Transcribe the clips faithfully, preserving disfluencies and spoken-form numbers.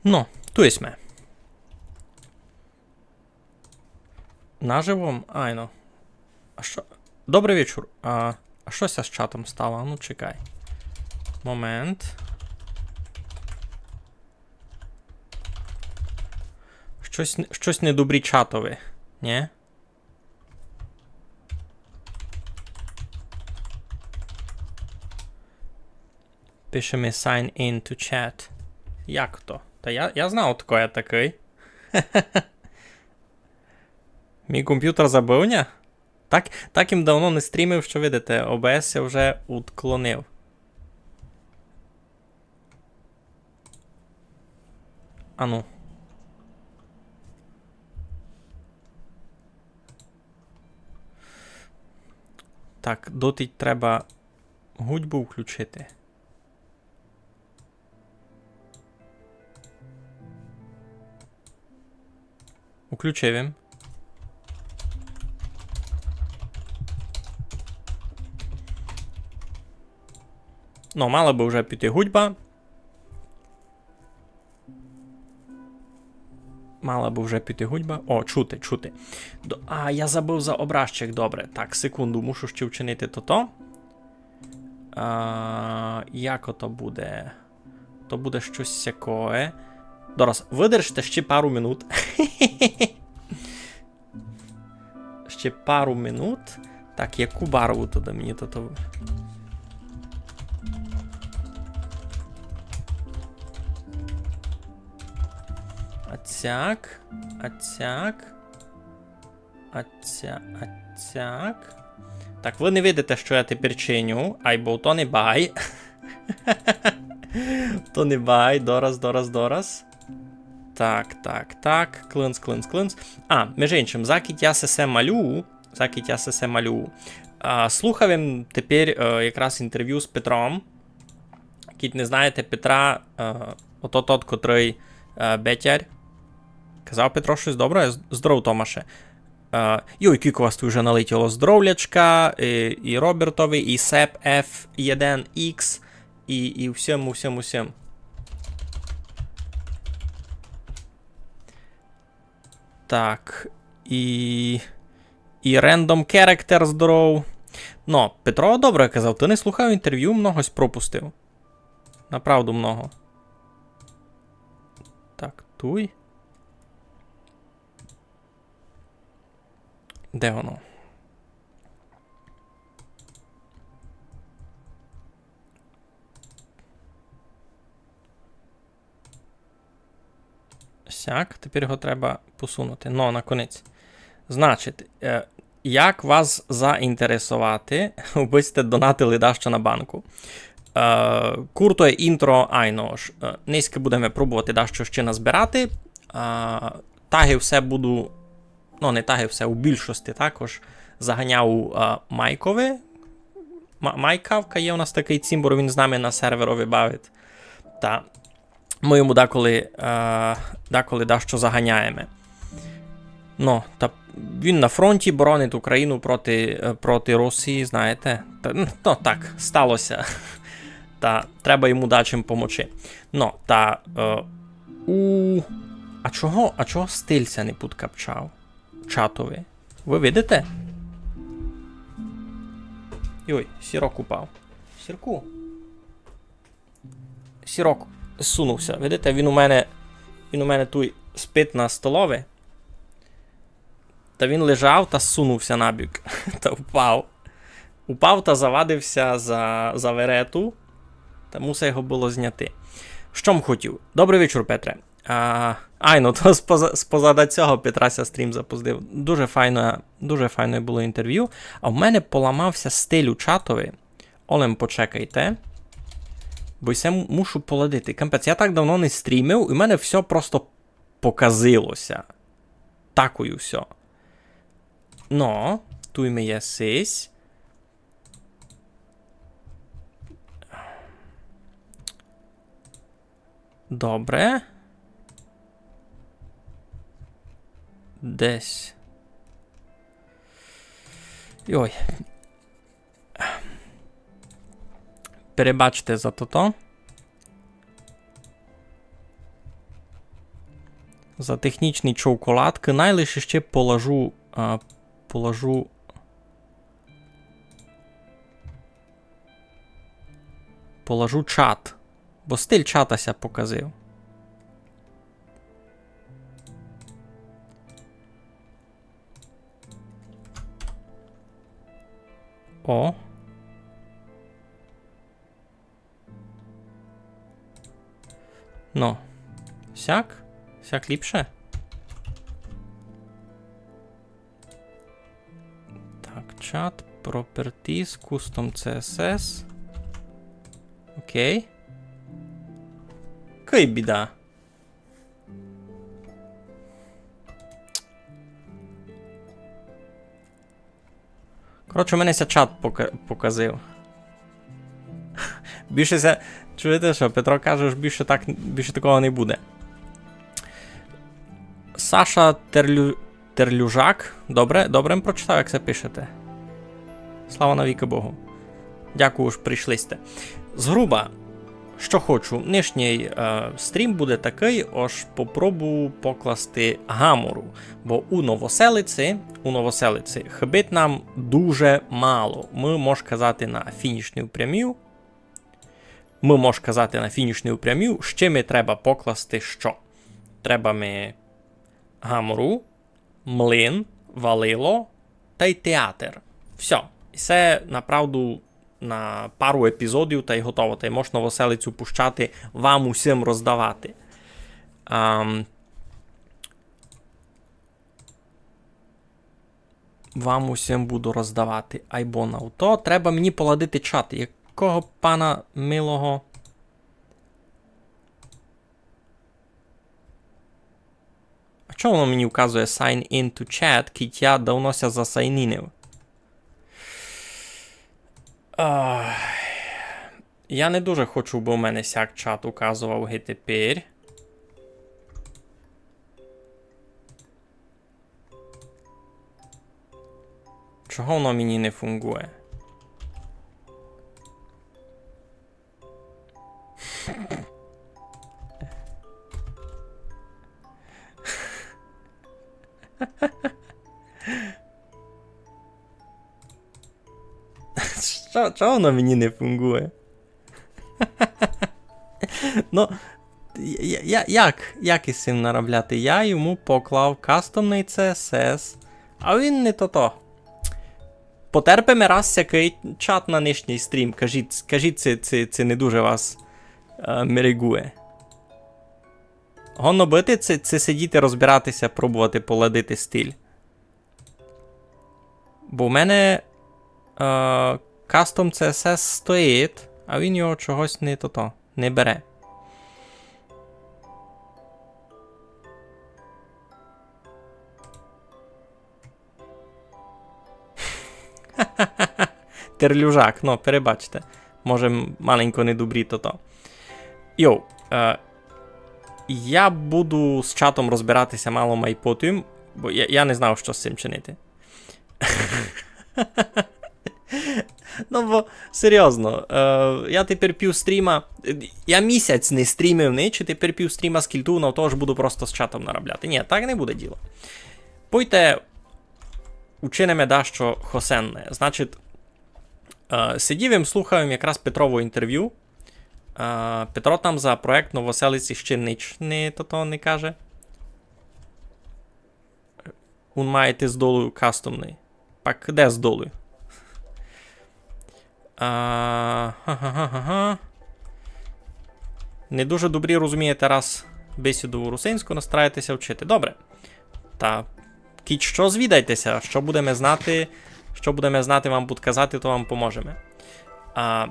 Но, туй сьме. Наживо? Айно. А што? Добрый вечур. А, а што ся з чатом стало? Ну, чекай. Момент. Штось, штось недобрі чатови, нє? Пише ми sign in to chat. Як то? Та я, я знав, хто я такый. Мій компютер забыв ня? Так, так им давно не стрімив, што видите, О Б С я вже удклонив. Ану. Так, дотить треба гудьбу включити. Включив им. Но, мала бы вже піти гудьба. Мала бы вже піти гудьба. О, чути, чути. До... А, я забыв за образчик, добре. Так, секунду, мушу ще вчинити тото. А, як ото буде? То буде штось сякоє. Дораз, выдержте ще пару минут. Ще пару минут. Так, яку барву туды мені туй? Ацяк, ацяк, аця-, ацяк. Так, вы не видите, што я тепер чиню, айбо то не бай. То не бай, дораз, дораз, дораз. Так, так, так, клинц, клинц, клинц. А, межи иншым, закіть я сесе малюю, закіть я сесе малюю. А, слухав им тепер, е, якраз інтервю з Петром. Кідь не знаєте Петра, е, ото тот, котрый, е, Бетярь. Казав Петро штось добре? З-, здоров, Томаше. Е, йой, кілько вас туй вже налетіло. Здоровлячка, і, і Робертови, і Сеп Ф один Ікс, і, і всім, усім, усім. Так, і, і Random Character здоров. Но, Петро добре казав, ты не слухав інтервю, многось пропустив. Направду много. Так, туй. Де воно? Сяк, тепер його треба посунути. Но, наконець. Значить, е, як вас заінтересовати, абы сьте донатили дашто на банку? Е, куртоє інтро, айно ж. Е, нынька будеме пробовати дашто ще назбирати. Е, таги все буду, ну, не таги все, у більшости також заганяв у, е, Майкови. Ма-, Майкавка є у нас такый цімбор, він з нами на серверови бавить. Та мы йому деколи, е, деколи дашто заганяєме. Ну, та він на фронті боронить Україну проти, е, проти Росії, знаєте. Та, ну, так, стало ся. Та треба йому дачим помочи. Ну, та, е, у... А чого, а чого стиль ся не підкапчав? Чатови. Вы видите? Йой, Сірок упав. Сірку. Сірок сунув ся. Видите, він у мене, він у мене туй спить на столови. Та він лежав та сунув ся набік. Та впав. Упав та завадив ся за, за верету. Та мусив його было зняти. Што м хотів? Добрый вечур, Петре. А, айно, то споза-, спозада сього Петра ся стрім запустив. Дуже файне, дуже файне было інтервю. А в мене поламав ся стиль у чатови. Олем, почекайте. Бо й се м-, мушу поладити. Капець, я так давно не стрімив, і в мене всьо просто показило ся. Такой усьо. Но, туй ми є сись. Добре. Десь. Йой. Перебачте за тото. За технічні чоколадкы. Най лише ще положу, а, положу, положу чат. Бо стиль чата ся показив. О. Ну. Сяк? Сяк ліпше? Так, чат, properties, custom C S S. Окей. Кый біда. Коротше, у мене ся чат пока-, показив. Більше ся, чуєте, що Петро каже, що більше так, більше такого не буде. Саша Терлю-, Терлюжак. Добре, добре м прочитав, як се пишете. Слава навікы Богу. Дякую, ож прийшли сте. Згруба, што хочу, нынішній, е, стрім буде такый, ож попробую покласти гамору. Бо у Новоселици, у Новоселици хыбить нам дуже мало. Мы, мож казати, на фінішній прямій. Мы, мож казати, на фінішній прямій. Ще ми треба покласти што? Треба ми гамору, млин, валило тай театер. Всьо. І се направду на пару епізодів тай готово. Тай мож Новоселицю пущати, вам усім роздавати. Ам, вам усім буду роздавати. Айбо на авто. Треба мені поладити чат. Якого пана милого? А чого воно мені вказує sign in to chat, кідь я давно ся засайнінив? Ах, я не дуже хочу, бо в мене сяк чат указував ги тепер. Чого воно мені не фунґує? Што, чого воно мені не фунґує? Ну, я, я, як, як із сим наробляти? Я йому поклав кастомный C S S, а він не тото. Потерпиме раз сякый чат на нынішній стрім. Кажіть, кажіть, ци, ци, ци не дуже вас, е, мерегує. Годно быти, ци, ци сидіти, розбирати ся, пробовати поладити стиль. Бо в мене, е, кастом C S S стоїть, а він його чогось не тото, не бере. Терлюжак, ну, перебачте. Може, м-, маленько недобрі тото. Йоу, е, я буду з чатом розбирати ся мало май потім, бо я, я не знав, што з сим чинити. Ну, бо, серйозно, е, я тепер пів стріма, е, я місяць не стрімив нич, і тепер пів стріма скільтую на то, ож буду просто з чатом наробляти. Ні, так не буде діло. Пойте, учиниме дашто хосенне. Значить, е, сидів им, слухав им якраз Петрово інтервю. Е, Петро там за проєкт Новоселиці ще нич не, тото не каже. Ун має йти з долу кастомный. Пак де з долу? А, ха-ха-ха-ха-ха. Не дуже добрі розумієте раз бесіду русинську, настраєте ся вчити. Добре. Та кідь што, звідайте ся, што будеме знати, што будеме знати вам підказати, то вам поможеме. А,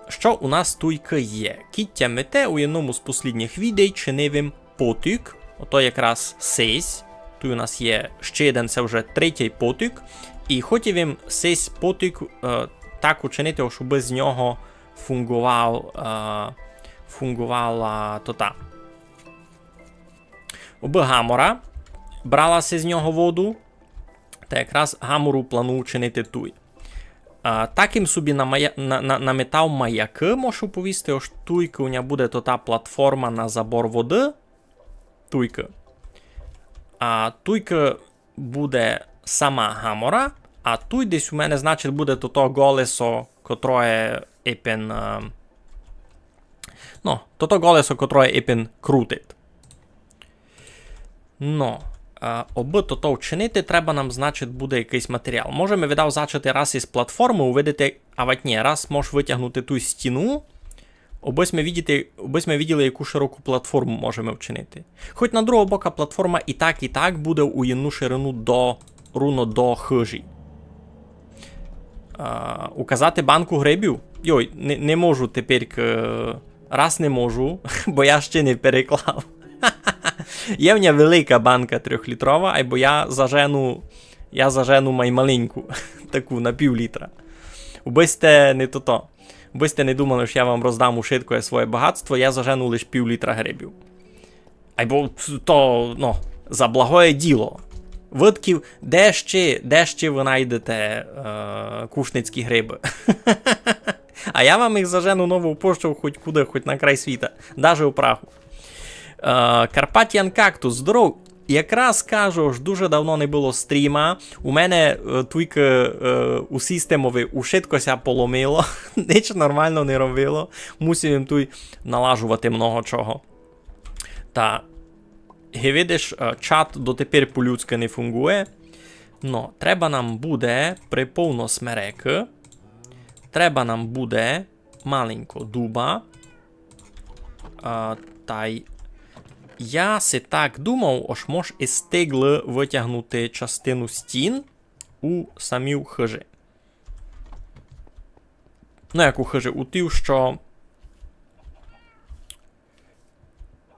што у нас туйкы є? Кідь тямите, у єдному з послідніх відей чинив им потік. Ото якраз сись. Туй у нас є ще єден, се вже третій потік. І хотів им сись потік, е, так учинити, щоб з нього фунґовав, е, фунґовала тота. Обы гамора брала ся з нього воду, та якраз гамору планую чинити туй. А, так им собі намая-, на, на, наметав маякы, можу повісти, ож туйкы у ня буде тота платформа на забор воды. Туйкы. А туйка буде сама гамора, а туй десь у мене, значить, буде тото колесо, котроє епен, е, ну, тото колесо, котроє епен крутить. Ну, е, обы тото вчинити, треба нам, значить, буде якыйсь матеріал. Можеме, видав, зачати раз із платформы, увидити, а вать ні, раз можеш вытягнути ту стіну, обы сьме видіти, обы сьме виділи, яку широку платформу можеме вчинити. Хоть на другого бока платформа і так, і так буде у єдну ширину до, руно до хыжі. А, указати банку грибів? Йой, не, не можу тепер, е, раз не можу, бо я ще не переклав. Є в мене велика банка трьохлітрова, айбо я зажену, я зажену май маленьку, таку на пів літра. Убы сьте не тото. Убы сьте не думали, што я вам роздам ушиткоє своє богатство, я зажену лиш пів літра грибів. Айбо то, ну, за благоє діло. Выдків, де ще, де ще вы найдете, е, кушницькі грибы? А я вам їх зажену Нову пошту хоть куды, хоть на край світа. Даже у Прагу. Е, Carpathian Cactus, здоров. Якраз кажу, ож дуже давно не было стріма. У мене, е, туйка, е, у системови ушитко ся поломило. Ніч нормално не робило. Мусив им туй налажовати много чого. Та, ги видиш, е, чат дотепер по-людськы не фунґує. Но, треба нам буде приповно смерекы. Треба нам буде маленько дуба. А, тай я си так думав, ож мож из тиглы вытягнути частину стін у самій хыжі. Ну, як у хыжі, у тій, што,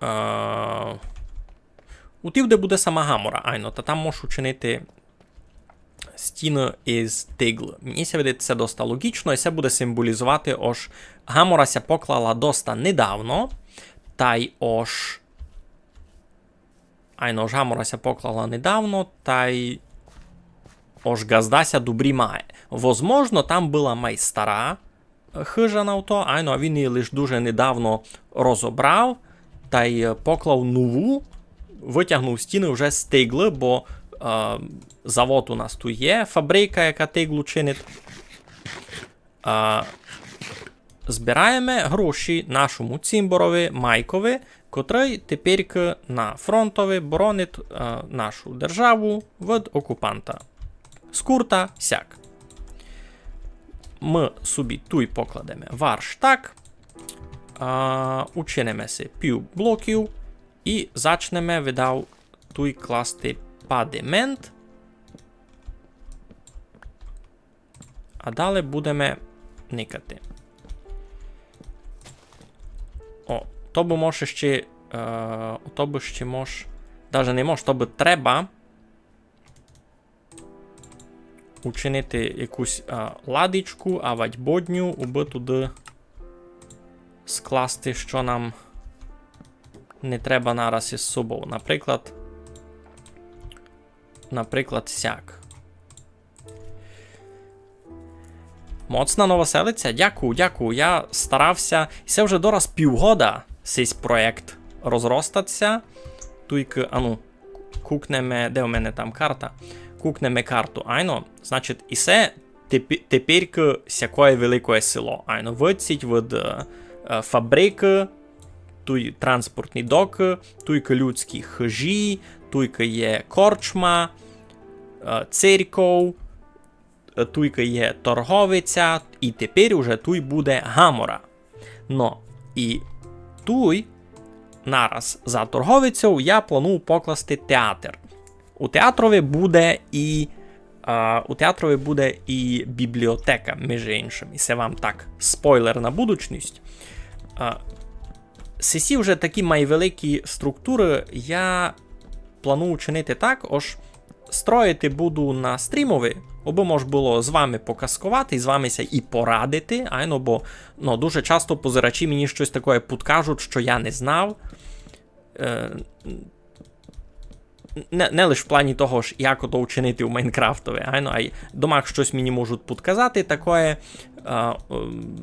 е, у тій, де буде сама гамора, айно, та там можеш учинити стіны из тиглы. Мені ся видить, се доста логічно, і се буде символізовати, ож гамора ся поклала доста недавно, тай ож Айно, ож гамора ся поклала недавно, тай ож ґазда ся добрі має. Возможно, там была май стара, е, хыжа на то, айно, а він її лиш дуже недавно розобрав, тай, е, поклав нову, вытягнув стіны вже з тиглы, бо, е, завод у нас туй є, фабрика, яка тиглу чинить. А, збираєме гроші нашому цімборови Майкови, котрый теперькы на фронтови боронить, а, нашу державу від окупанта. Скурта сяк. Мы собі туй покладеме варштак, а, учиниме си пів блоків і зачнеме, видав, туй класти падемент. А далі будеме никати. О, то бы мож ще, е, то бы ще мож, даже не мож, то бы треба учинити якусь, е, ладичку, авадь бодню, убы туды скласти, што нам не треба нараз із собов. Наприклад, наприклад, сяк. Моцна Новоселиця? Дякую, дякую. Я старався. І се вже дораз півгода сись проєкт розростаться. Туйкы, ану, кукнеме, де у мене там карта? Кукнеме карту, айно. Значить, і се тепі-, теперькы сякоє великоє село. Айно, выдцїть від, е, е, фабрикы, туй транспортні докы, туйкы людські хыжі, туйкы є корчма, е, церков, е, туйкы є торговиця, і тепер уже туй буде гамора. Но, і туй нараз за торговицьов я планую покласти театр. У театрови буде і, а, у театрови буде і бібліотека, між іншим. І се вам так спойлер на будучность. А, сесі вже такі май великі структуры я планую чинити так, ож строїти буду на стрімови, абы мож было з вами показковати, з вами ся і порадити, айно, бо, ну, дуже часто позирачі мені штось такоє пудкажуть, што я не знав. Е, не, не лиш в плані того, ж як ото учинити у Майнкрафтови, айно, ай домак штось мені можуть пудказати такоє, е, ем,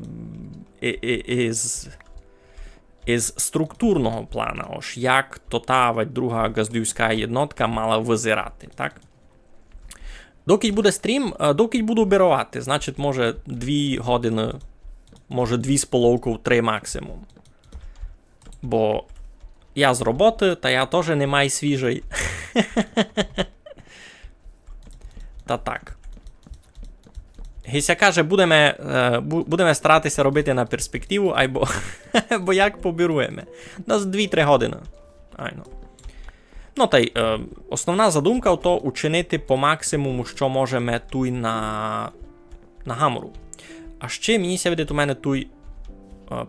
і, і, із із структурного плана, ож як то та вать друга ґаздівська єднотка мала визирати, так? Докіть буде стрім, е, докіть буду бировати, значить, може, дві годины, може, дві з половков, три максимум. Бо я з роботы, та я тоже не май свіжый. Та так. Гися каже, будеме, е, бу-, будеме старати ся робити на перспективу, айбо, бо як побируєме. Десь дві-три годины. Айно. Ну, тай, е, основна задумка то учинити по максимуму, што можеме туй на, на гамору. А ще, мені ся видить, у мене туй, е,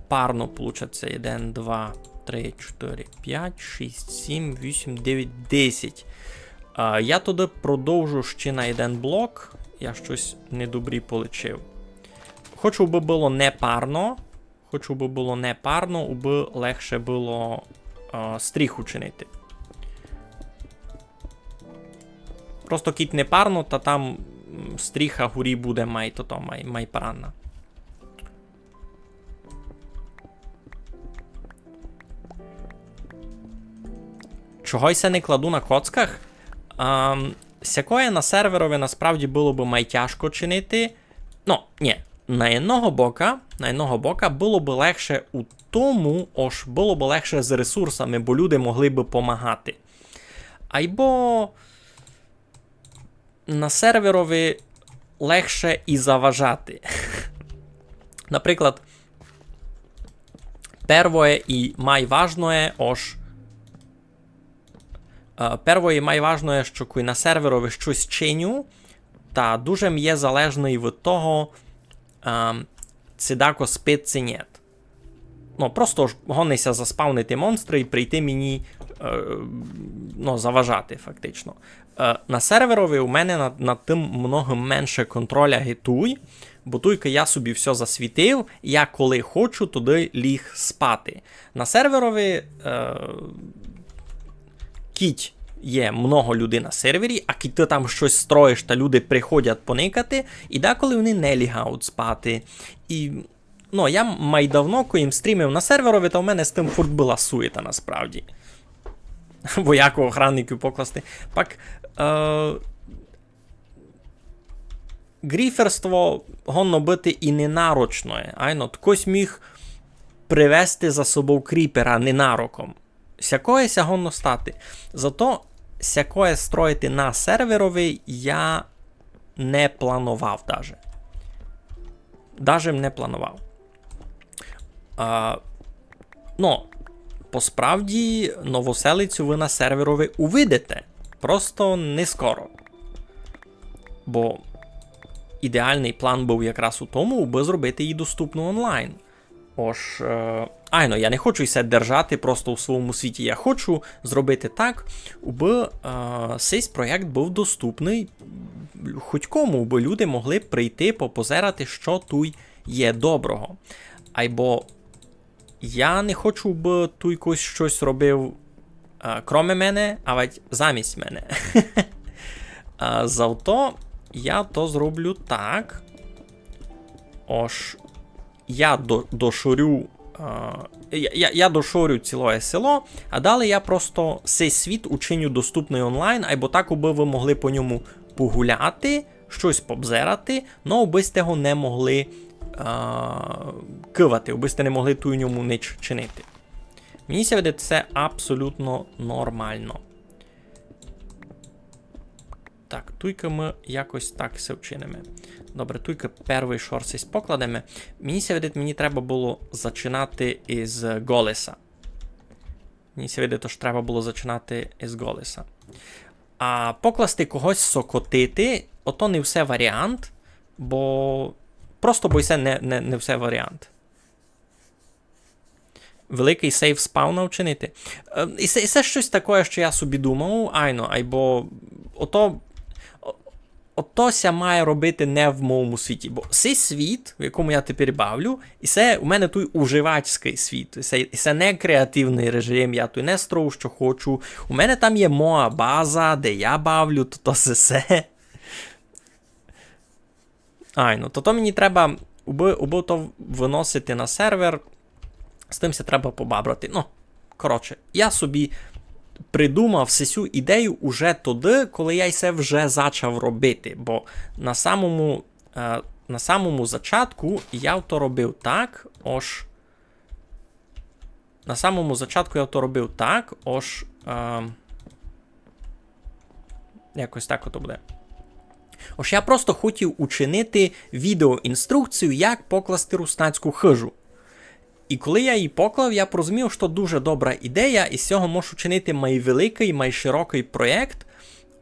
парно получать ся. Один, два, три, чотири, пять, шість, сім, вісім, девять, десять. Е, я тогды продовжу ще на один блок. Я штось недобрі полічив. Хочу, бы было не парно. Хочу, бы было не парно, убы легше было, е, стріху чинити. Просто кідь не парно, та там, м, стріха горі буде май, то, то май, май паранна. Чого й ся не кладу на коцках? Ам, сякоє на серверови насправді было бы май тяжко чинити. Ну, ні, на єдного бока, на єдного бока было бы легше у тому, ож было бы легше з ресурсами, бо люди могли бы помагати. Айбо на серверови легше і заважати. Наприклад, первоє і май важноє, ож, е, первоє і май важноє, што кой на серверови штось чиню, та дуже м є залежный від того, е, ци дако спить, ци нєт. Ну, просто ж годни ся заспавнити монстры і прийти мені, е, ну, заважати, фактично. Е, на серверови у мене над, над тым много менше контроля ги туй, бо туйка я собі всьо засвітив, я коли хочу, туды ліг спати. На серверови, е, кідь є много людей на сервері, а кідь ты там штось строїш, та люди приходять поникати, і деколи вони не лягають спати. І, ну, я май давно, коли м стрімив на серверови, та в мене з тым фурт была суєта насправді. Бо як охранників покласти. Пак, е, гріферство годно быти і ненарочноє. Айно, ткось міг привести за собов кріпера ненароком. Сякоє ся годно стати. Зато сякоє строїти на серверови я не планував даже. Даже не планував. А, ну, по справді, Новоселицю вы на серверови увидите. Просто не скоро. Бо ідеалный план быв якраз у тому, абы зробити її доступну онлайн. Ож, е, айно, я не хочу ся держати просто у своєму світі. Я хочу зробити так, абы, е, сись проєкт быв доступный хоть кому, абы люди могли прийти, попозирати, што туй є доброго. Айбо я не хочу, абы туй хтось штось робив, е, кроме мене, авадь замість мене. Е, зато я то зроблю так. Ож я до-, дошорю, е, я, я, я дошорю цілоє село, а далі я просто сей світ учиню доступный онлайн, айбо так, абы вы могли по ньому погуляти, штось побзирати, но абы сьте го не могли, е, кывати, абы сьте не могли туй у ньому нич чинити. Мені ся видить, се абсолютно нормално. Так, туйка мы якось так се вчиниме. Добре, туйка первый шор сись покладеме. Мені ся видить, мені треба было зачинати із ґолеса. Мені ся видить, ож треба было зачинати із ґолеса. А покласти когось сокотити, ото не все варіант, бо просто бо се не, не, не все варіант. Великый сейф спавна вчинити. Е, і се, і се штось такоє, што я собі думав, айно, айбо ото, о-, ото ся має робити не в моєму світі, бо сей світ, в якому я тепер бавлю, і се у мене туй уживацькый світ, і се, і се не креативный режим, я туй не строю, што хочу. У мене там є моя база, де я бавлю, то, то се, се. Айно, то, то мені треба, убы, убы то выносити на сервер, З тым ся треба побабрати. Ну, коротше, я собі придумав сесю ідею уже тогды, коли я се вже зачав робити, бо на самому, е, на самому зачатку я то робив так, ож на самому зачатку я то робив так, ож, е, якось так ото буде. Ож я просто хотів учинити відеоінструкцію, як покласти руснацьку хыжу. І коли я її поклав, я порозумів, што дуже добра ідея, і з сього мож учинити майвеликый, майширокый проєкт,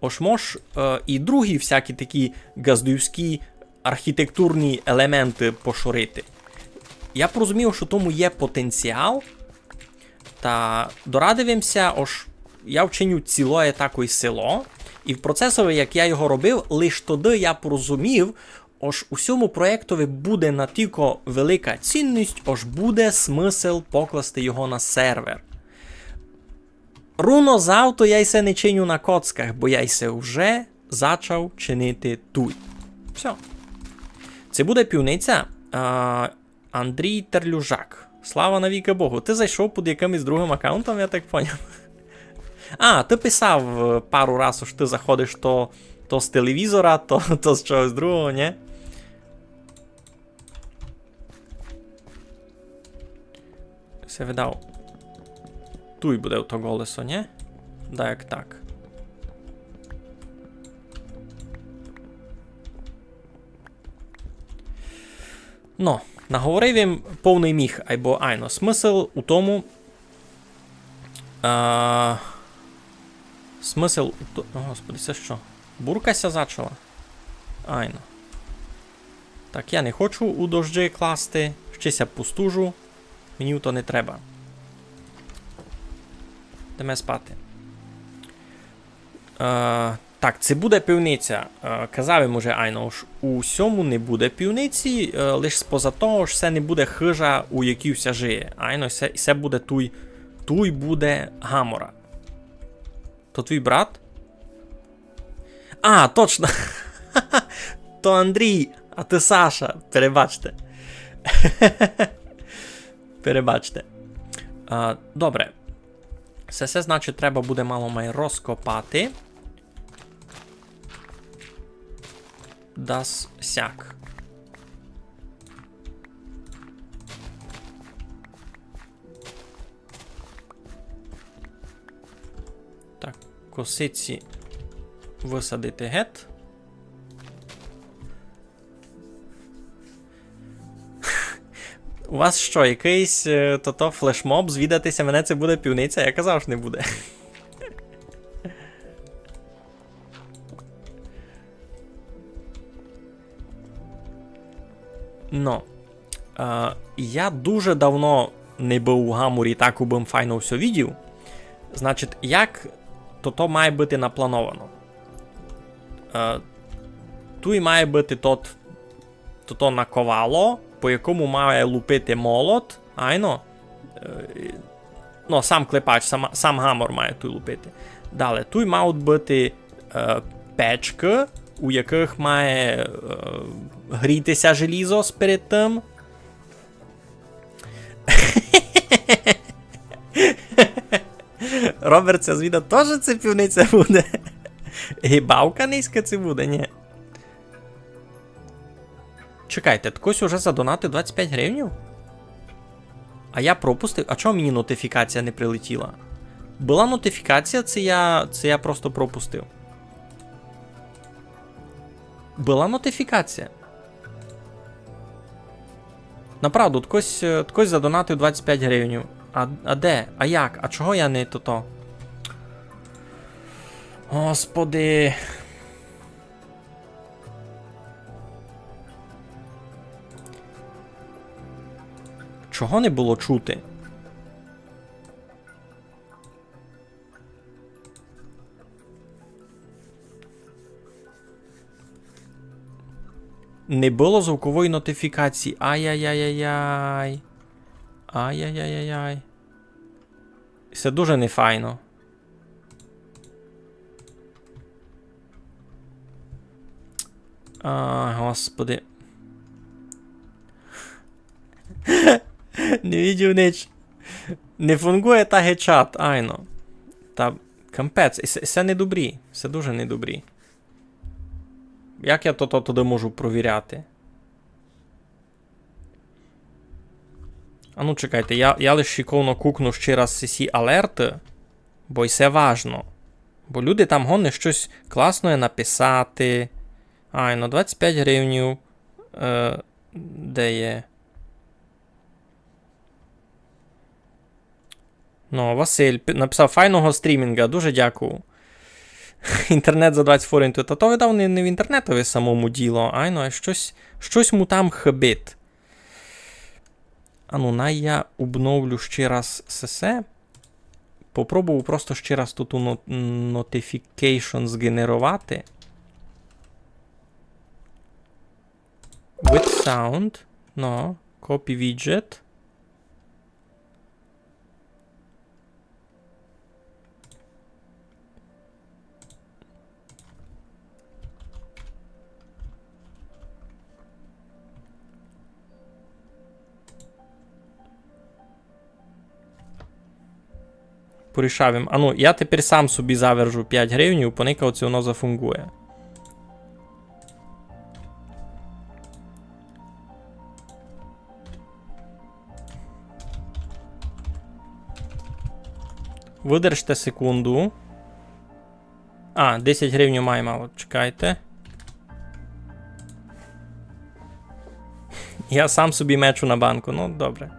ож мож, е, і другі всякі такі ґаздівські архітектурні елементы пошорити. Я порозумів, што тому є потенціал, та дорадив им ся, ож я вчиню цілоє такоє село, і в процесови, як я його робив, лиш тогды я порозумів, ож у сьому проєктови буде натілько велика цінность, ож буде смысл покласти його на сервер. Руно завто я й се не чиню на коцках, бо я й се вже зачав чинити туй. Всьо. Се буде пивниця, а, Андрій Терлюжак. Слава навікы Богу. Ты зайшов під якымось другым акаунтом, я так поняв. А, ты писав, е, пару раз, ож ты заходиш то, то з телевізора, то, то з чогось другого, нї? Се видав. Туй буде то колесо, нї? Да, як так. Но, наговорив им повный міх, айбо айно. Смысл у тому, а, смысл у то-, о, Господи, се што? Бурка ся зачала? Айно. Так, я не хочу у дожди класти, ще ся постужу. Мені то не треба. Йдеме спати. Е, так, се буде пивниця. Е, казав им уже, айно, ож у сьому не буде пивниці, е, лиш споза того, ож се не буде хыжа, у якій ся жиє. Айно, се, се буде туй, туй буде гамора. То твій брат? А, точно! То Андрій, а ты Саша. Перебачте. Перебачте. А, добре. Се, се, значить, треба буде мало май розкопати. Дас сяк. Так, косиці высадити гет. У вас што, якыйсь, е, тото флешмоб, звідати ся мене, ци буде пивниця? Я казав, што не буде. Но, е, я дуже давно не быв у гаморі, так убым файно всьо видів. Значить, як тото має быти наплановано? Е, туй має быти тот, тото наковало, по якому має лупити молот, айно. Е, ну, сам клепач, сам, сам гамор має туй лупити. Дале, туй мають быти, е, печкы, у якых має, е, гріти ся желізо перед тым. Роберт ся звідав, тоже ци пивниця буде? Гибавка низька ци буде, нї? Чекайте, хтось уже задонатив двадцять пять гривнів? А я пропустив? А чого мені нотифікація не прилетіла? Была нотифікація, ци я, ци я просто пропустив? Была нотифікація. Направду, хтось, е, хтось задонатив двадцять пять гривнів. А, а де? А як? А чого я не тото? Господи. Чого не было чути? Не было звукової нотифікації. Ай-яй-яй-яй-яй. Ай-яй-яй-яй-яй. Се дуже нефайно. А, господи. Не видів нич. Не фунґує та гечат, айно. Та кампець, і се, се не добрі, се дуже не добрі. Як я то, то туды можу провіряти? А ну, чекайте, я, я лиш шиковно кукну ще раз сі алерты, бо й се важно. Бо люди там годні штось класноє написати. Айно, двадцять пять гривнів, е, де є? Ну, Василь пи-, написав: «Файного стрімінга, дуже дякую». Інтернет за двадцять форинтів. Та то, видав, не, не в інтернетови самому діло, айно, а штось, штось му там хибить. Ану, най я обновлю ще раз сесе. Попробую просто ще раз тут у но-, notification згенеровати. With sound. Ну, copy widget. Порішав им. Ану, я тепер сам собі завержу пять гривнів, поникав, ци воно зафунґує. Выдержте секунду. А, десять гривень май мало, чекайте. Я сам собі мечу на банку, ну, добре.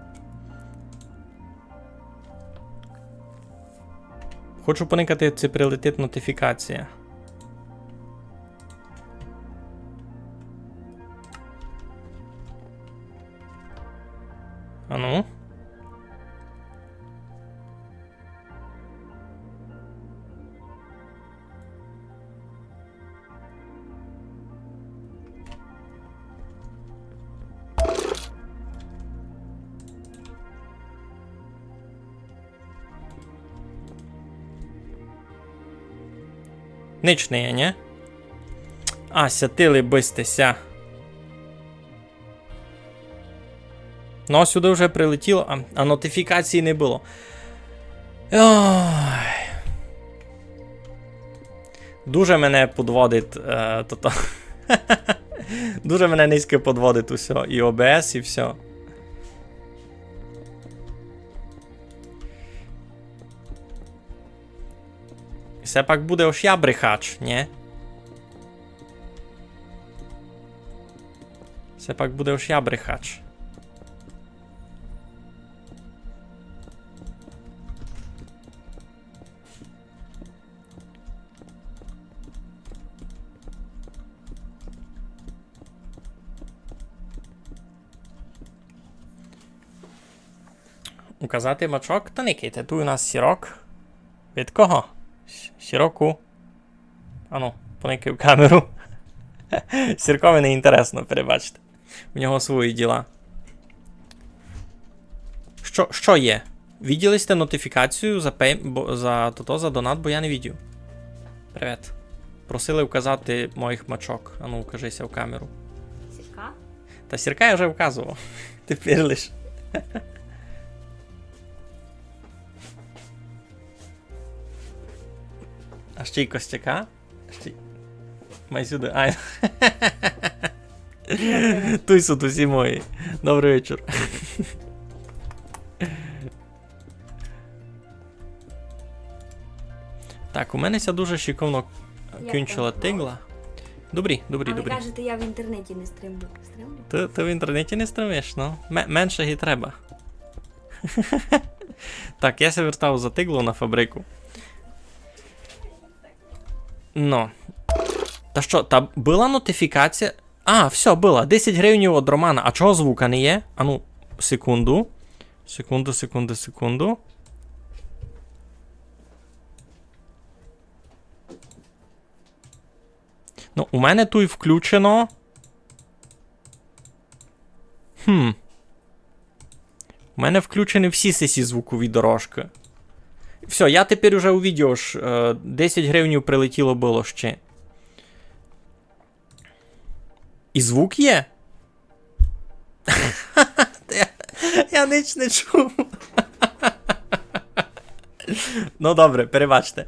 Хочу поникати, ци прилетить нотифікація. Ану. Нич не є, нї? А, сятили бы сьте ся. Ну, сюды вже прилетіло, а, а нотифікації не было. Ой. Дуже мене подводить, е, тото. Дуже мене низько подводить усьо. І О Б С, і всьо. Се пак буде, ож я брехач, нї? Се пак буде, ож я брехач. Указати мачок? Та никайте, туй у нас сірок. Від кого? С-, сіроку. Ану, поникай в камеру. Сіркови не інтересно, перебачте. У нього свої діла. Што, што є? Виділи сьте нотифікацію за пей-, бо, за тото, за донат, бо я не видів. Привет. Просили вказати моїх мачок. Ану, укажи ся в камеру. Сірка? Та сірка я вже вказував. Тепер лиш. А ще й Костяка? А ще й... Май сюды. Ай. Туй суть усі мої. Добрый вечір. Так, у мене ся дуже шиковно кінчила тигла. Добрі, добрі, добрі. А ви кажете, я в інтернеті не стримлю. Стримлю? Ты, ты в інтернеті не стримиш, ну. Ме-, менше й треба. Так, я ся вертав за тиглу на фабрику. Ну. Та што, та была нотифікація? А, всьо, была. Десять гривнів од Романа. А чого звука не є? Ану, секунду. Секунду, секунду, секунду. Ну, у мене туй включено. Хм. У мене включені всі сесі звукові дорожкы. Всьо, я тепер уже увидів, ож, е, десять гривнів прилетіло было ще. І звук є? Я, я нич не чув. Ну добре, перебачте.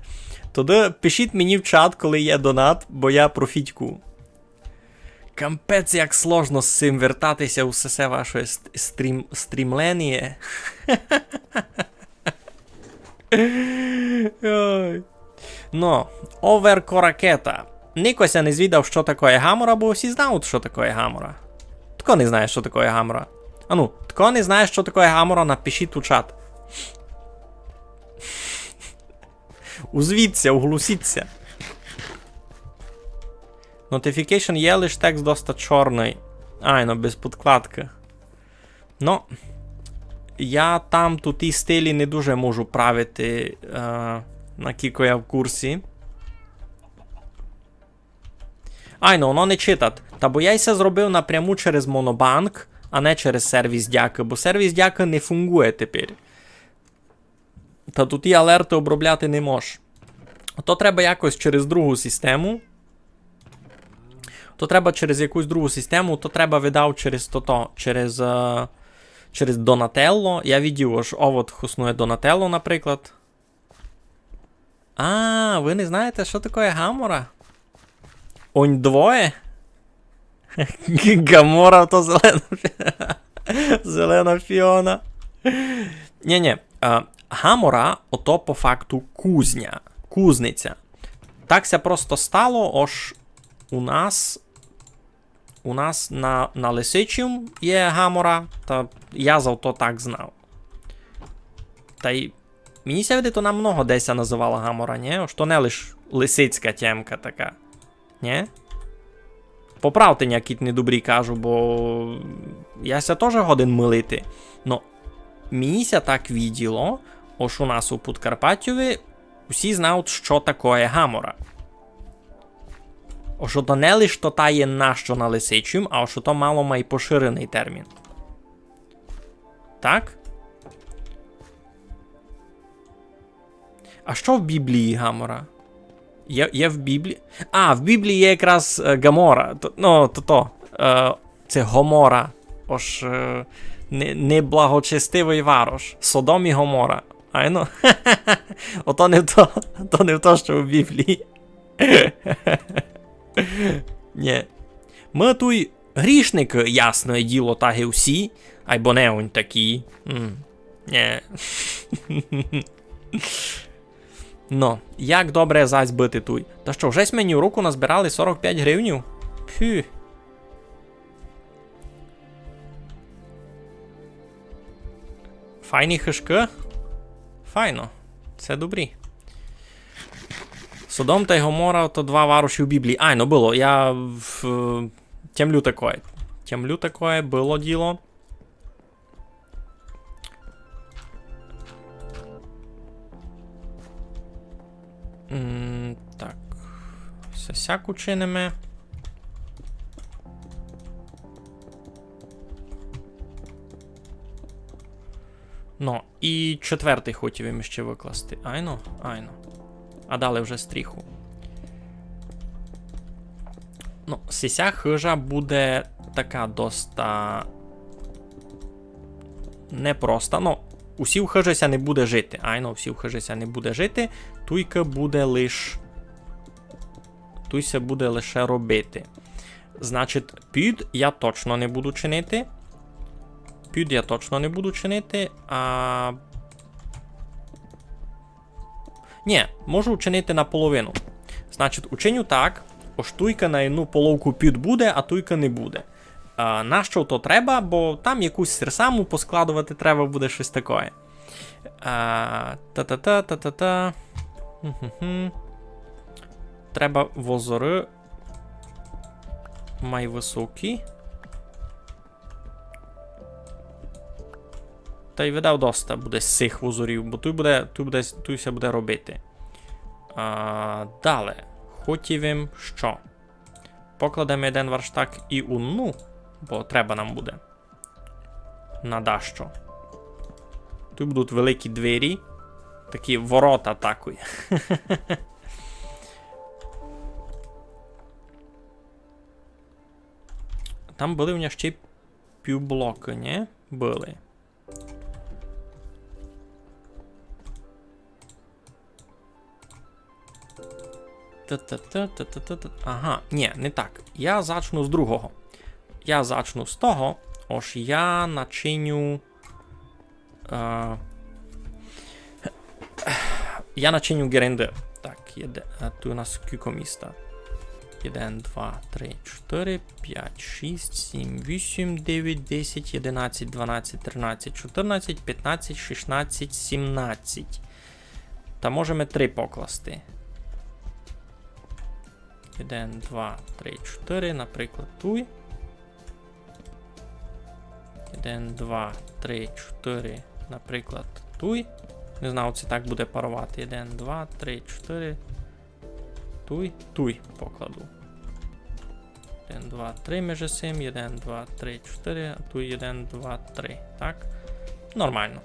Тогды пишіть мені в чат, коли є донат, бо я профітькую. Капець, як сложно з сим вертати ся у сесе ваше ст-, стрім-, стрімленіє. Ой. Но, оверкоракета. Нико ся не звідав, што такоє гамора, бо всі знають, што такоє гамора. Тко не знає, што такоє гамора? Ану, тко не знає, што такоє гамора, напишіть у чат. Узвіться, углусіться. Notification є, лиш текст доста чорный. Айно, без подкладкы. Но, я там туй і стилі не дуже можу правити, е, накілько я в курсі. Айно, воно не читат. Та бо я й се зробив напряму через Монобанк, а не через сервіс Дякы, бо сервіс Дякы не фунґує тепер. Та туй і алерты обробляти не мож. То треба якось через другу систему. То треба через якусь другу систему, то треба, видав, через тото, через, е, через Донателло. Я видів, ож овод хоснує Донателло, наприклад. А, вы не знаєте, што такоє гамора? Онь двоє? Гамора то зелена фі-, зелена Фіона. Нє, нє. Е, гамора, ото по факту кузня. Кузниця. Так ся просто стало, ож у нас, у нас на, на Лисичім є гамора, та я за то так знав. Та й мені ся видить, то намного де ся называла гамора, нє? Ож то не лиш лисицька тємка така. Нє? Поправте ня, кідь недобрі кажу, бо я ся тоже годен мылити. Но, мені ся так виділо, ож у нас у Подкарпатьови усі знають, што такоє гамора. Ож ото не лиш то та є нащо на Лисичім, а ож ото мало май поширеный термін. Так? А што в Біблії гамора? Є, є в Біблії? А, в Біблії є якраз, е, Гамора. То, ну, то, то. Е, се Гомора. Ож, е, не-, неблагочестивый варош. Содом і Гомора. Айно? Ото не то, то не то, што в Біблії. Нє. Мы туй грішникы, ясне діло, так і всі. Айбо не онь такі. М. Нє. Но, як добре зась быти туй. Та што, вже сьме ні в руку назбирали сорок пять гривнів? Пфу. Файні хыжкы? Файно. Се добрі. Содом тай Гомора то два вароші в Біблії. Айно, было. Я в-, тямлю такоє. Тямлю такоє, было діло. М, так. Се сяк учиниме. Но, і четвертый хотів им іщи выкласти. Айно? Айно. А далі вже стріху. Но, сися хыжа буде така доста непроста. Но, усі в хыжи ся не буде жити. Айно, усі в хыжи ся не буде жити. Туйка буде лиш Туй ся буде лише робити. Значить, під я точно не буду чинити. Під я точно не буду чинити, а... Нє, можу учинити наполовину. Значить, учиню так, ож туйка на одну половку під буде, а туйка не буде. А, нащо то треба? Бо там якусь серсаму поскладовати треба буде, штось такоє. А, та-та-та, та-та-та. Мгм. Треба возоры май высокі. Тай видав доста буде сих возорів, бо туй буде, туй буде, туй ся буде робити. А, дале. Хотів им што? Покладеме єден варштак і уну, бо треба нам буде. На дашто. Туй будуть великі двері. Такі ворота такой. Там были у мене ще півблокы, нє? Были. Та-та-та, та-та-та-та. Ага, нї, не так. Я зачну з другого. Я зачну з того, ож я начиню, е, я начиню геренды. Так, єде-, а туй у нас кілько міста. Єден, два, три, чотыри, пять, шість, сім, вісім, девять, десять, єдинадцять, дванадцять, тринадцять, чотырнадцять, пятнадцять, шістнадцять, сімнадцять. Та можеме три покласти. Єден, два, три, чотыри, наприклад, туй. Єден, два, три, чотыри, наприклад, туй. Не знаю, ци так буде паровати. Єден, два, три, чотыри. Туй, туй покладу. Єден, два, три межи сим, єден, два, три, чотыри, а туй єден, два, три. Так? Нормално.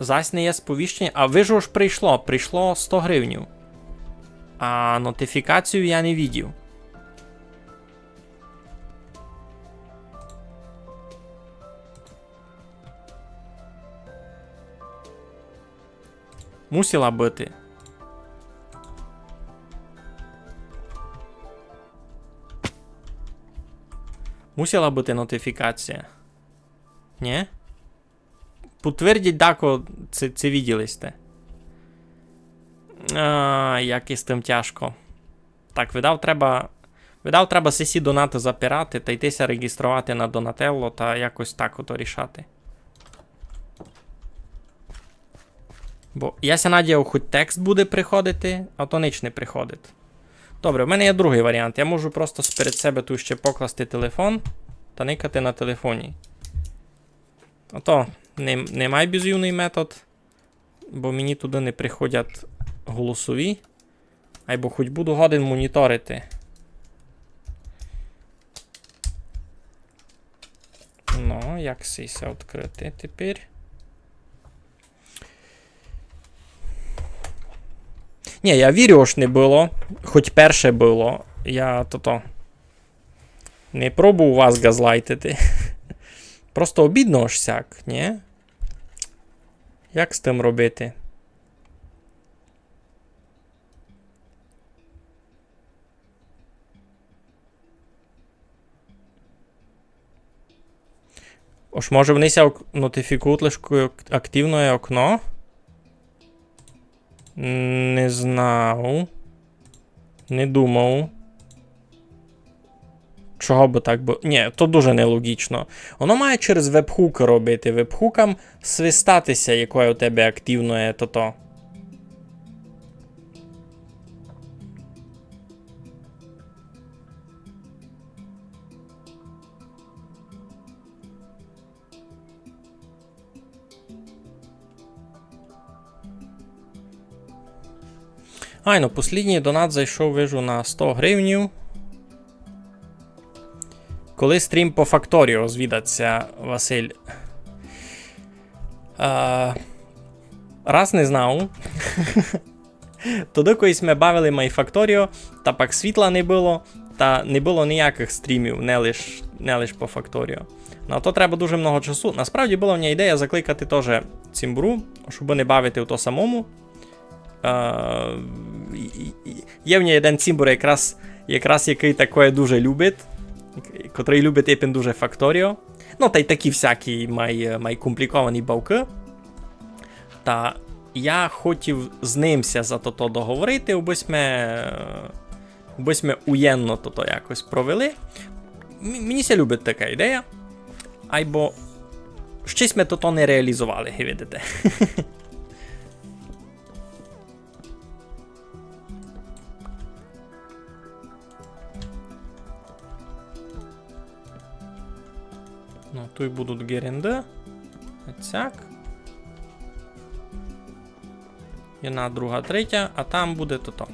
Зась не є сповіщеня. А вижу, ож прийшло. Прийшло сто гривнів. А нотифікацію я не видів. Мусила быти. Мусила быти нотифікація. Нї? Потвердіть, дако, ци, ци виділи сьте. А, як із тым тяжко. Так, видав, треба, видав, треба сесі донаты запирати та йти ся реґістровати на Донателло та якось так ото рішати. Бо я ся надіяв, хоть текст буде приходити, а то нич не приходить. Добре, в мене є другый варіант. Я можу просто перед себе туй ще покласти телефон та никати на телефоні. Ото не, не май безумный метод, бо мені туды не приходять голосові. Айбо хоть буду годен моніторити. Ну, як сись ся відкрити тепер? Нї, я вірю, ож не было. Хоть перше было. Я тото не пробував вас газлайтити. Просто обідно ож сяк, нї? Як з тым робити? Ож може вони ся ок-, нотифікують лиш ку-, активне окно? Не знав. Не думав. Чого бы так бы-, нї, то дуже нелогічно. Воно має через вебхук робити. Вебхукам свистати ся, якоє у тебе активне тото. Айно, послідній донат зайшов, вижу, на сто гривнів. Коли стрім по Факторіо, звідать ся Василь. А, раз не знав. Тогды, коли сьме бавили май Факторіо, та пак світла не было, та не было ніякых стрімів, не лиш, не лиш по Факторіо. На то треба дуже много часу. Насправді была в мене ідея закликати тоже цімбору, щоб не бавити в то самому. Е, і, і, і є в мене єден цімбор, якраз, якраз якый такоє дуже любить, котрый любить епен дуже Факторіо. Ну, та й такі всякі май, май компліковані бавкы. Та я хотів з ним ся за тото договорити, абы сьме, абы сьме уєдно тото якось провели. М-, мені ся любить така ідея. Айбо ще сьме тото не реалізовали, ги видите. Ну, туй будуть геренды. Оцяк. Єдна, друга, третя, а там буде тото.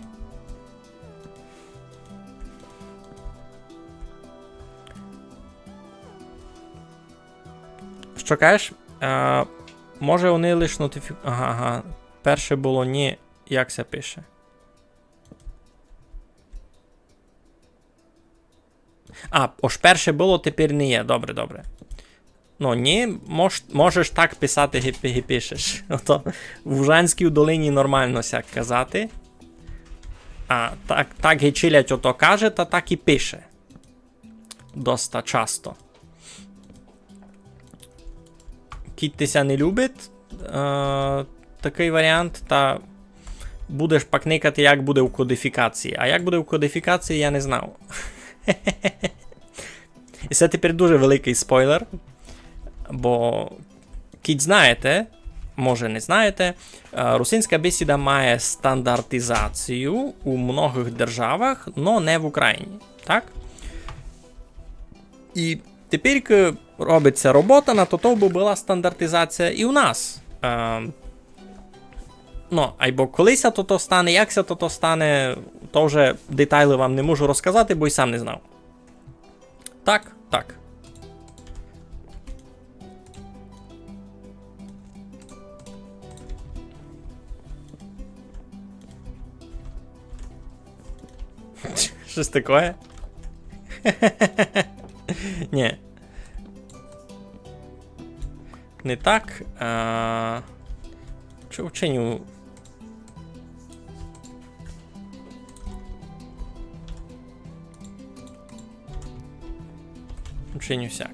Што кажеш? Е, може, вони лиш нотифі-, ага, ага. Перше было нї, як ся пише. А, ож перше было, тепер не є. Добре, добре. Ну, ні, мож-, можеш так писати, ги пи-, ги пишеш. Ото в Ужанській долині нормално сяк казати. А так, так ги челядь ото каже, та так і пише. Доста часто. Кідь ти ся не любить, е, такый варіант, та будеш пак никати, як буде у кодифікації. А як буде у кодифікації, я не знав. І се тепер дуже великый спойлер, бо кідь знаєте, може не знаєте, е, русинська бесіда має стандартизацію у многых державах, но не в Україні, так? І тепер робить ся робота на то, то, бы была стандартизація і у нас. Е, ну, айбо коли ся тото стане, як ся тото стане, то вже детайлы вам не можу розказати, бо й сам не знав. Так, так. Штось такоє? Ні. Не так. А, чо вчиню? Вчиню сяк.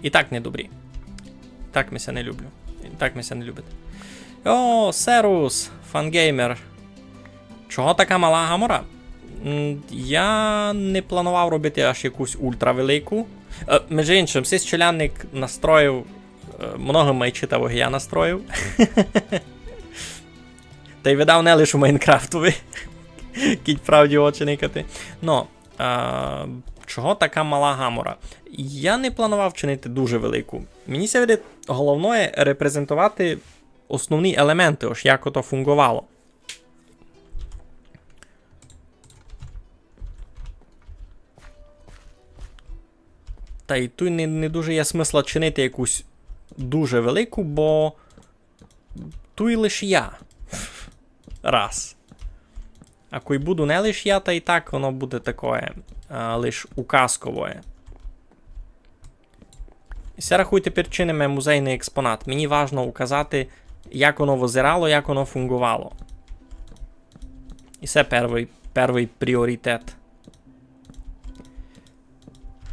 І так не добрі. Так ми ся не люблю. І так ми ся не любить. О, серус, фангеймер. Чого така мала гамора? М, я не планував робити аж якусь ультравелику. Е, межи іншым, сись челядник настроїв, е, много май читаво, ги я настроїв. Та й видав не лиш у Майнкрафтови. Кідь правді очі никати. Но, а, чого така мала гамора? Я не планував чинити дуже велику. Мені ся видить головноє репрезентовати основні елементы, ож як ото фунґовало. Та й туй не, не дуже є смысла чинити якусь дуже велику, бо туй лиш я. Раз. А кой буду не лиш я, та й так воно буде такоє, а, лиш указковоє. І се, рахуй, тепер чиниме музейный експонат. Мені важно указати, як воно визирало, як воно фунґовало. І се первый, первый пріоритет.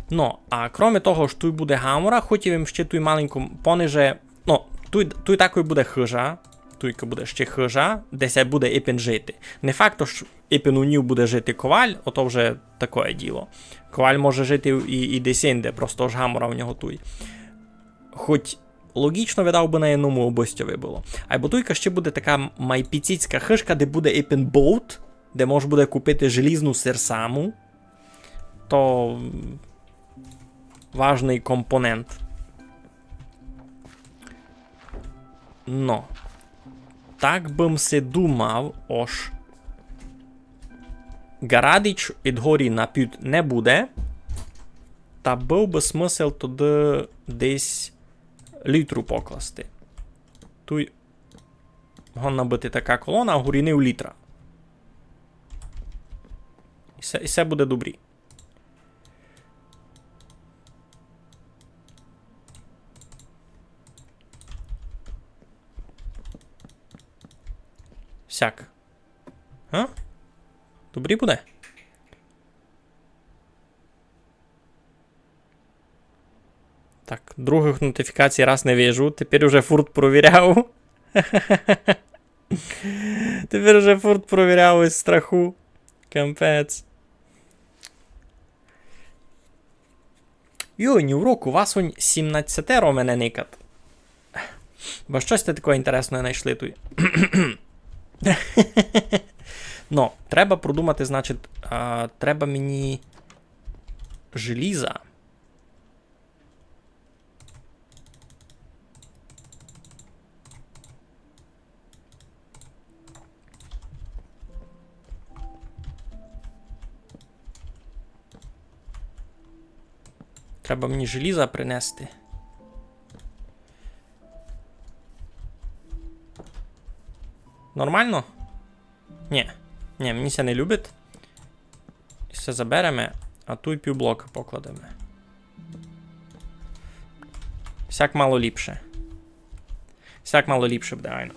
Но, а кроме того, ож туй буде гамора, хотів им ще туй маленько пониже, но, туй, туй такой буде хыжа, туйка буде ще хыжа, де ся буде ипен жити. Не факт, ож ипен у нїв буде жити коваль, ото вже такоє діло. Коваль може жити і, і десь инде, просто ож гамора у нього туй. Хоть лоґічно, видав бы, на єдному обыстьови было. Айбо туйка ще буде така май піціцька хыжка, де буде ипен болт, де мож буде купити желізну серсаму. То важный компонент. Но. Так бым си думав, ож ґарадич ид горі на пуд не буде. Та быв бы смысл туды десь літру покласти. Туй годна быти така колона, а горі нив літра. І се, і се буде добрі. Сяк. А? Добрі буде? Так, другых нотифікацій раз не вижу. Тепер уже фурт провіряв. Тепер уже фурт провіряв из страху. Капець. Йой, нївроку, вас онь сімнадцятеро мене никат. Бо штось ти такоє інтересноє найшли туй. Но, треба продумати, значить, а, треба мені желіза. Треба мені желіза принести. Нормално? Нї. Нї, мені ся не любить. Всьо забереме, а туй півблока покладеме. Сяк мало ліпше. Сяк мало ліпше буде, айно.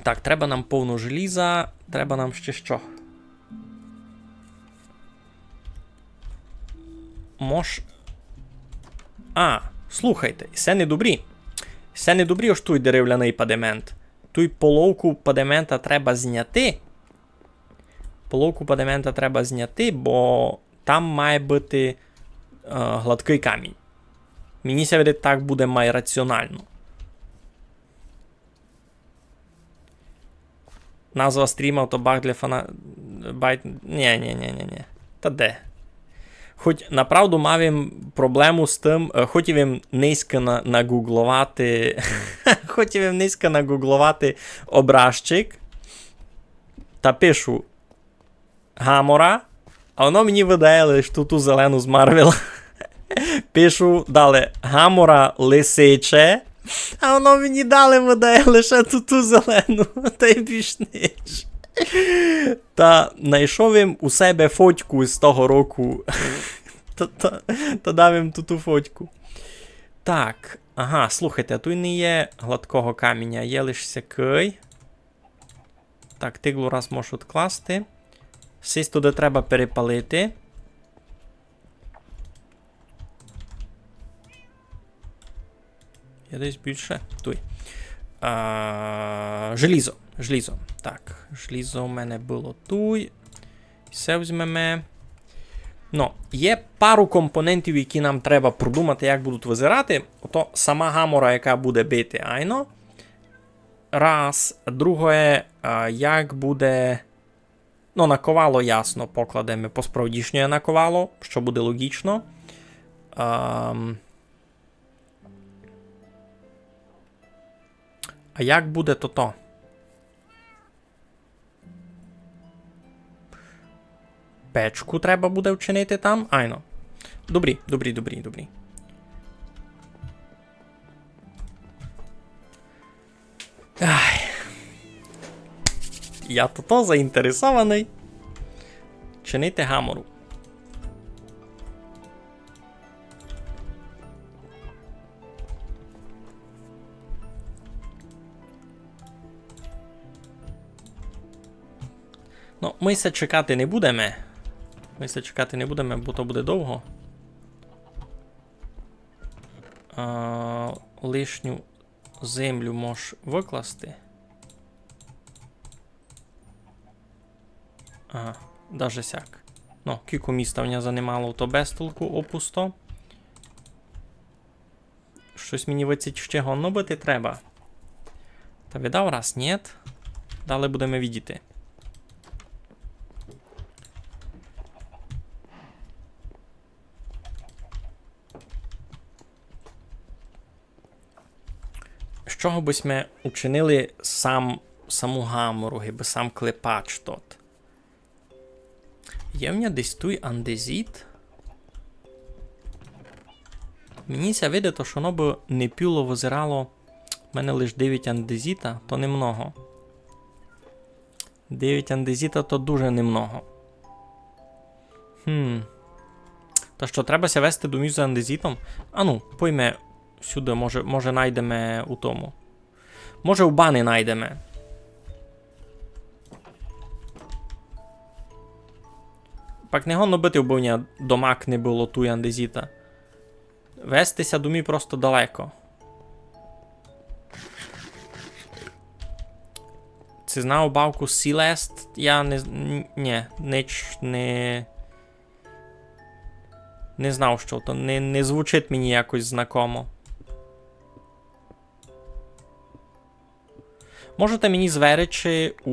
Так, треба нам повно желіза, треба нам ще што? Мож-, а, слухайте, се не добрі. Се не добрі, ож туй деревляный падемент. Туй половку падемента треба зняти. Половку падемента треба зняти, бо там має быти, е, гладкый камінь. Мені ся видить, так буде май раціонално. Назва стріма то баг для фана-, байт-, нї, нї, нї, нї, нї. Та де? Хоть направду мав им проблему з тым, е, хотів им нынька на-, нагугловати, хотів им нынька нагугловати образчик. Та пишу: гамора, а воно мені выдає лиш ту, ту зелену з Марвела. Пишу далі: гамора лисиче, а воно мені далі выдає лише ту, ту зелену, та й більш нич. Та найшов им у себе фотьку з того року. Та, та, та дав им ту, ту фотьку. Так, ага, слухайте, а туй не є гладкого каміня, є лиш сякый. Так, тиглу раз можу одкласти. Сись туды треба перепалити. Є десь більше? Туй. А, желізо. Желізо. Так, желізо у мене было туй. Се возьмеме. Ну, є пару компонентів, які нам треба продумати, як будуть визирати. Ото сама гамора, яка буде бити, айно. Раз. Другоє, а, як буде. Ну, наковало, ясно, покладеме посправдішнє наковало, што буде логічно. Ам, а як буде тото? Печку треба буде вчинити там. Айно. Добрі, добрі, добрі, добрі. Ай. Я тото заінтересованый. Чинити гамору. Ну, мы ся чекати не будеме. Мы ся чекати не будеме, бо то буде довго. А, лишню землю мож выкласти. Ага, даже сяк. Ну, кілько міста в ня занимало, то без толку, опусто. Штось мені видить, ще годно быти треба. Та видав раз, нєт. Далі будеме видіти. З чого бы сьме учинили сам, саму гамору, гибы сам клепач тот? Є в ня десь туй андезіт? Мені ся видить, што воно бы не пюло визирало. У мене лиш девять андезіта, то немного. Девять андезіта то дуже немного. Хм. Та што, треба ся вести домів за андезітом? Ану, пойме сюды, може, може найдеме у тому. Може, у бани найдеме. Пак не годно быти, убы в ня домак не было туй андезіта. Вести ся домів просто далеко. Ци знав бавку Сілест? Я не з-, н-, нї, нич не, не знав, што то. Не, не звучить мені якось знакомо. Можете мені зверечи у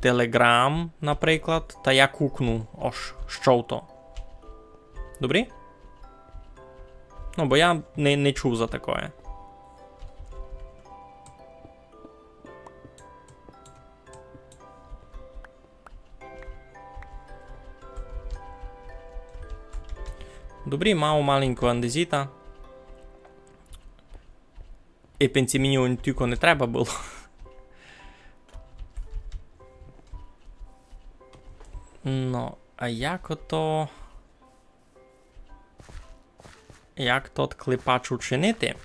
Telegram, наприклад, та я кукну, ож што то. Добрі? Ну, бо я не, не чув за такоє. Добрі, мав маленьку андезіта. Епен ци мені он тілько не треба было. Ну, а як ото? Як тот клепач учинити?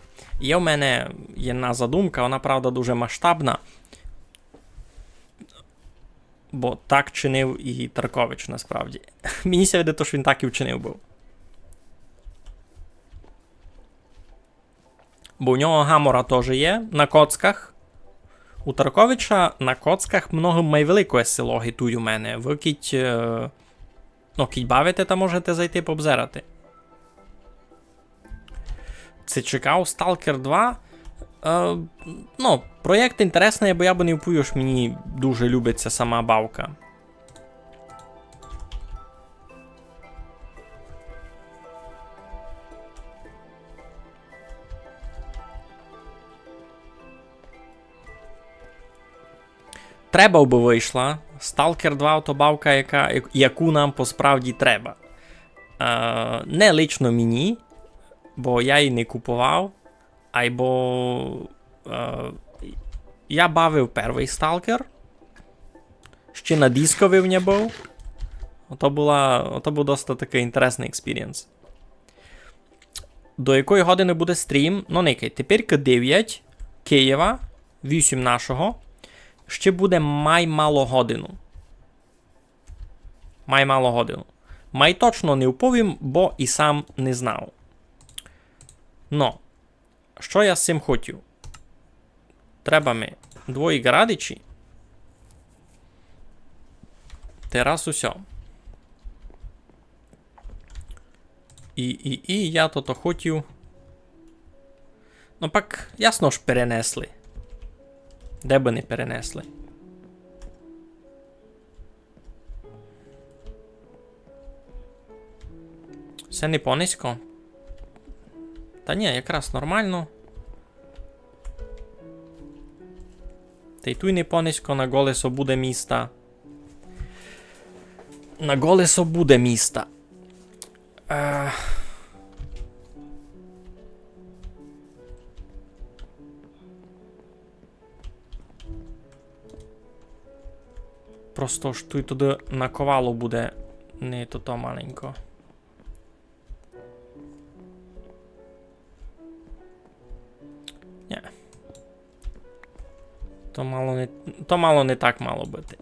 Є в мене єдна задумка, вона, правда, дуже масштабна. Бо так чинив і Таркович, насправді. Мені ся видить, ож він так і вчинив быв. Бо у нього гамора тоже є на коцках. У Тарковича на коцках много май великоє село ги туй у мене. Вы кідь, е, ну, кідь бавите, та можете зайти побзирати. Ци чекав Сталкер два? Е, ну, проєкт інтересный, бо я бы не вповів, ож мені дуже любить ся сама бавка. Треба бы вышла. Сталкер два то бавка, яка, яку нам посправді треба. Е, не лично мені, бо я її не куповав. Айбо, е, я бавив первый Сталкер. Ще на дискови в ня быв. Ото была, ото быв доста такый інтересный експірієнс. До якої годины буде стрім? Ну, никай, теперь девять Києва, вісім нашого. Ще буде май мало годину. Май мало годину. Май точно не вповім, бо і сам не знав. Но, што я з сим хотів? Треба ми двоє ґарадичі. Тераз усьо. І, і, і я тото хотів. Ну пак, ясно ж, перенесли. Де бы не перенесли. Се не понизько? Та ні, якраз нормално. Та й туй не понизько, на колесо буде міста. На колесо буде міста. Е. Просто ж туй туды наковало буде не тото маленько. Ні. То мало не, то мало не так мало быти.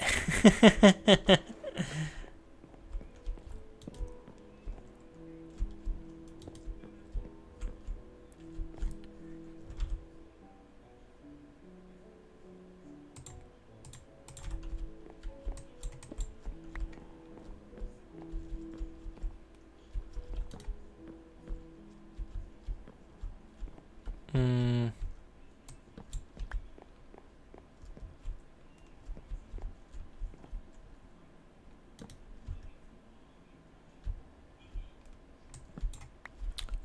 М.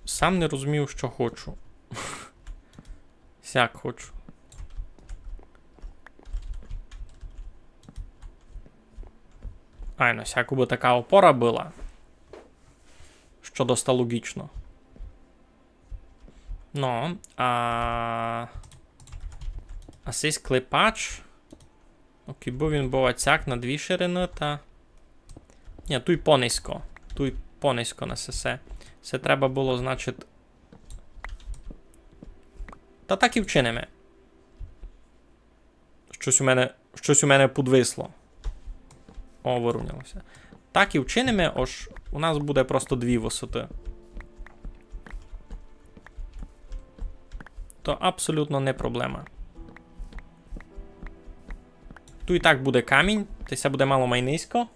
Сам не розумію, што хочу. Сяк хочу. Айно, сяку бы така опора была. Што доста логічно. Но, а, а сись клепач. Окей, бо він быв ацяк на дві ширины, та... Ні, туй понизько. Туй понизько на сесе. Се треба было, значить... Та так і вчиниме. Штось у мене, штось у мене підвисло. О, вырівняло ся. Так і вчиниме, ож у нас буде просто дві высоты. То абсолютно не проблема. Туй і так буде камінь, то ся буде мало май низько.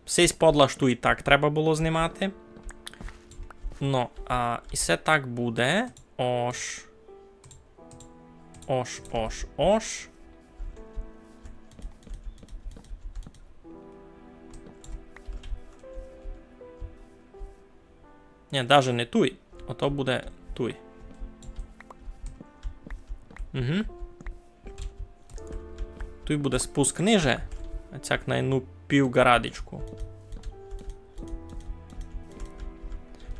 Сись подлаж туй і так треба было знимати. Но, а, і се так буде. Ож. Ож, ож, ож. Ні, даже не туй. Ото буде туй. Угу. Туй буде спуск ниже. Цяк на єдну півґарадичку.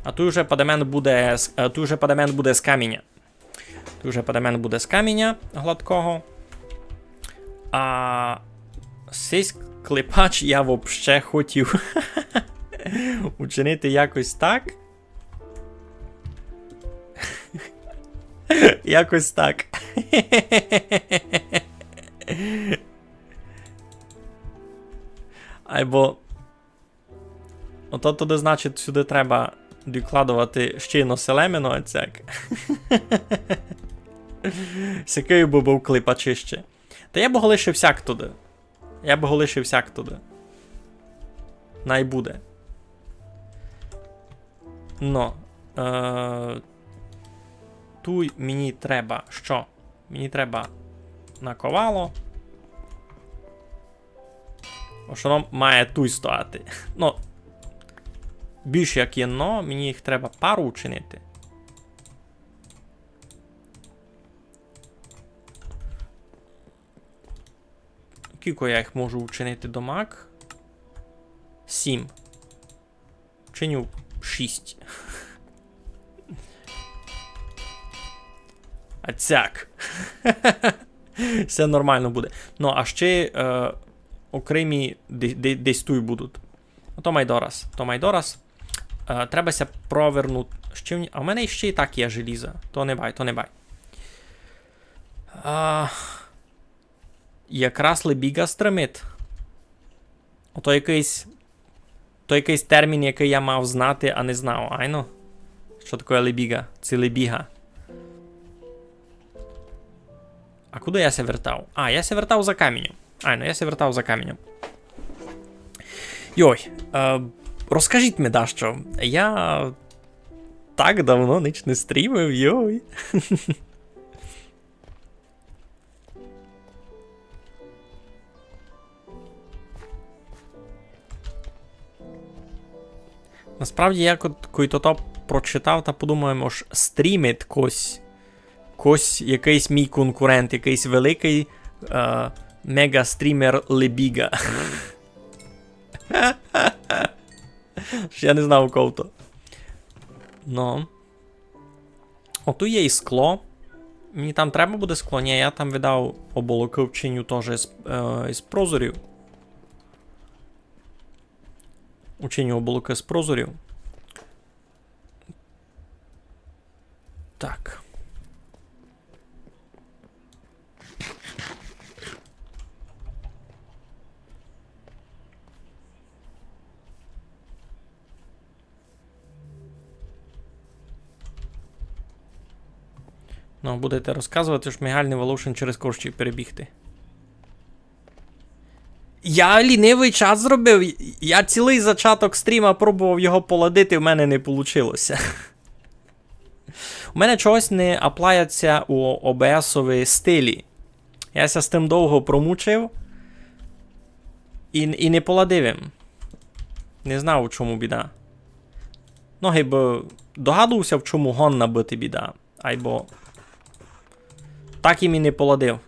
А туй уже падамент буде з, е, туй уже падамент буде з каміня. Туй уже падамент буде з каміня гладкого. А сись клепач я вообще хотів учинити якось так. Якось так. Айбо ото туды, значить, сюды треба докладовати ще й селемено, а цяк. Сякый бы быв клепачище. Та я бы го лишив сяк туды. Я бы го лишив сяк туды. Най буде. Но, е, туй мені треба што? Мені треба наковало. Ож воно має туй стояти. Ну, більш як єдно, мені їх треба пару учинити. Кілько я їх можу учинити домак? Сім. Чиню шість. А цяк. Всьо нормално буде. Ну, а ще, е, окремі де-, де-, десь туй будуть. Ну, то май дораз, то май дораз. Е, треба ся провернути. Ще в ні-, а в мене ще і так є желіза. То не бай, то не бай. А, якраз лебіґа стримить. Ото якыйсь, то якыйсь термін, якый я мав знати, а не знав, айно? Што такоє лебіґа? Ци лебіга? А куды я ся вертав? А, я ся вертав за каміньом. Айно, я ся вертав за каміньом. Йой, е, розкажіть ми дашто. Я так давно ніч не стрімив, йой. Насправді, я ко-, коли то, то прочитав, та подумав, ож стрімить кось, кось якыйсь мій конкурент, якыйсь великый, е, мега-стрімер Лебіґа. Ож я не знав, у кого то. Ну. О, туй є і скло. Мені там треба буде скло? Ні, я там видав оболокы вчиню тоже з, е, із прозорів. Учиню оболокы з прозорів. Так. Ну, будете розказовати, ож Мігаль не волошен через корчі перебігти. Я лінивый чат зробив. Я цілый зачаток стріма пробовав його поладити, в мене не получило ся. У мене чогось не аплаяться у О Б С-ові стилі. Я ся з тым довго промучив і, і не поладив им. Не знав, у чому біда. Ну, гибы догадував ся, в чому годна быти біда. Айбо так им і не поладив.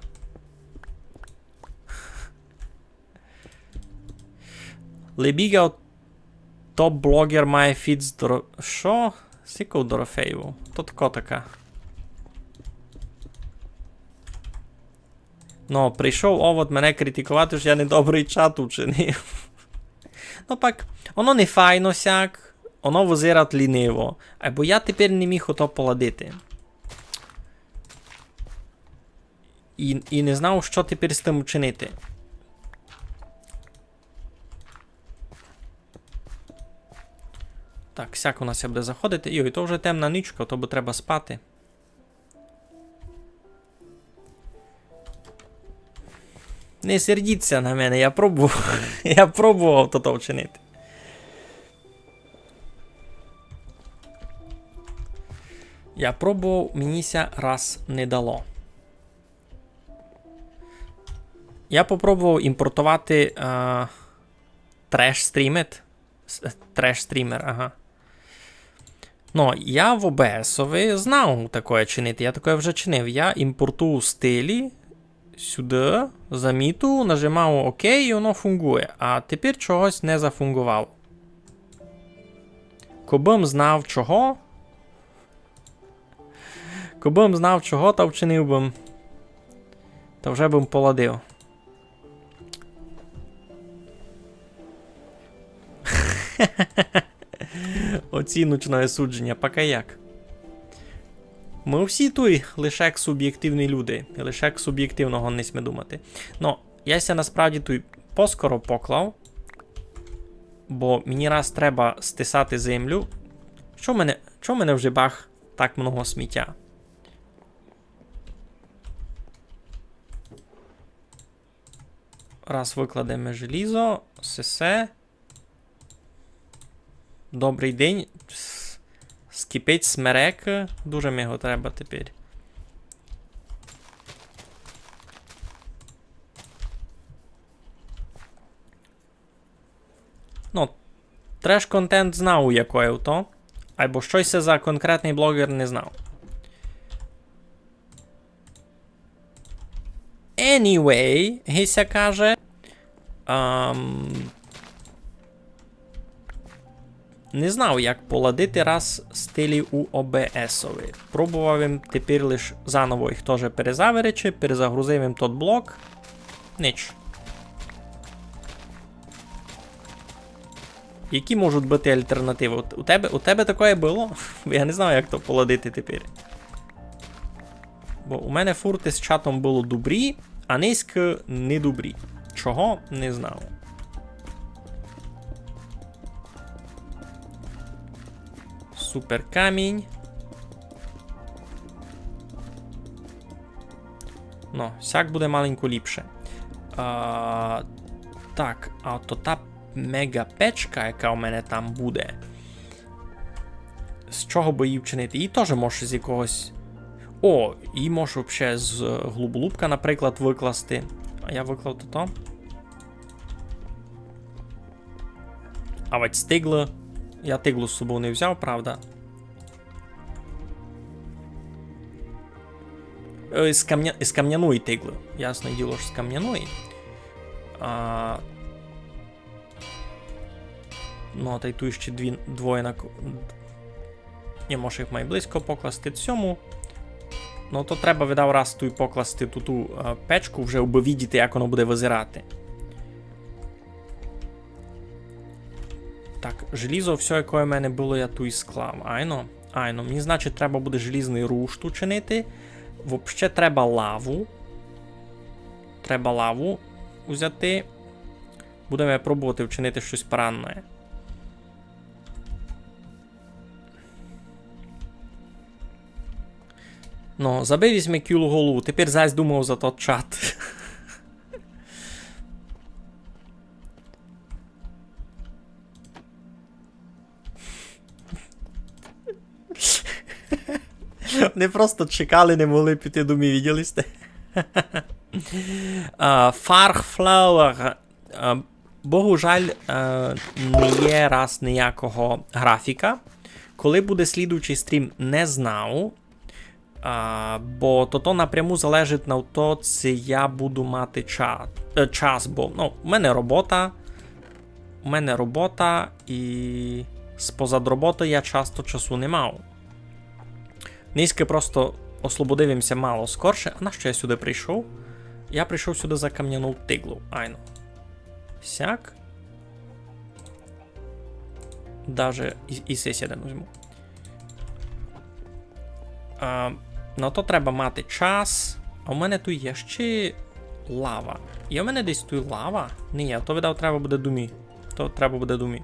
Лебіґа, топ-блогер має фіт з Доро-, што? З яков Дорофеєвов? То тако така. Ну, прийшов овод мене критиковати, ож я недобрый чат учинив. Ну пак, оно не файно сяк, оно визирать ліниво. Айбо я тепер не міг ото поладити. І, і не знав, што тепер з тым учинити. Так, сяк у нас ся буде заходити. Йой, то вже темна нічка, то бы треба спати. Не сердіться на мене, я пробував, я пробував то, то вчинити. Я пробував, мені ся раз не дало. Я попробував імпортовати, е, треш стрімет. С-, треш стрімер, ага. Ну, я в О Б С-ови знав такоє чинити, я такоє вже чинив. Я імпортую стилі, сюды, заміту, нажимав ОК і воно фунґує. А тепер чогось не зафунґовало. Кобы м знав чого, кобы м знав чого, та вчинив бы м. Та вже бы м поладив. Оціночне судженя, пока як. Мы всі туй лише як субєктивні люди, і лише як субєктивно годні сьме думати. Но, я ся насправді туй поскоро поклав, бо мені раз треба стесати землю. Чо в мене, чо в мене вже бах так много сміття? Раз выкладеме желізо, сесе. Добрый день. С-, скипить смерек. Дуже ми його треба тепер. Ну, треш-контент знав, у якоє то. Айбо штось се за конкретный блогер не знав. Anyway, ги ся каже. Ам, не знав, як поладити раз стилі у ОБС-ови. Пробовав им тепер лиш заново їх тоже перезаверечи, перезагрузив им тот блок. Нич. Які можуть быти алтернативы? У, у тебе, у тебе такоє было? Бо я не знав, як то поладити тепер. Бо у мене фурт из чатом было добрі, а нынька не добрі. Чого? Не знав. Супер камінь. Но, сяк буде маленько ліпше. А, так, а то та мега печка, яка у мене там буде. З чого бы її вчинити? Її тоже можеш з якогось. О, її можеш вообще з глуболупка, наприклад, выкласти. А я выклав тото. А вать з тиглы. Я тиглу з собов не взяв, правда. Е, з камня-, з камняної тиглы. Ясне діло, што з камняної. А, ну, а тай туй ще дві, двоє на ко-, я можу їх май близько покласти цьому. Ну, то треба, видав, раз туй покласти ту, ту, е, печку вже, абы видіти, як воно буде визирати. Так, желізо всьо, яке в мене было, я туй склав. Айно, айно, мені, значить, треба буде желізный рушт учинити. Вообще треба лаву. Треба лаву взяти. Будеме пробовати вчинити штось парадне. Ну, забив єсь ми кілу голову, тепер зась думав за тот чат. Они просто чекали, не могли піти домів, виділи сьте? А, Farflower, а, богужаль, а, не є раз ніякого графіка. Коли буде слідуючий стрім, не знав. А, бо то, то напряму залежить на то, ци я буду мати ча-, е, час, бо, ну, у мене робота, у мене робота, і спозад роботы я часто часу не мав. Нынька просто ослободив им ся мало скорше. А нащо я сюды прийшов? Я прийшов сюды за камняну тиглу. Айно. Сяк. Даже і, і сись єден возьму. А, на то треба мати час. А у мене туй є ще лава. Є у мене десь туй лава? Ні, то, видав, треба буде домі. То треба буде домі.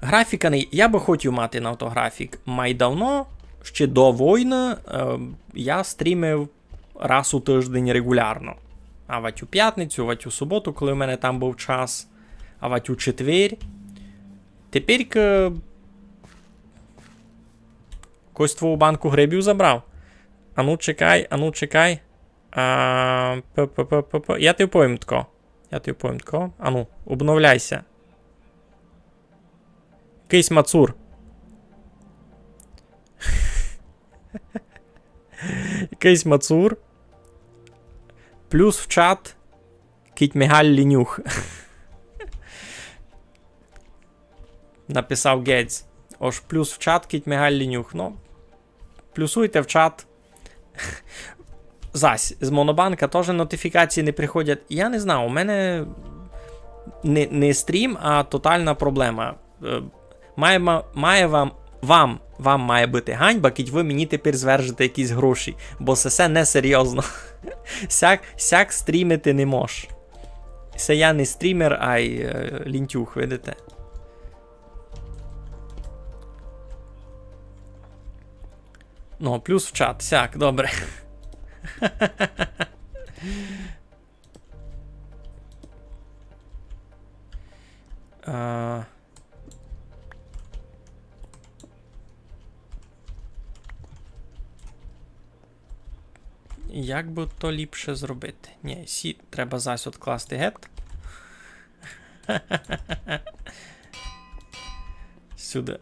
Графіка не, я бы хотів мати на то графік. Май давно, ще до войны, е, я стрімив раз у тыждень регулярно. Авать у пятницю, авать у суботу, коли в мене там быв час, авать у четвер. Тепер к-, Когось твою банку грибів забрав? Ану, чекай, ану, чекай. А, п-, п-, п-, п-, п-, я тобі повім тако. Я тобі повім тако. Ану, обновляйся. Якыйсь мацур. Якыйсь мацур. Плюс в чат. Кідь Мигаль лінюх. Написав Гець. Ож плюс в чат, кідь Мигаль лінюх. Ну, плюсуйте в чат. Зась, з Монобанка тоже нотифікації не приходять. Я не знаю, у мене не, не стрім, а тотална проблема. Е, має, ма-, має вам, вам, вам має быти ганьба, кідь вы мені тепер звержете якісь гроші, бо се, се несерйозно. Сяк, сяк стрімити не мож. Се я не стрімер, ай, е, лінтюх, видите? Ну, плюс в чат, сяк, добре. А, як бы то ліпше зробити? Ні, сі треба зась одкласти гет. Сюды.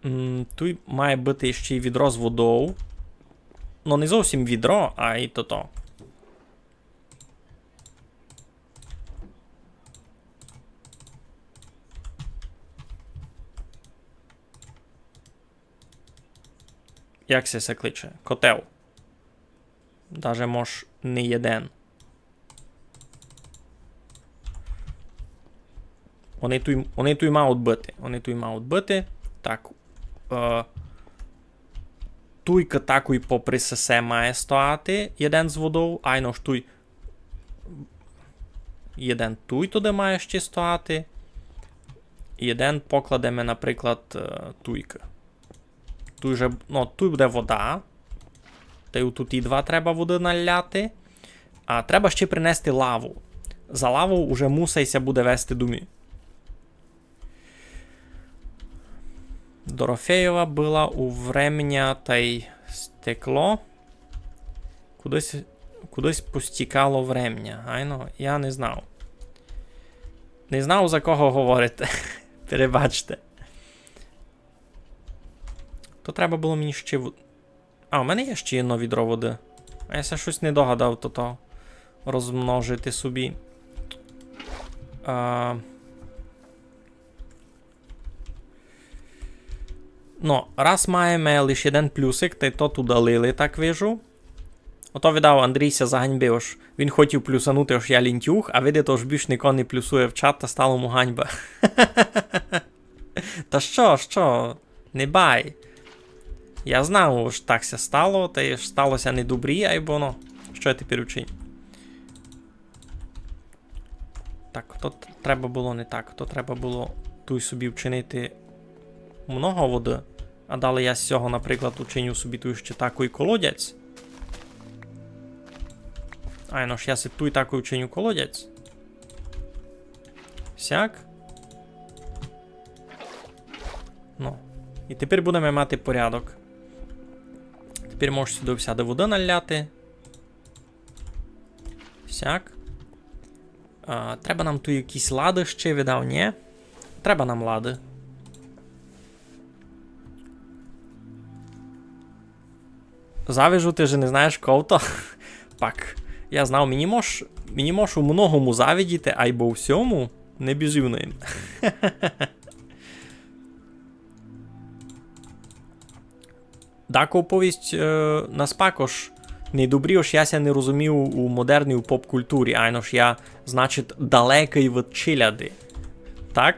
М, туй має быти ще й відро з водов. Ну, не зовсім відро, а й тото. Як се, се кличе? Котел. Даже мож не єден. Они туй, они туй мають быти. Они туй мають быти. Так. Е, туйка такой попри сесе має стояти. Єден з водов. Айно ж туй. Єден туй туды має ще стояти. Єден покладеме, наприклад, е, туйка. Туй же, ну, туй буде вода. Тай тут і два треба воды наляти. А треба ще принести лаву. За лаву уже мусай ся буде вести домі. Дорофеєва была у времня тай стекло. Кудись, кудись постікало времня. Айно, я не знав. Не знав, за кого говорите. Перебачте. То треба было мені ще в-, а, у мене є ще одно відро воды. А я ся штось не догадав тото розмножити собі. А, ну, раз маєме лише єден плюсик, тай тот удалили, так вижу. Ото, видав, Андрій ся заганьбив, ож він хотів плюсанути, ож я лінтюх, а видить, ож більш нико не плюсує в чат, та стало му ганьба. Та што, што? Не бай. Я знав, ож так ся стало, тай ож стало ся недобрі, айбо, ну, што я тепер учиню? Так, то т-, треба было не так. То треба было туй собі вчинити много воды. А далі я з сього, наприклад, учиню собі туй ще такой колодязь. Айно ж, я си туй такой вчиню колодязь. Сяк. Ну. І тепер будеме мати порядок. Тепер можеш сюды всяды воды наляти. Сяк. А, треба нам туй якісь лады ще, видав, нє? Треба нам лады. Завижу, ты же не знаєш, ков то? Пак, я знав, мені мож, мені мож у многому завидіти, айбо у всьому не бізувним. Дако повість, е, наспак, ож недобрі, ож я ся не розумію у модерній, у поп-культурі, айно ж я, значить, далекый від челяди. Так?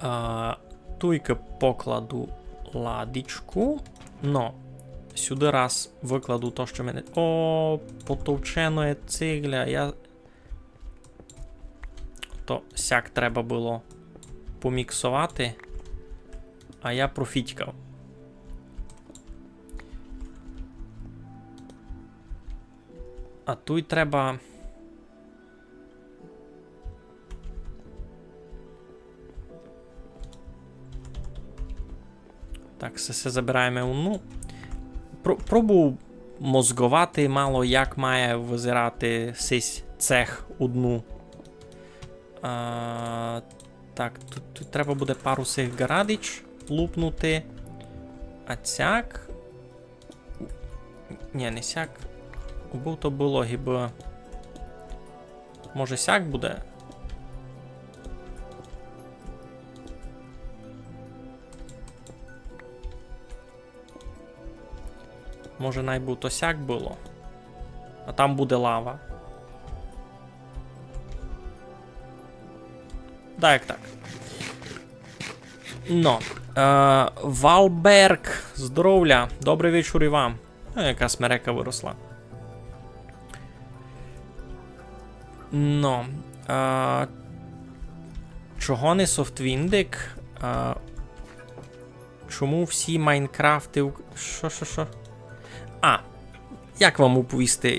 А, туйкы покладу ладичку. Но, сюды раз выкладу то, што мене... О, потовченоє цигля. Я То сяк треба было поміксовати, а я профітькав. А туй треба. Так, се, се забираєме у, ну, про-, пробую мозговати мало, як має визирати сись цех одну. А, так, тут, тут треба буде пару сих ґарадич лупнути. А цяк. Нї, не сяк. Убы то было, гибы. Може, сяк буде? Може, най бы то сяк было. А там буде лава. Да, як так. Но, е, Валберг, здоровля, добрый вечур і вам. Е, яка смерека выросла. Но, е, чого не Софтвіндик? Е, чому всі Майнкрафты у-, што, што, што? А, як вам уповісти?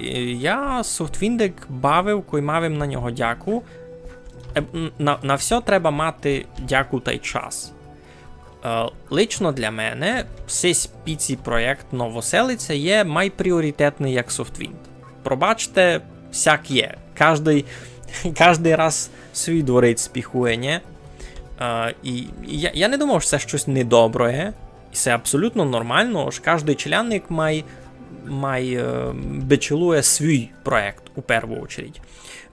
Я Софтвіндик бавив, кой мав им на нього дяку. Е, м, на, на всьо треба мати дяку тай час. Е, лично для мене сись піці проєкт Новоселиця є май пріоритетный як Софтвінд. Пробачте, сяк є. Каждый, каждый раз свій дворець спіхує, нї? Е, і я, я не думав, што се штось недоброє. І се абсолютно нормално, ож каждый челядник май, май, е, бичелує свій проєкт у перву очередь.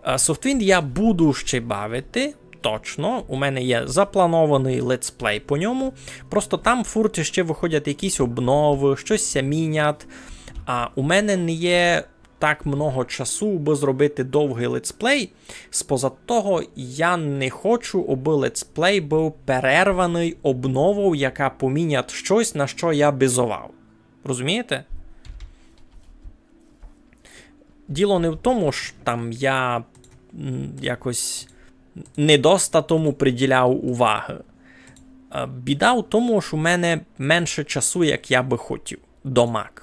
Е, Софтвінд я буду ще бавити, точно. У мене є запланованый летсплей по ньому. Просто там фурт ще выходять якісь обновы, штось ся мінять. А у мене не є так много часу, абы зробити довгый летсплей. Споза того, я не хочу, абы летсплей быв перерваный обновов, яка помінять штось, на што я бизовав. Розумієте? Діло не в тому, ож там я, м, якось недоста тому приділяв увагы. Е, біда в тому, ож у мене менше часу, як я бы хотів. Домак.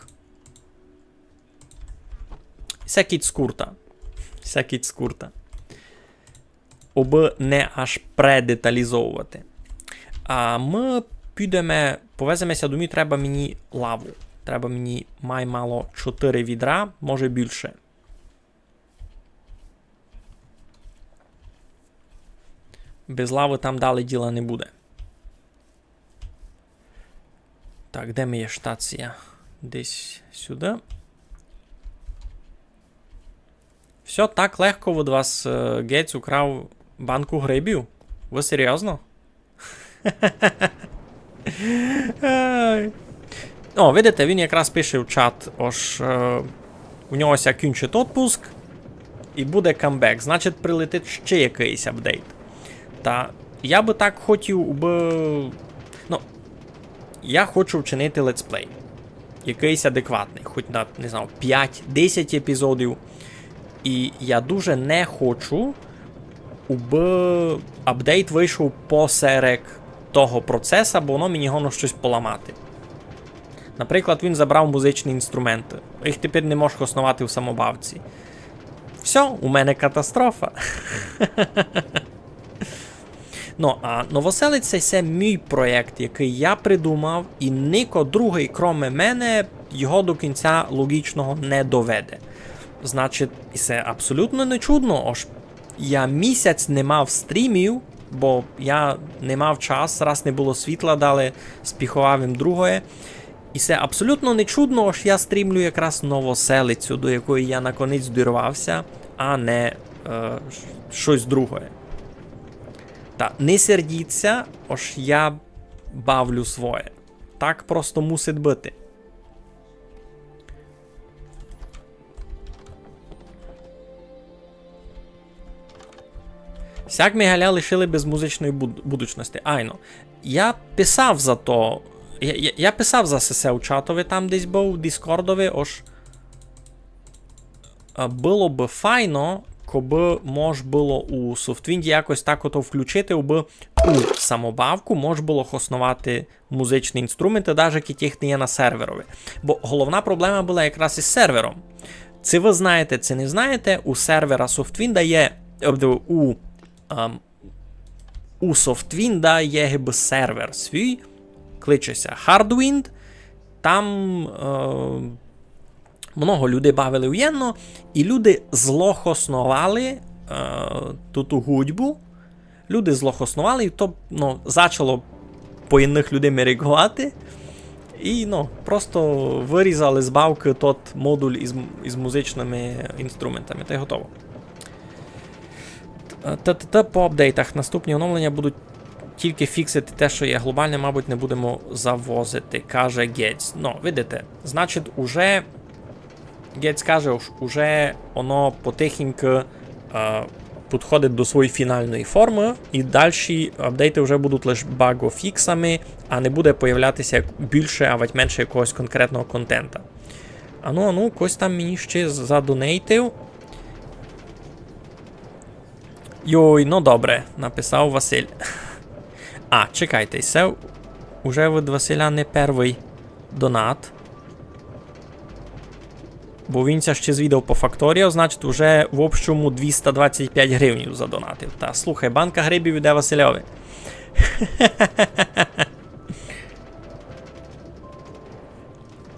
Ся кідь скурта. Ся кідь скурта. Обы не аж предеталізовувати. А мы підеме, повеземе ся домів, треба мені лаву. Треба мені май мало чотыри відра, може більше. Без лавы там далі діла не буде. Так, де ми є штація? Десь сюды. Всьо так легко від вас, е, Гейтс украв банку грибів? Вы серйозно? Ай. О, видите, він якраз пише в чат, ож, е, у нього ся кінчить отпуск, і буде камбек. Значить, прилетить ще якыйсь апдейт. Та я бы так хотів бы, ну, я хочу вчинити летсплей. Якыйсь адекватный, хоть на, не знаю, пять-десять епізодів. І я дуже не хочу, убы апдейт вышов посеред того процеса, бо воно мені годно штось поламати. Наприклад, він забрав музичні інструменты. Їх тепер не можеш хосновати в самобавці. Всьо, у мене катастрофа. Ну, а Новоселиця — се мій проєкт, якый я придумав, і нико другый, кроме мене, його до кінця логічного не доведе. Значить, і се абсолютно не чудно, ож я місяць не мав стрімів, бо я не мав час, раз не было світла, далі спіховав им другоє. І се абсолютно не чудно, ож я стрімлю якраз Новоселицю, до якої я наконець дорвався, а не, е, ш-, штось другоє. Та не сердіться, ож я бавлю своє. Так просто мусить быти. Сяк Мигаля лишили без музичної буд-, будучности. Айно. Я писав за то. Я, я, я писав за сесе у чатови, там десь быв, в Діскордови, ож, а, было бы файно, кобы мож было у Софтвінді якось так ото включити, абы у самобавку мож было хосновати музичні інструменты, даже кідь їх не є на серверови. Бо головна проблема была якраз із сервером. Ци вы знаєте, ци не знаєте, у сервера Софтвінда є, е, у, ем, у Софтвінда є гибы сервер свій, кличе ся Hardwind, там, е, Много людей бавили уєдно, і люди злохосновали, е, ту, ту гудьбу. Люди злохосновали, і то, ну, зачало по єдных людей мереґовати. І, ну, просто вырізали з бавкы тот модуль із, із музичными інструментами, та й готово. Т-т-т по апдейтах. Наступні оновлення будуть тільки фіксити те, що є. Глобальне, мабуть, не будемо завозити, каже Гейтс. Ну, видите, значить, уже Гейтс каже, ож уже воно потихеньку, е, підходить до своєї фінальної формы, і дальші апдейты вже будуть лише багофіксами, а не буде появлятися як більше, авать менше якогось конкретного контента. Ану, ану, хтось там мені ще з-, задонейтив. Йой, ну добре, написав Василь. А, чекайте, се уже від Василя не первый донат. Бо він ся ще звідав по Факторіо, значить, уже в общому двіста двадцять пять гривнів задонатив. Та слухай, банка грибів іде Васильови.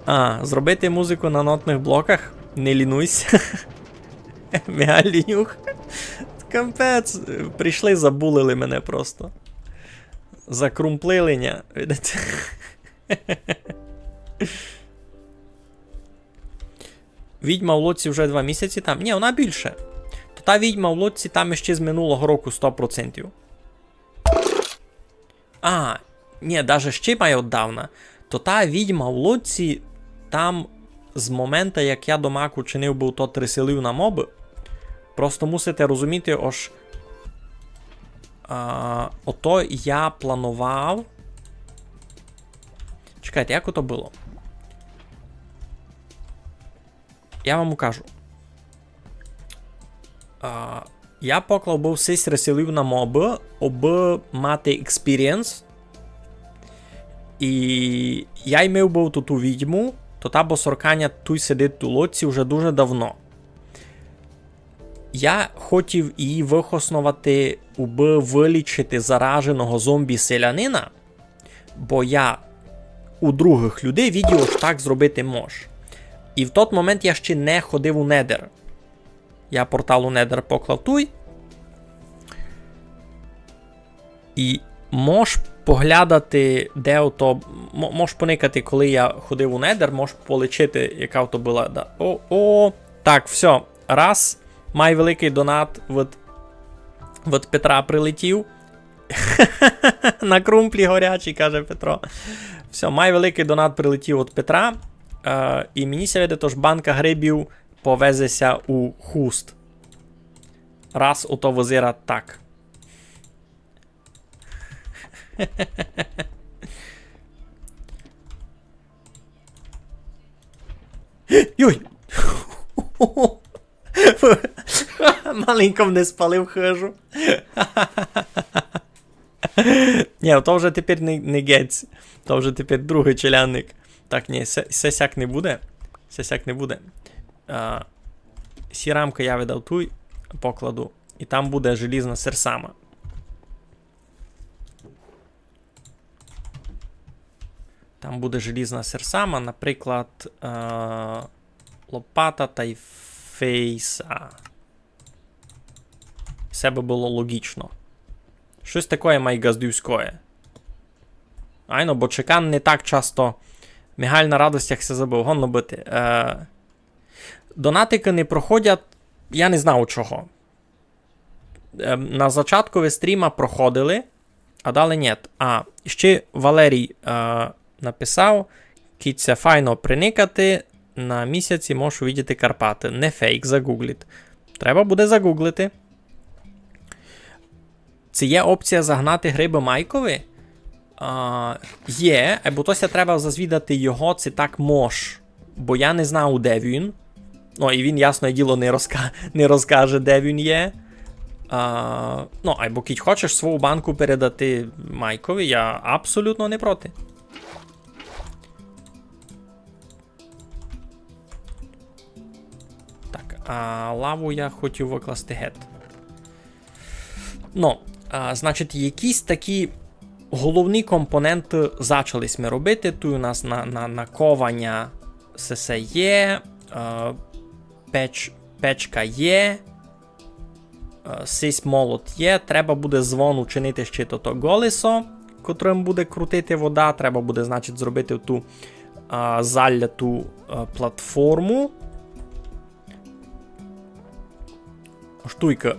А, зробити музику на нотных блоках? Не лінуйся. Мігаль Лінюх. Капець, прийшли, забулили мене просто. Закрумплили ня, видите. Відьма в лодці вже два місяці там. Ні, вона більше. То та відьма в лодці там іще з минулого року сто процентів. А, ні, даже ще май оддавна. То та відьма в лодці там з момента, як я домак учинив быв тот реселив на мобы. Просто мусите розуміти, ож, а, ото я планував. Чекайте, як ото было? Я вам укажу. А, я поклав быв сись реселив на мобы, обы мати експірієнс. І я й мив быв ту, ту відьму, то та босорканя туй сидить у лодці вже дуже давно. Я хотів її выхосновати, убы вылічити зараженого зомбі-селянина, бо я у другых людей видів, ож так зробити мож. І в тот момент я ще не ходив у Недер. Я портал у Недер поклав туй. І мож поглядати, де ото, м-, мож поникати, коли я ходив у Недер, мож полічити, яка то была, да. О, о, так, всьо. Раз. Май великый донат від, від Петра прилетів. На крумплі горячі, каже Петро. Всьо, май великый донат прилетів від Петра. Е, і мені ся видить, ож банка грибів повезе ся у Хуст. Раз ото визирать так. Йой! Маленько не спалив хыжу. Ні, то вже тепер не, не Гейтс. То вже тепер другый челядник. Так, ні, се, се сяк не буде. Се сяк не буде. А, сі рамкы я видав туй, покладу. І там буде желізна серсама. Там буде желізна серсама, наприклад, е, лопата тай фейса. Се бы было логічно. Штось такоє май ґаздівськоє. Айно, бо чекан не так часто. Мігаль на радостях ся забыв, годно быти. Е, донатикы не проходять, я не знав чого. Е, на зачаткови стріма проходили, а далі нєт. А, ще Валерій, е, написав: «Кідь ся файно приникати, на місяці можеш увидіти Карпаты». Не фейк, загугліть. Треба буде загуглити. Ци є опція загнати грибы Майкови? А, є, бо то ся треба зазвідати його, ци так мож. Бо я не знав, де він. Ну, і він, ясне діло, не розка-, не розкаже, де він є. А, ну, айбо кідь хочеш свою банку передати Майкови, я абсолютно не проти. Так, а лаву я хотів выкласти гет. Ну, а, значить, якісь такі головні компоненты зачали сьме робити. Туй у нас на, на, накованя се, се є. Е, печ, печка є. Е, сись молот є. Треба буде звон учинити ще тото колесо, котрым буде крутити вода. Треба буде, значить, зробити ту, е, заляту, е, платформу. Штуйка.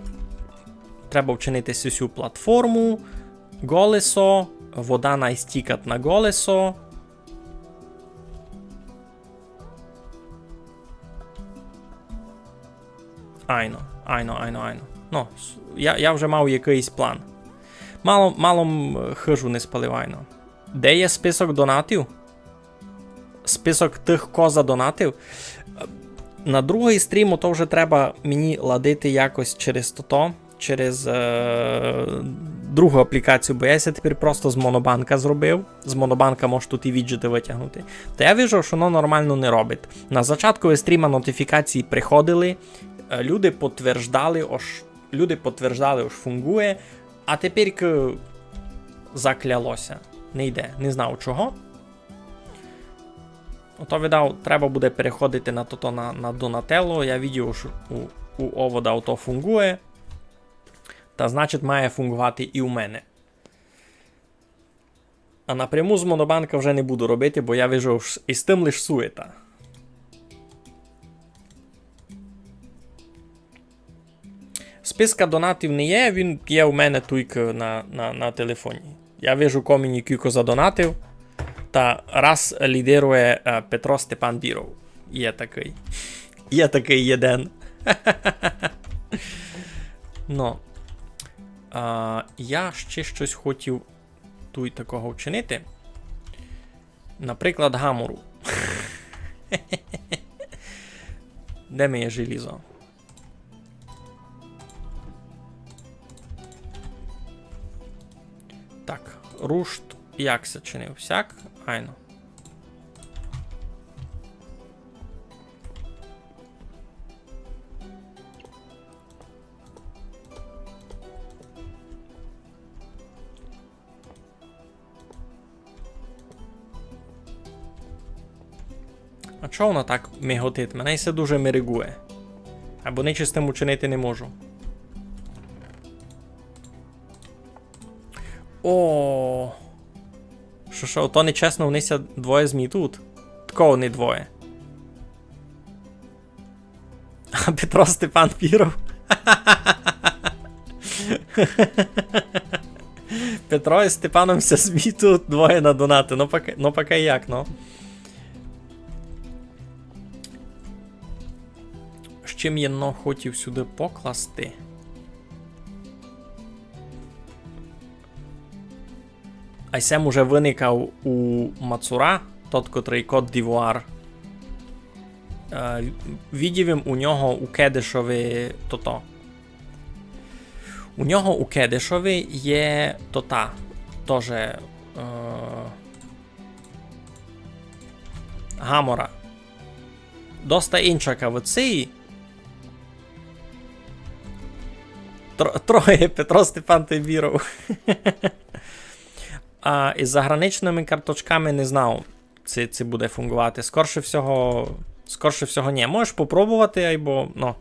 Треба вчинити сю платформу. Колесо. Вода най стікат на колесо. Айно, айно, айно, айно. Ну, с-, я, я вже мав якыйсь план. Мало, мало м, хыжу не спалив, айно. Де є список донатів? Список тых, ко задонатив? Е, на другый стрім то вже треба мені ладити якось через тото, через, е, другу аплікацію, бо я ся тепер просто з монобанка зробив. З монобанка можеш тут і віджеты вытягнути. Та я вижу, што воно нормално не робить. На зачаткови стріма нотифікації приходили, е, люди потверждали, ож, люди потверждали, ож фунґує, а тепер к-, закляло ся. Не йде, не знав чого. Ото, видав, треба буде переходити на тото, на, на Донателло. Я видів, ож у, у Овода ото фунґує. Та, значить, має фунґовати і у мене. А напряму з монобанка вже не буду робити, бо я вижу, ож із тым лиш суєта. Списка донатів не є, він є у мене туйка на, на, на телефоні. Я вижу, ко мені кілько задонатив, та раз лідирує, е, Петро Степан Біров. Є такый. Є такый єден. Ну. А, я ще штось хотів туй такого вчинити. Наприклад, гамору. Де моє желізо? Так, рушт як ся чинив? Сяк? Айно. А чого воно так миготить? Мене се дуже мерегує. Або нич з тым учинити не можу. О. Што, што, то нечесно, вони ся двоє змітуть? Такого не двоє. А Петро Степан Біров. Петро із Степаном ся змітуть, двоє на донаты. Ну, пока, ну, пока як, ну. З чим я, но, хотів сюды покласти? Ай сем уже выникав у Мацура, тот, котрый Кот-д'Івуар. Е, видів им у нього у Кедишови тото. У нього у Кедишови є тота, тоже, е, гамора. Доста инша кавицеї. Тро-, троє Петро Степан Тибіров. А із заграничными карточками не знав, ци, ци буде фунґовати. Скорше всього, скорше всього, ні. Можеш попробовати, айбо, ну,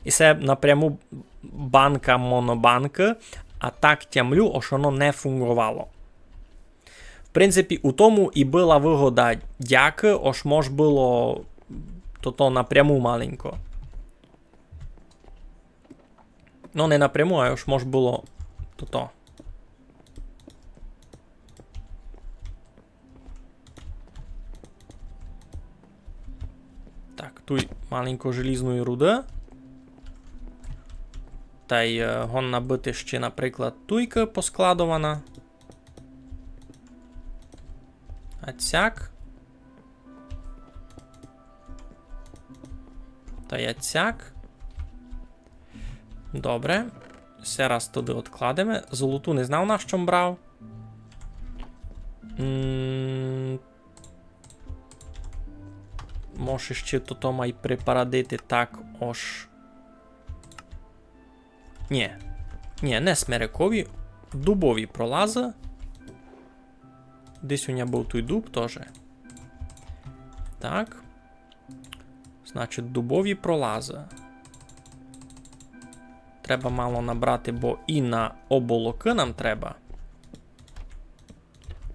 і се напряму банка, монобанка, а так тямлю, ож оно не фунґовало. В принципі, у тому і была выгода дякы, ож мож было тото напряму маленько. Ну, не напряму, а ож мож было тото. Так, туй маленько желізної руды. Тай, е, годна быти ще, наприклад, туйка поскладована. А цяк. Тай а цяк. Добре. Се раз туды одкладеме. Золоту не знав, на што м брав. М, може, ще тото май припарадити так, ож. Нє. Нє, не смерекові. Дубові пролазы. Десь у ня быв туй дуб тоже. Так. С-, Значить, дубові пролазы. Треба мало набрати, бо і на оболокы нам треба.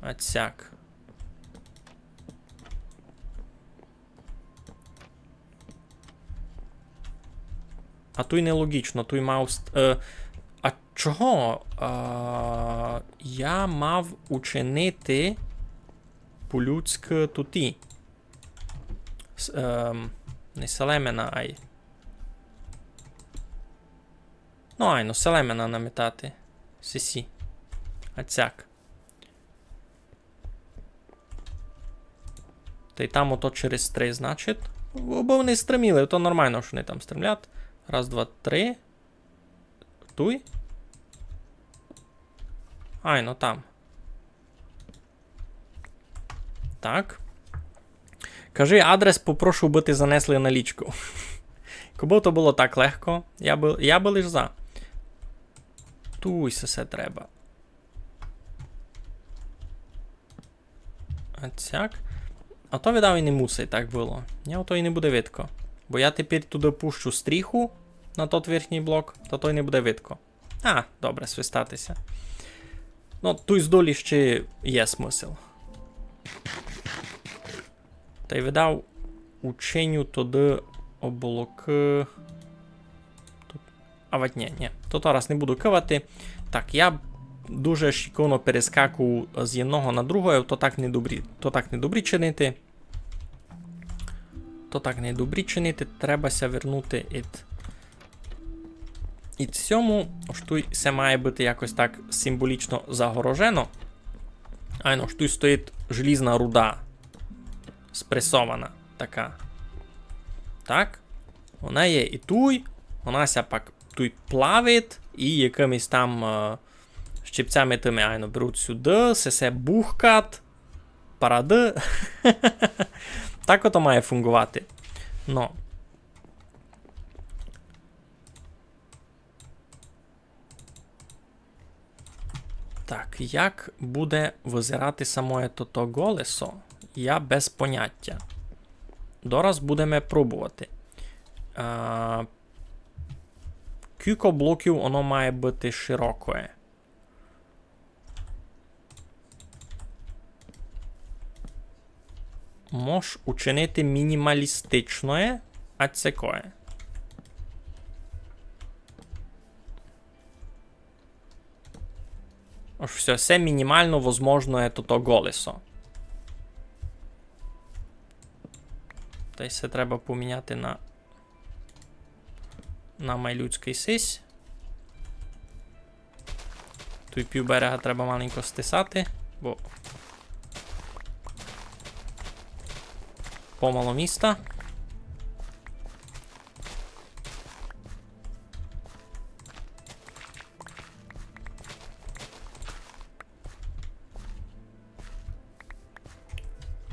А сяк. А туй нелогічно, туй мав ст-, е, а чого? А, я мав учинити по-людськы туті. С-, ем, не селемена, ай. Ну, айно, селемена наметати. Сисі. А сяк. Тай там ото через три, значить. Бо вони стриміли, то нормално, што вони там стримлять. Раз, два, три. Туй. Айно, там. Так. Кажи адрес, попрошу, бы ти занесли налічку. Кобы то было так легко, я бы, я бы лиш за. Туй се, се треба. А сяк. А то, видав, і не мусить так было. Ні, ото і не буде видко. Бо я тепер туды пущу стріху на тот верхній блок, та то і не буде видко. А, добре, свистати ся. Ну, туй здолі ще є смысл. Тай, видав, учиню туды облакы. Тут. А вать ні, ні. То раз не буду кывати. Так, я дуже шиковно перескакую з єдного на другоє, то так не добрі, то так не добрі чинити. То так не добрі чинити, треба ся вернути ид, ид сьому. Ож туй се має быти якось так символічно загорожено. Айно, ож туй стоїть желізна руда. Спресована така. Так. Вона є і туй. Вона ся пак туй плавить. І якимись там, е, щипцями тыми, айно, беруть сюды. Се, се бухкат. Парады. Так ото має фунґовати. Но. Так, як буде визирати самоє тото колесо? Я без понятя. Дораз будеме пробовати. А, кілько блоків воно має быти широкоє? Мож учинити мінімалістичноє, а сякоє. Ож всьо, се мінімално возможноє тото колесо. Тай се треба поміняти на, на майлюдськый сись. Туй пів берега треба маленько стисати, бо помало міста.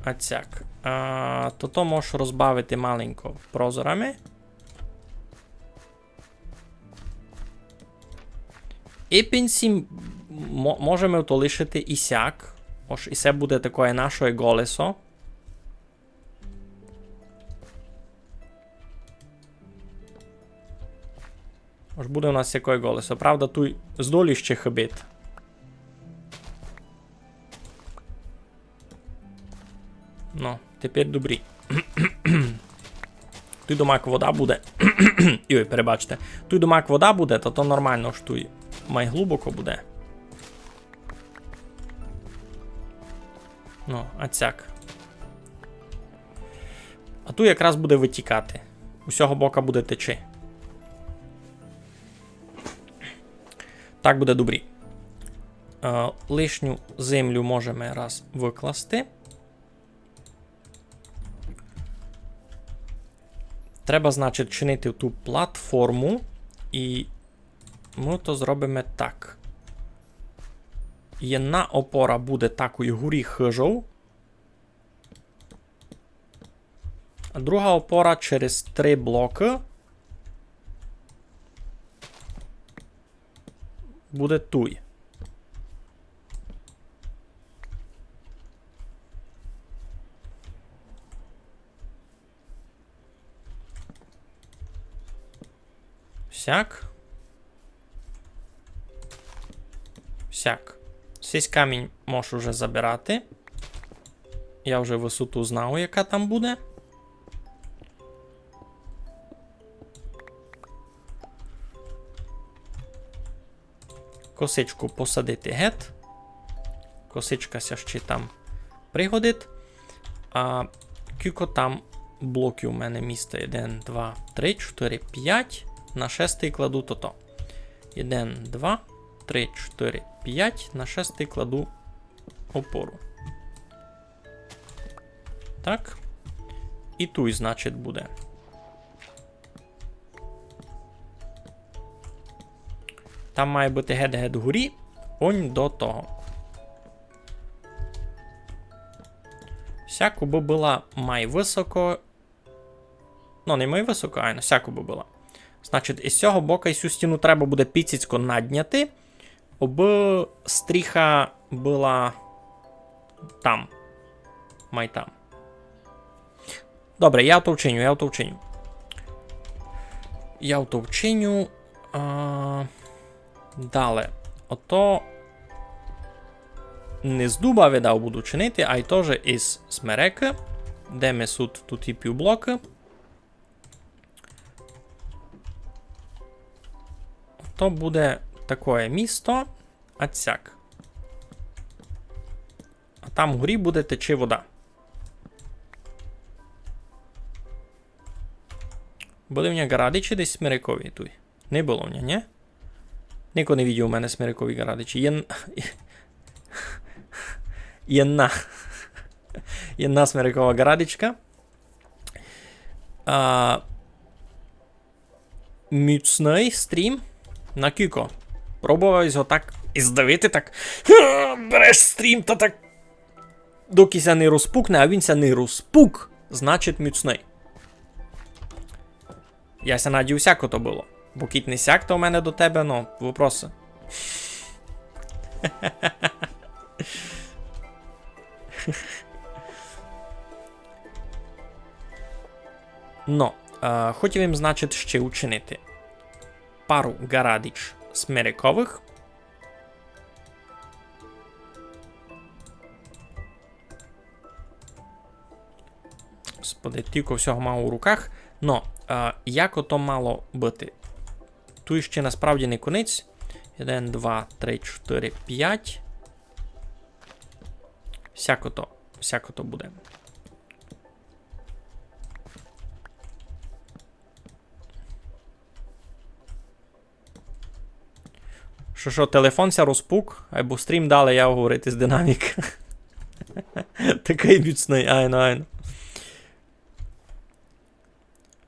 А сяк. А, тото можеш розбавити маленько прозорами. І пінсі мо-, можеме то лишити і сяк. Ож і се буде такоє нашоє колесо. Ож буде у нас сякоє колесо. Правда, туй здолі ще хыбить. Но, тепер добрі. Туй домак вода буде. Йой, перебачте. Туй домак вода буде, та то нормално, ож туй май глубоко буде. Но, а сяк. А туй якраз буде вытікати. Усього бока буде течи. Так буде добрі. Е, лишню землю можеме раз выкласти. Треба, значить, чинити ту платформу, і мы то зробиме так. Єдна опора буде такой горі хыжов, а друга опора через три блокы буде туй. Сяк. Сяк. Сись камінь можу вже забирати. Я вже высоту знав, яка там буде. Косичку посадити гет. Косичка ся ще там пригодить. А кілько там блоків у мене міста? Один, два, три, чотири, пять. На шестый кладу тото. Один, два, три, чотири, пять. На шестый кладу опору. Так. І туй, значить, буде. Там має быти гет-гет горі, онь до того. Сяк убы была май высоко. Ну, не май высоко, айно, сяк убы была. Значить, із сього бока і сю стіну треба буде піціцько надняти, обы стріха была там. Май там. Добре, я то вчиню, я то вчиню. Я то вчиню. А, дале. Ото не з дуба, видав, буду чинити, ай тоже із смерекы. Де ми сут туй і півблокы. То буде такоє місто. Ацяк. А там горі буде течи вода. Были в ня ґарадичі десь смерекові туй? Не было в ня, нї? Нико не видів у мене смерекові ґарадичі. Є н-, є на. Є на смерекова ґарадичка. А, міцный стрім. На кілько. Пробовав єм го так і здавити, так. Береш стрім та так. Докі ся не розпукне, а він ся не розпук, значить міцный. Я ся надію, сяко то было. Бо кідь не сяк, то у мене до тебе, ну, вопросы. Но, е, хотів им, значить, ще учинити пару ґарадич смерековых. Господи, тілько всього мав у руках. Но, е, як ото мало быти? Туй ще насправді не конець. Один, два, три, чотири, пять. Сяко то, сяко то буде. Шо, шо, телефон ся розпук, айбо стрім далі, я говорити з динаміка. Такый міцный, айно, айно.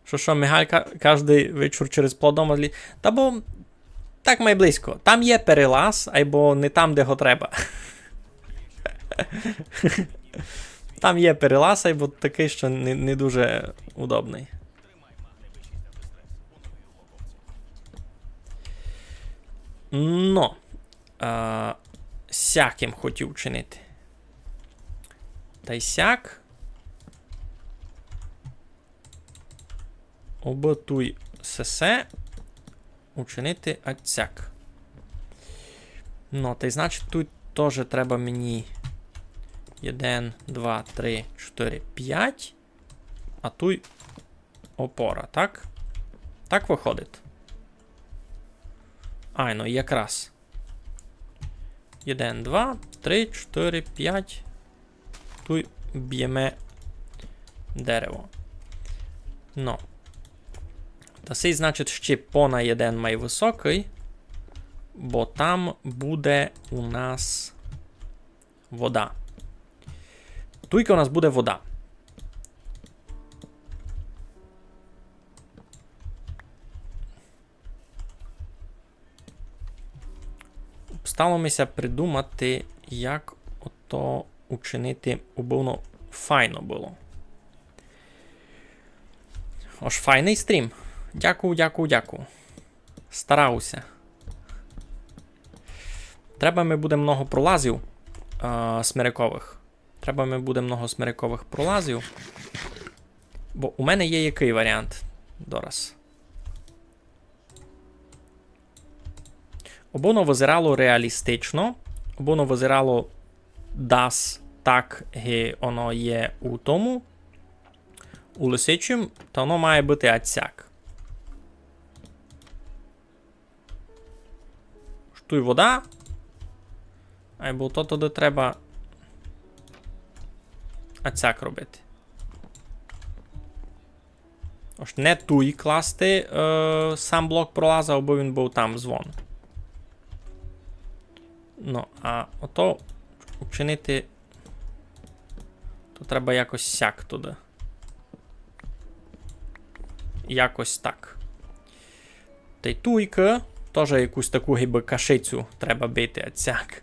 Шо, шо, Михаль ка-, каждый вечур через плот дома злі-, та бо так май близько. Там є перелаз, айбо не там, де го треба. Там є перелаз, айбо такый, што не, не дуже удобный. Но, е, сяк им хотів чинити. Тай сяк. Обы туй сесе учинити ацяк. Но, тай значить, туй тоже треба мені один, два, три, чотири, пять. А туй опора, так? Так выходить? Айно, якраз. Один, два, три, чотири, пять. Туй бєме дерево. Но. Та сей, значить, ще пона єден май высокый, бо там буде у нас вода. Туйка у нас буде вода. Стало ми ся придумати, як ото учинити, убы воно файно было. Ож файный стрім. Дякую, дякую, дякую. Старав ся. Треба ми буде много пролазів, а, смерековых. Треба ми буде много смерековых пролазів. Бо у мене є якый варіант. Дораз. Обы оно вызирало реалістично, обы оно вызирало дас так, ги оно є у тому, у лисичім, та оно має быти ацяк. Ож туй вода. Айбо то туды треба ацяк робити. Ож не туй класти, е, сам блок пролаза, абы він быв там звон. Ну, а ото учинити, то треба якось сяк туды. Якось так. Тай туйкы тоже якусь таку гибы кашицю треба бити, ацяк.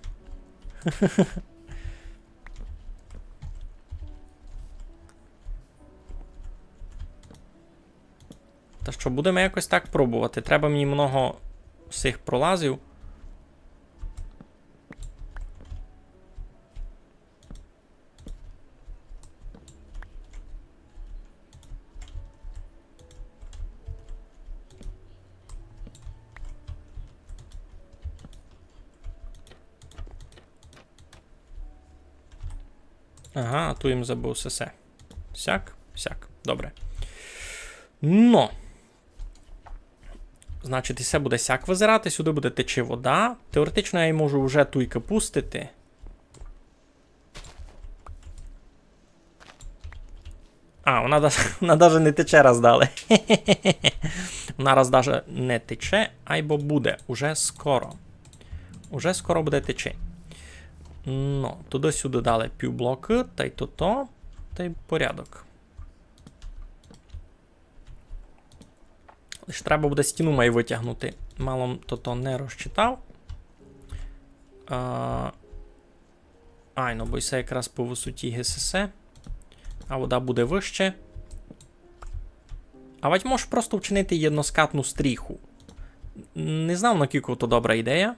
Та што, будеме якось так пробовати. Треба мені много сих пролазів. Ага, а ту им забыв сесе. Сяк, сяк. Добре. Но. Значить, і се буде сяк вызирати, сюды буде течи вода. Теоретично я її можу вже туйкы пустити. А, вона да-, вона даже не тече раз далі. Вона раз даже не тече, айбо буде. Уже скоро. Уже скоро буде течи. Ну, туды-сюды дали півблокы, тай тото, тай порядок. Лиш треба буде стіну май вытягнути. Мало м тото не розчитав. А, айно, бо се якраз по высоті ГСС. А вода буде выще. А вадь можеш просто вчинити єдноскатну стріху. Не знав, накілько то добра ідея.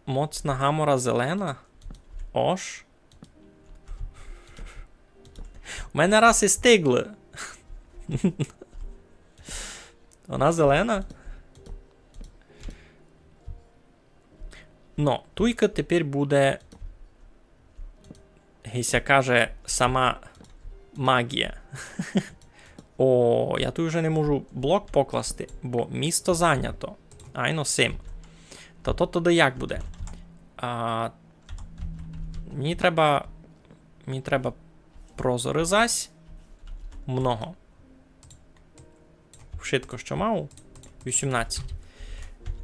Моцна гамора зелена? Ож. У мене раз і стигли. Вона зелена? Но, туйка тепер буде, ги ся каже, сама магія. О, я туй уже не можу блок покласти, бо місто занято. Айно сим. Та то тогды як буде? А, мені треба, мені треба прозоры зась. Много. Вшытко, што мав. Вісімнадцять.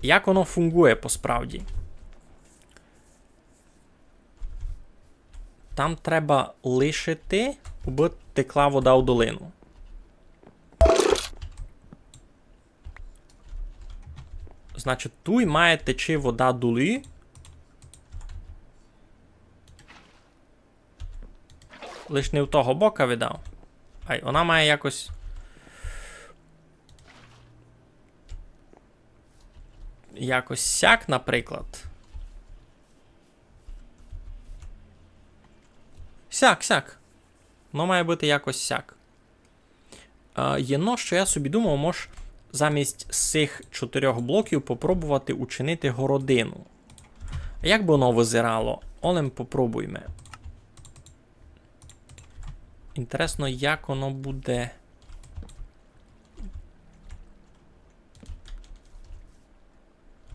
Як воно фунґує по справді? Там треба лишити, абы текла вода у долину. Значить, туй має течи вода долі. Лиш не в того бока видав. Ай, вона має якось, якось сяк, наприклад. Сяк, сяк. Воно має быти якось сяк. Е, єдно, што я собі думав, мож замість сих чотирьох блоків попробовати учинити городину. Як бы воно визирало? Олем попробуйме. Інтересно, як воно буде.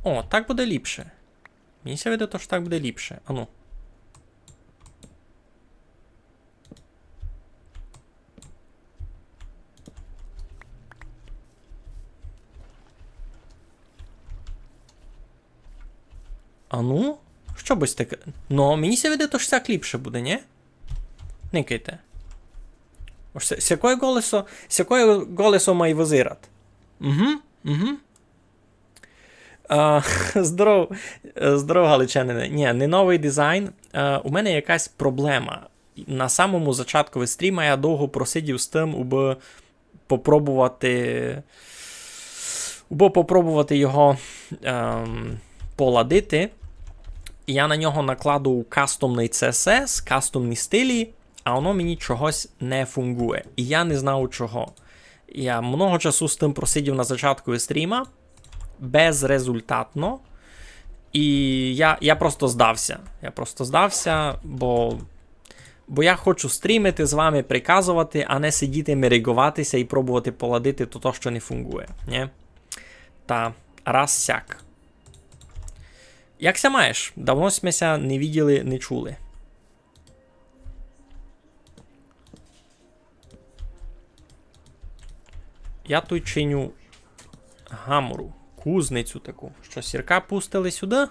О, так буде ліпше. Мені ся видить, ож так буде ліпше. Ану. Ану? Што бысь таке? Но, мені ся видить, ож сяк ліпше буде, нї? Никайте. Ож се, сякоє колесо, сякоє колесо має визирати. Угу, угу. А, здоров, е, здоров, галичанине. Нї, не новый дизайн. Е, у мене якась проблема. На самому зачаткови стріма я довго просидів з тым, убы попробовати, убы попробовати його, ем, поладити. Я на нього накладу кастомный C S S, кастомні стилі, а воно мені чогось не фунґує. І я не знав чого. Я много часу з тым просидів на зачатку стріма, безрезультатно. І я, я просто здався. Я просто здався, бо, бо я хочу стрімити, з вами приказовати, а не сидіти, мериґовати ся і пробовати поладити то, то, што не фунґує, нє? Та раз сяк. Як ся маєш? Давно сьме ся не виділи, не чули. Я туй чиню гамору, кузницю таку. Што, Сірка пустили сюды?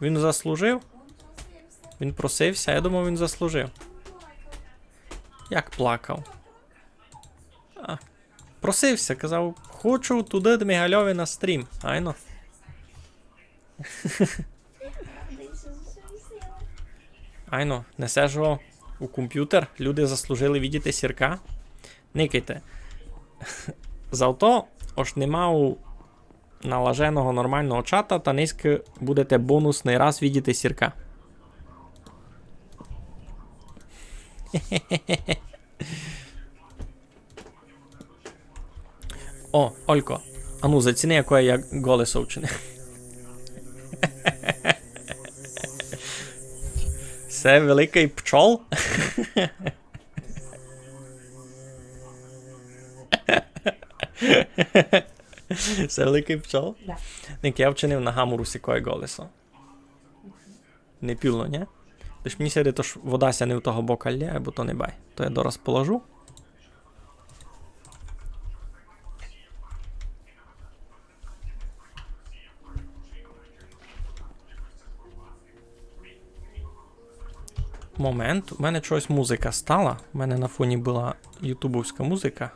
Він заслужив? Він просив ся, я думав, він заслужив. Як плакав. А, просив ся, казав: «Хочу туды до Мігальови на стрім». Айно. Айно, несеш го у компютер, люди заслужили видіти Сірка. Никайте. Зато, ож не мав налаженого нормалного чата, та нынька будете бонусный раз видіти Сірка. О, Олько, ану, заціни, якоє я голесо вчинив. Се великый пчол? Се великый пчол? Да. Ник, я вчинив на гамору сякоє голесо. Не піло, нє? Лиш мені ся видить, ож вода ся не в того бока лє, айбо то не бай. То я дораз положу. Момент, у мене чогось музика стала. У мене на фоні была ютубовська музика.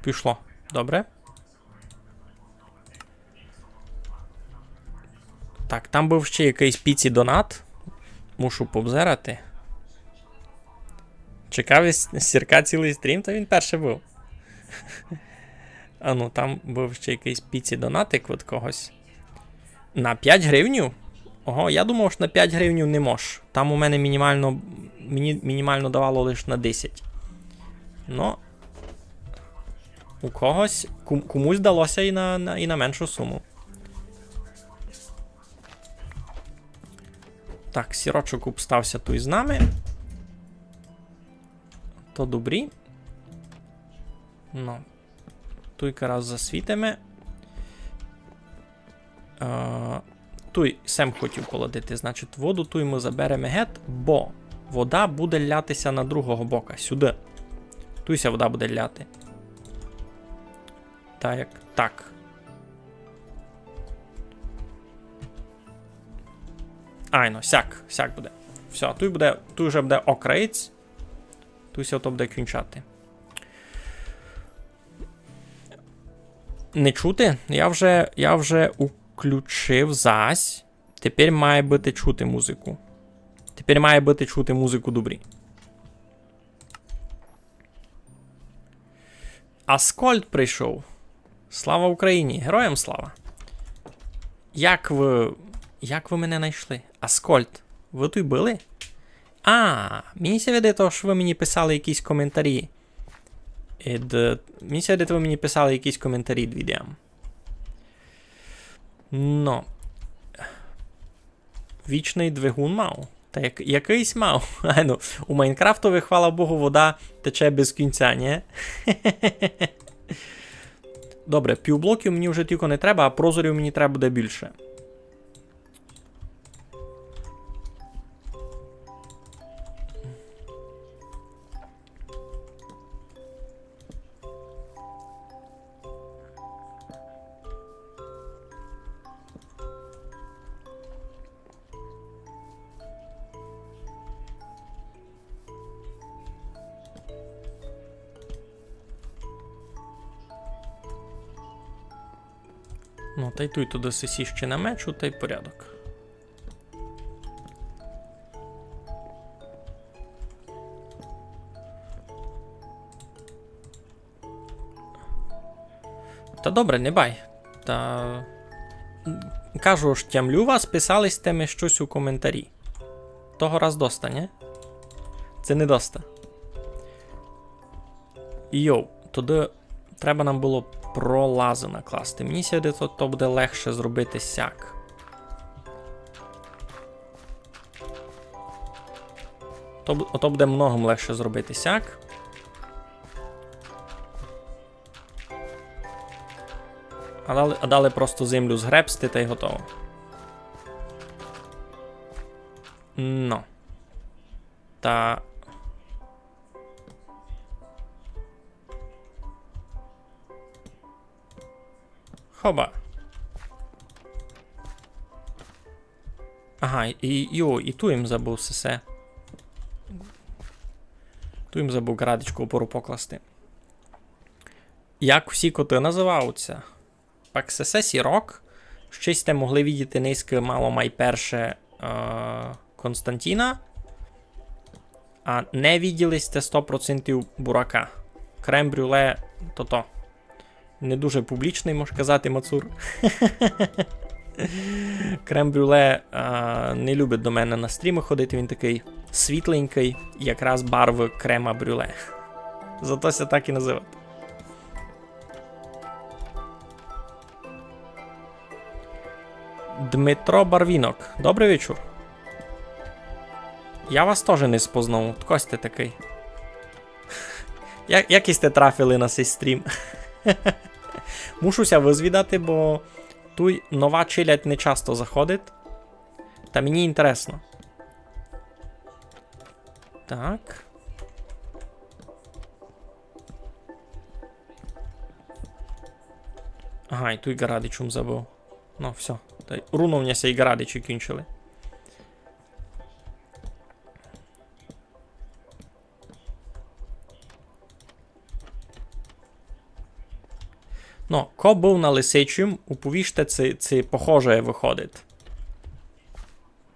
Пішло. Добре. Так, там быв ще якыйсь піці донат. Мушу повзирати. Чекав із Сірка цілый стрім, та він першый быв. Ану, там быв ще якыйсь піці донатик від когось. На пять гривнів? Ого, я думав, што на пять гривнів не мож. Там у мене мінімално, міні-, мінімално давало лиш на десять. Но, у когось, ком-, комусь далося і на, на, і на меншу суму. Так, Сірочок обстався туй з нами. То добрі. Но. Туйка раз засвітиме. Е, туй сем хотів поладити, значить, воду туй мы забереме гет, бо вода буде ляти ся на другого бока, сюды. Туй ся вода буде ляти. Так, так. Айно, сяк, сяк буде. Всьо, туй буде, туй уже буде окраєць. Туй ся то буде кінчати. Не чути? Я вже, я вже уключив зась. Тепер має быти чути музику. Тепер має быти чути музику добрі. Аскольд прийшов. Слава Україні! Героям слава! Як вы, як вы мене найшли? Аскольд, вы туй были? А, мені ся видить, ож вы мені писали якісь коментарі. Ед, мені ся видить, вы мені писали якісь коментарі д відеам. Но. Вічный двигун мав. Та як-, якыйсь мав. Айно, у Майнкрафтови, хвала Богу, вода тече без кінця, нє? Добре, півблоків мені вже тілько не треба, а прозорів мені треба буде більше. Ну, та й туй туды сесі ще намечу, та й порядок. Та добре, не бай. Та, м, кажу, ож тямлю вас, писали сьте ми штось у коментарі. Того раз доста, нє? Ци не доста? Йоу, туды треба нам было пролазы накласти. Мені ся видить, то, то буде легше зробити сяк. То, бу- ото буде многом легше зробити сяк. А далі, а далі просто землю згребсти тай готово. Но. Та. Хоба. Ага, і, і, о, і ту им забыв сесе. Ту им забыв ґарадичку опору покласти. Як всі коты называвуть ся? Пак сесе сірок. Штось сьте могли видіти нынька мало май перше, е, Константіна. А не виділи сьте сто процентів бурака. Крем-брюле, то-то. Не дуже публічный, мож казати, мацур. Крем-брюле, е, не любить до мене на стрімы ходити, він такый світленькый, якраз барвы крема-брюле. Зато ся так і называть. Дмитро Барвінок. Добрый вечур. Я вас тоже не спознав. Тко сьте такый? Як, як сьте трафили на сей стрім? Мушу ся вызвідати, бо туй нова челядь не часто заходить. Та мені інтересно. Так. Ага, і туй ґарадичу м забыв. Ну, всьо. Тай руно в ня ся і ґарадичі кінчили. Ну, ко быв на Лисичім, уповіжте, ци, ци похоже выходить.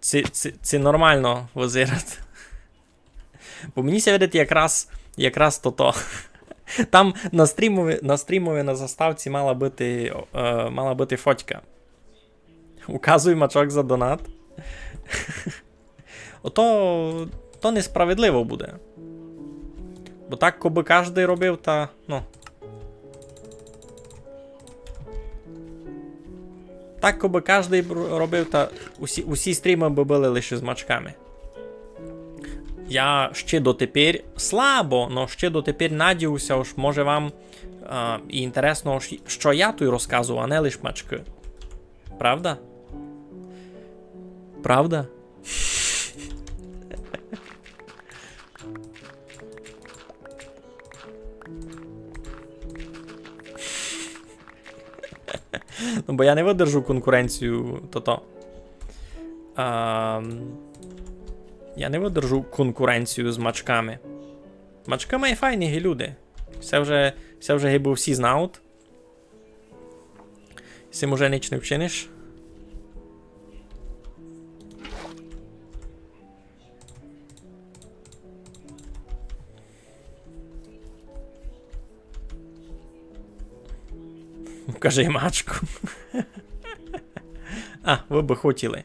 Ци, ци, ци нормално вызирать. Бо мені ся видить якраз, якраз тото. Там на стрімови, на стрімови на заставці мала быти, е, мала быти фотька. Указуй мачок за донат. Ото то несправедливо буде. Бо так, кобы каждый робив, та, ну. Так, кобы каждый бр- робив, та усі, усі стрімы бы были лише з мачками. Я ще дотепер слабо, но ще дотепер надію ся, ож може вам, а, і інтересно, ож, што я туй розказую, а не лиш мачкы. Правда? Правда? Ну, бо я не выдержу конкуренцію, тото. Ам, я не выдержу конкуренцію з мачками. Мачкы май файні ги люди. Се вже, се вже гибы всі знають. З сим уже нич не вчиниш. Кажи мачку. А, вы бы хотіли.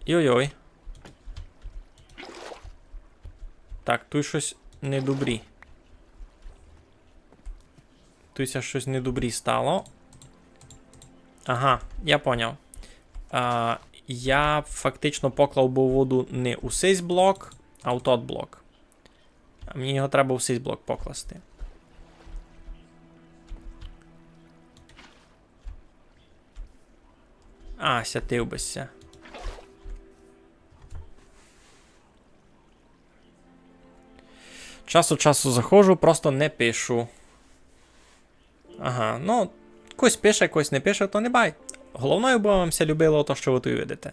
Йой-йой. Так, туй штось недобрі. Туй ся штось недобрі стало. Ага, я поняв. А, я фактично поклав быв воду не у сись блок, а у тот блок. А мені його треба у сись блок покласти. А, сятив бы ся. Час од часу заходжу, просто не пишу. Ага, ну, когось пише, когось не пише, то не бай. Головне, бы вам ся любило то, што вы туй видите.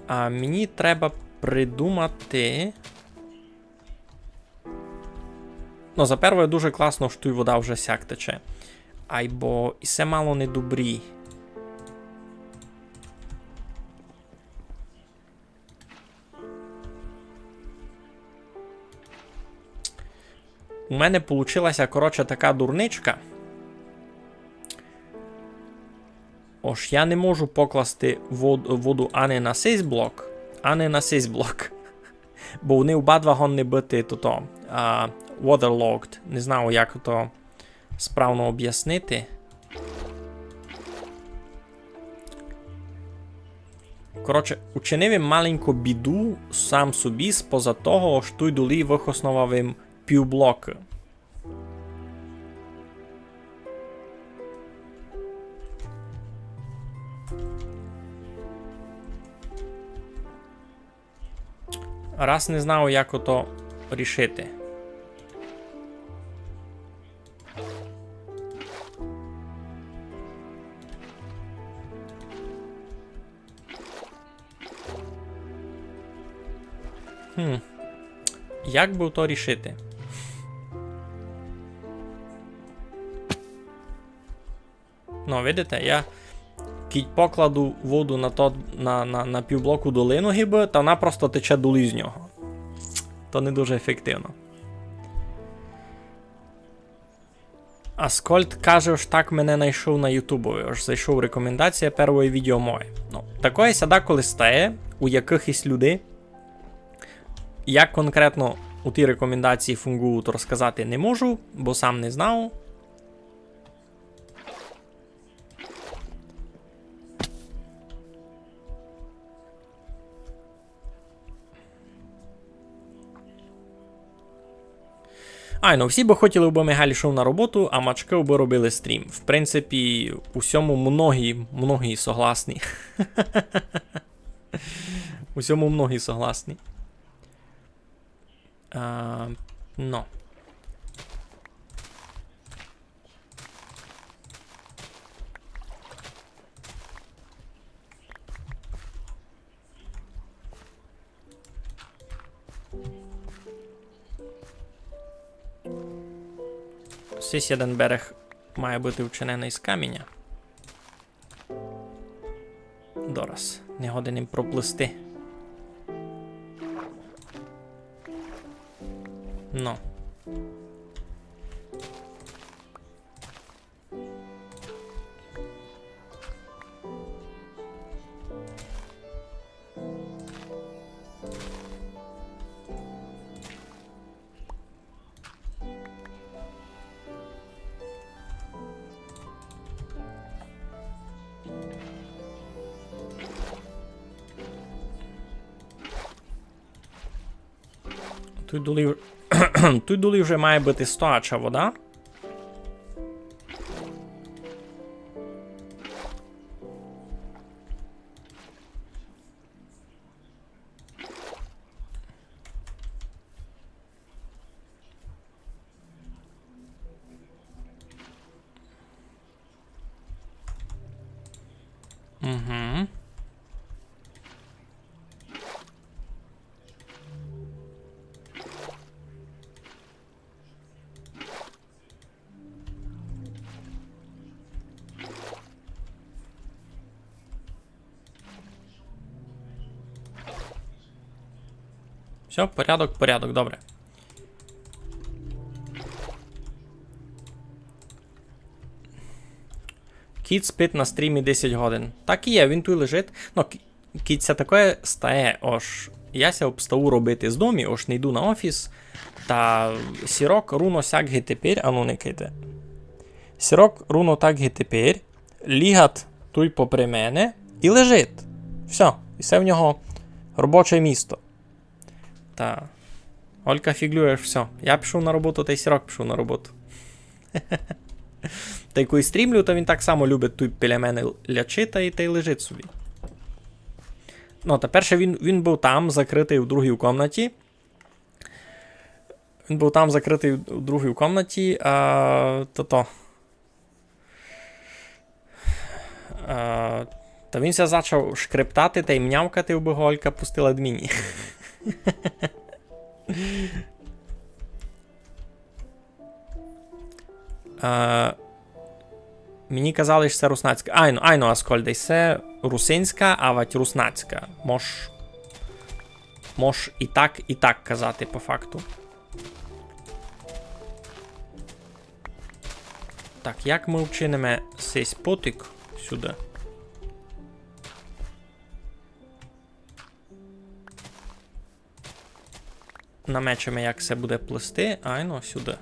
А мені треба придумати. Ну, за перве, дуже класно, што туй вода вже сяк тече. Айбо і се мало недобрі. У мене получилася, коротше, така дурничка. Ож я не можу покласти вод-, воду ани на сись блок, ани на сись блок. Бо вони обидва годні быти тото, а, waterlogged. Не знаю, як то справно обяснити. Коротше, учинив им маленьку біду сам собі, споза того, ож туй долі выхосновав им півблокы. Раз не знав, як ото рішити. Хм. Як бы то рішити? Ну, видите, я кідь покладу воду на то, на, на, на півблоку долину гибы, та вона просто тече долі з нього. То не дуже ефективно. Аскольд каже, ож так мене найшов на Ютубови, ож зайшов рекомендація первоє відео моє. Ну, такоє ся деколи стає у якыхось людей. Як конкретно у тій рекомендації фунґують, розказати не можу, бо сам не знав. Ай, ну всі бы хотіли, бы Михайль йшов на роботу, а мачкы бы робили стрім. В принципі, у сьому многі, многі согласні. У сьому многі согласні. А, ну. Сись єден берег має быти вчиненый з каміня. Дораз. Не годен им проплисти. Ну. Туй долі, туй долі вже має быти стояча вода. Угу. Всьо, порядок, порядок, добре. Кіт спить на стрімі десять годин. Так і є, він туй лежить. Ну, кі-, кіт ся такоє стає, ож я ся обстаю робити з домі, ож не йду на офіс. Та сірок руно сяк ги тепер, ану, никайте. Сірок руно так ги тепер, лігат туй попри мене і лежить. Всьо, і се в нього робоче місто. Та Олька фіґлює, всьо. Я пішов на роботу, та й сірок пішов на роботу. Та й коли стрімлю, то він так само любить туй біля мене лячи та й, та й лежить собі. Ну, та перше він, він быв там, закрытый у другій комнаті. Він быв там закрытый у другій комнаті, а, то-то. А, та він ся зачав шкрептати та й мнявкати, убы го Олька пустила д мені. А, мені казали, што се руснацька. Айно, айно, Аскольде, се русинська, авадь руснацька. Мож, мож і так, і так казати, по факту. Так, як мы вчиниме сись потік сюды? Намечеме, як се буде плысти, айно, сюды.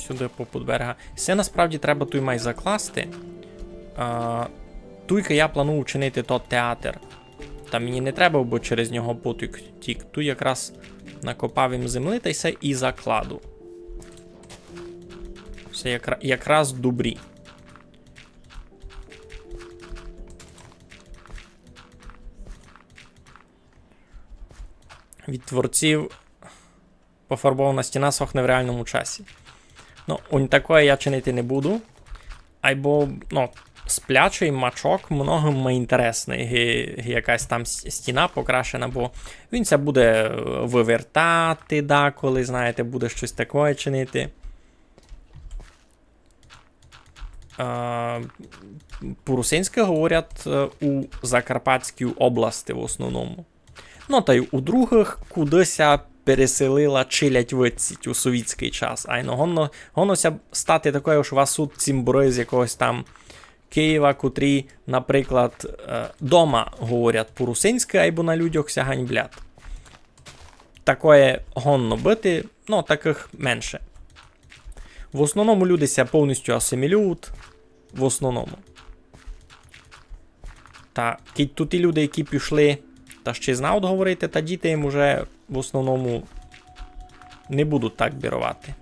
Сюды попуд берега. Се насправді треба туй май закласти. А, туйка я планую учинити тот театер. Та мені не треба, бо через нього потік тік. Туй якраз накопав им землі, та й се і закладу. Се якра-, якраз добрі. Від творців: пофарбована стіна сохне в реальному часі. Ну, унь такоє я чинити не буду. Айбо, ну, сплячий мачок много май інтересный, ги, ги якась там с-, стіна покрашена, бо він ся буде, е, вывертати деколи, знаєте, буде штось такоє чинити. Е, по-русинськы говорять, е, у Закарпатській области в основному. Ну, та й у другых, куды ся переселила челядь выдцїть у совітськый час. Айно, годно, годно ся стати такоє, што у вас суть цімборы з якогось там Києва, котрі, наприклад, е, дома говорять по-русинськы, айбо на людях ся ганьблять. Такоє годно быти, ну, такых менше. В основному люди ся повністю асимілюють. В основному. Та кідь туй ті люди, які пішли, та ще знають говорити, та діти їм уже в основному не будуть так біровати.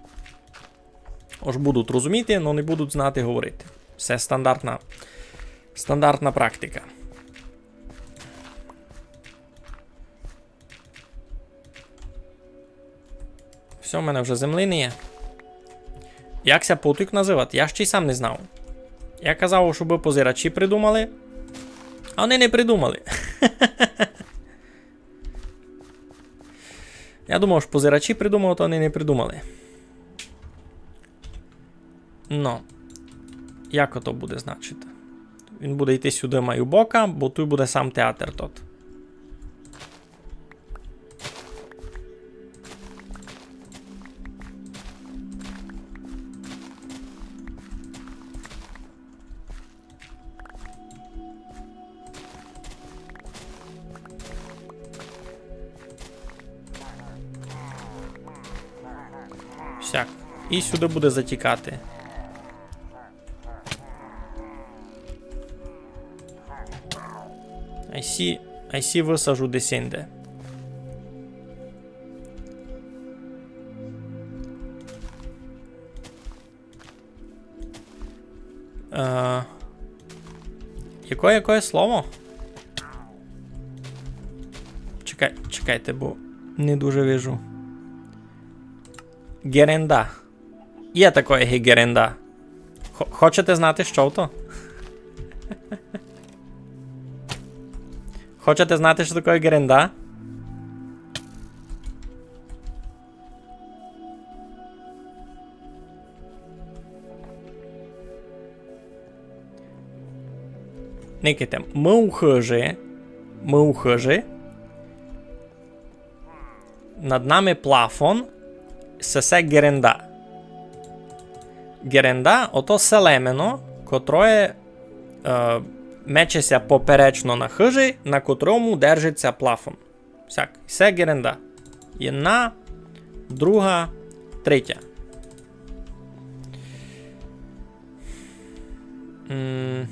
Ож будуть розуміти, но не будуть знати говорити. Се стандартна, стандартна практика. Всьо, в мене вже землі не є. Як ся потік называти? Я ще й сам не знав. Я казав, щобы позирачі придумали, а они не придумали. Я думав, што позирачі придумали, то они не придумали. Но. Як ото буде, значить? Він буде йти сюды май у бока, бо туй буде сам театер тот. Всяк. І сюды буде затікати. Ай сі, ай сі высажу десь инде. Е, якоє, якоє слово? Чекай, чекайте, бо не дуже вижу. Ґеренда. Є такоє ги ґеренда. Хо-, хочете знати, што то? Хочете знати, што такоє ґеренда? Никайте, мы у хыжи, мы у хыжи, над нами плафон, се, се ґеренда. Ґеренда, ото селемено, котроє, е, мече ся поперечно на хыжи, на котрому держить ся плафон. Всяк. Се ґеренда. Єдна, друга, третя. М.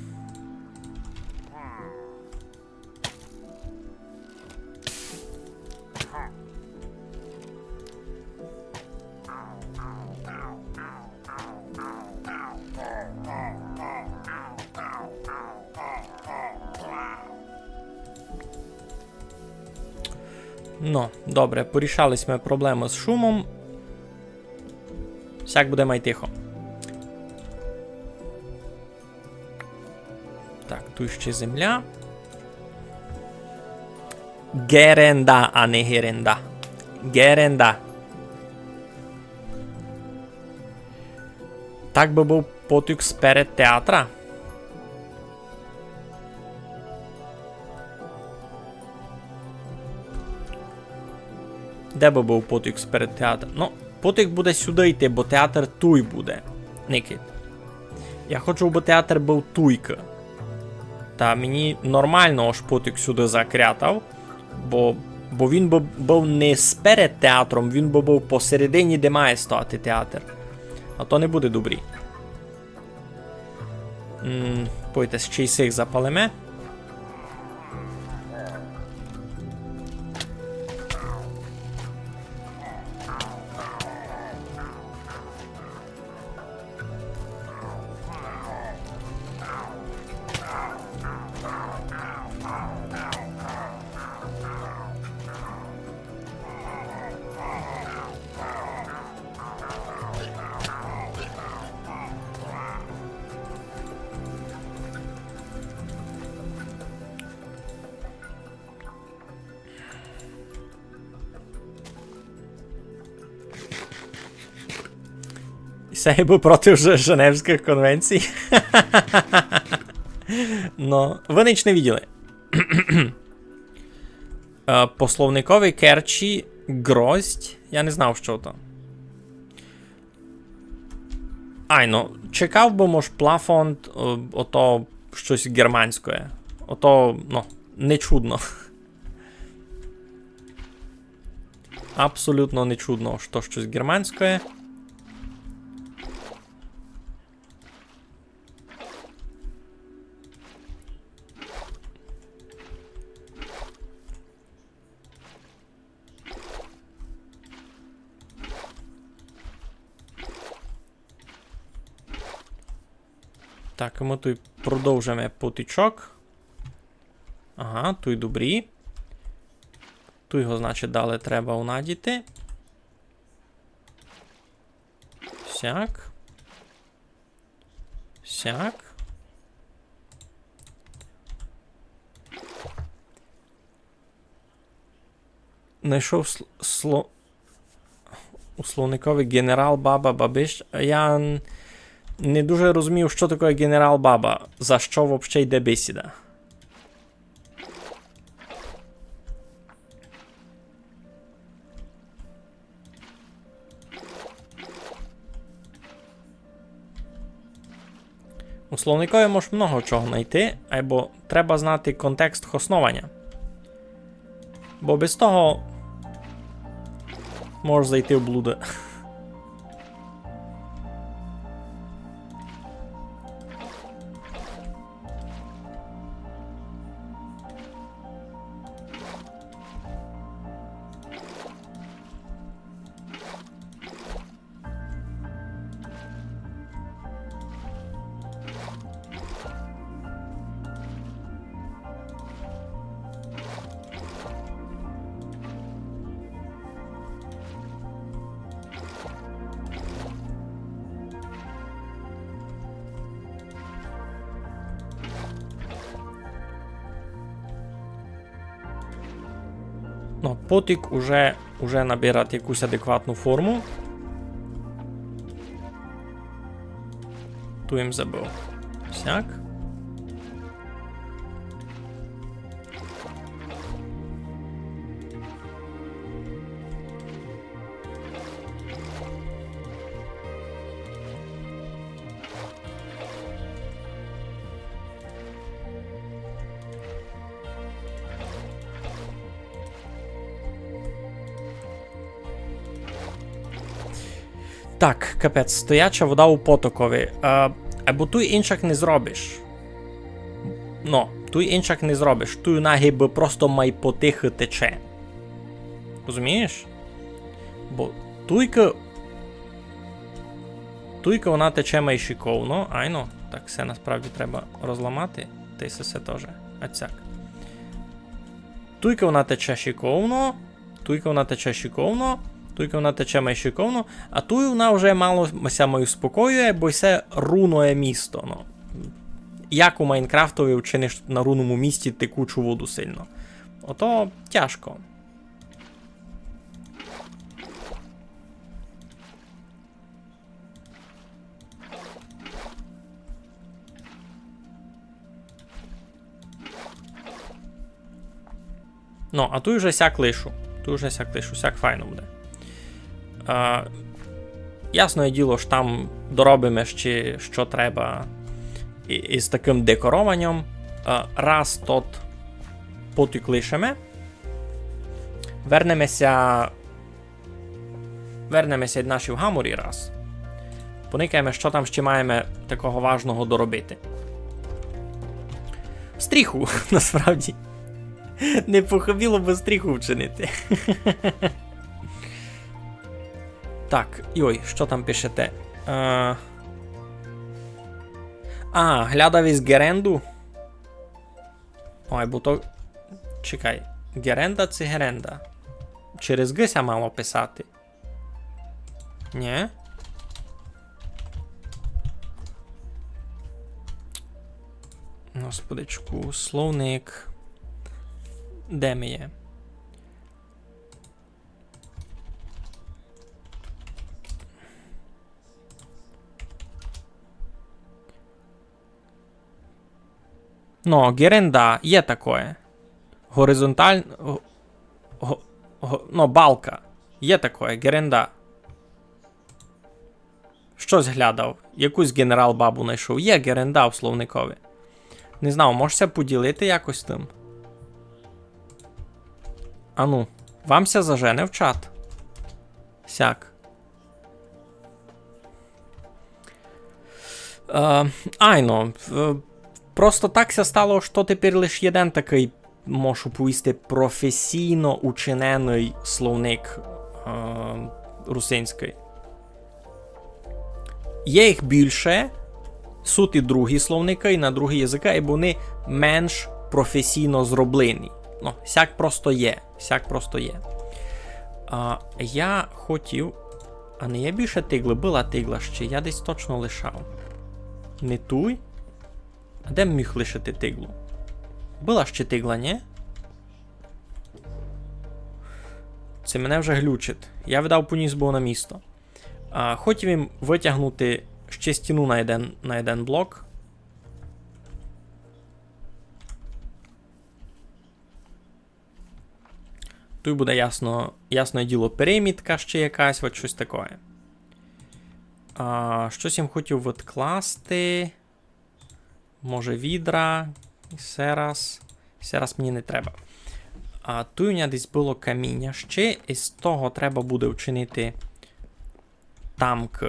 Но, добре, порішали сьме проблемы з шумом. Сяк буде май тихо. Так, туй ще земля. Геренда, а не геренда. Геренда. Так бы быв потік сперед театра. Де бы быв потік сперед театра? Ну, потік буде сюды йти, бо театр туй буде. Никит. Я хочу, бы театр быв туйкы. Та мені нормално, ож потік сюды закрятав, бо, бо він бы быв не сперед театром, він бы быв посередині, де має стояти театр. А то не буде добрі. М, пойте, ще й сих запалиме. Се бы проти Ж-, Женевськых конвенцій. Но, вы нич не виділи. Е, по словникови Керчі гроздь. Я не знав, што то. Айно, чекав бы, мож, плафонд, е, ото штось германськоє. Ото, ну, не чудно. Абсолютно не чудно, што штось германськоє. Так, мы туй продовжиме потічок. Ага, туй добрі. Туй го, значить, далі треба унадіти. Сяк. Сяк. Найшов сл-, сло-, у словникови генерал, баба, бабищ. Я н-, не дуже розумію, што таке генерал, баба. За што вообще йде бесіда? У словникови мож много чого найти, айбо треба знати контекст хоснованя. Бо без того можеш зайти в блуды. Ну, потік уже, уже набирать якусь адекватну форму. Ту им забыв. Сяк. Так, капець, стояча вода у потокови. Е, айбо туй инчак не зробиш. Но, туй инчак не зробиш. Туй она гибы просто май потихы тече. Розумієш? Бо туйка, туйка она тече май шиковно, айно. Так, се насправді треба розламати. Та й се, се тоже. А цяк. Туйка она тече шиковно, туйка она тече шиковно, туйка она тече май шиковно, а туй она вже мало ся май успокоює, бо се руноє місто, но. Як у Майнкрафтови вчиниш на руному місті текучу воду сильно? Ото тяжко. Ну, а туй уже сяк лишу. Туй уже сяк лишу, сяк файно буде. А, ясне діло, ож там доробиме ще, што треба і-, із такым декорованьом. А, раз тот потік лишиме, вернеме ся Вернеме ся ид нашій гаморі раз. Поникаєме, што там ще маєме такого важного доробити. Стріху, насправді. Не похыбило бы стріху вчинити. Так, йой, што там пишете? Е, а, глядав єсь ґеренду? Ой, бо то... Чекай, ґеренда ци ґеренда? Через ґ ся мало писати. Нє? Господичку, словник. Де ми є? Но, ґеренда, є такоє. Горизонталь-, го-, го-, го-, но, балка. Є такоє, ґеренда. Штось глядав. Якусь ґенерал-бабу найшов. Є ґеренда в словникови. Не знав, мож ся поділити якось тым? Ану, вам ся зажене в чат? Сяк. Е, айно, е, просто так ся стало, што тепер лиш єден такый, можу повісти, професійно учиненый словник, е, русинськый. Є їх більше, суть і другі словникы, і на другі языкы, і вони менш професійно зроблені. Ну, сяк просто є. Сяк просто є. А, я хотів... А не є більше тиглы? Была тигла ще, я десь точно лишав. Не туй? А де міг лишити тиглу? Была ще тигла, нє? Се мене вже глючить. Я видав поніс быв на місто. А, хотів им вытягнути ще стіну на єден, на єден блок. Туй буде ясно, ясне діло, перемітка ще якась, от штось такоє. А, штось им хотів відкласти. Може, відра. Се раз. Се раз мені не треба. А туй у мене десь было каміня ще, і з того треба буде вчинити тамк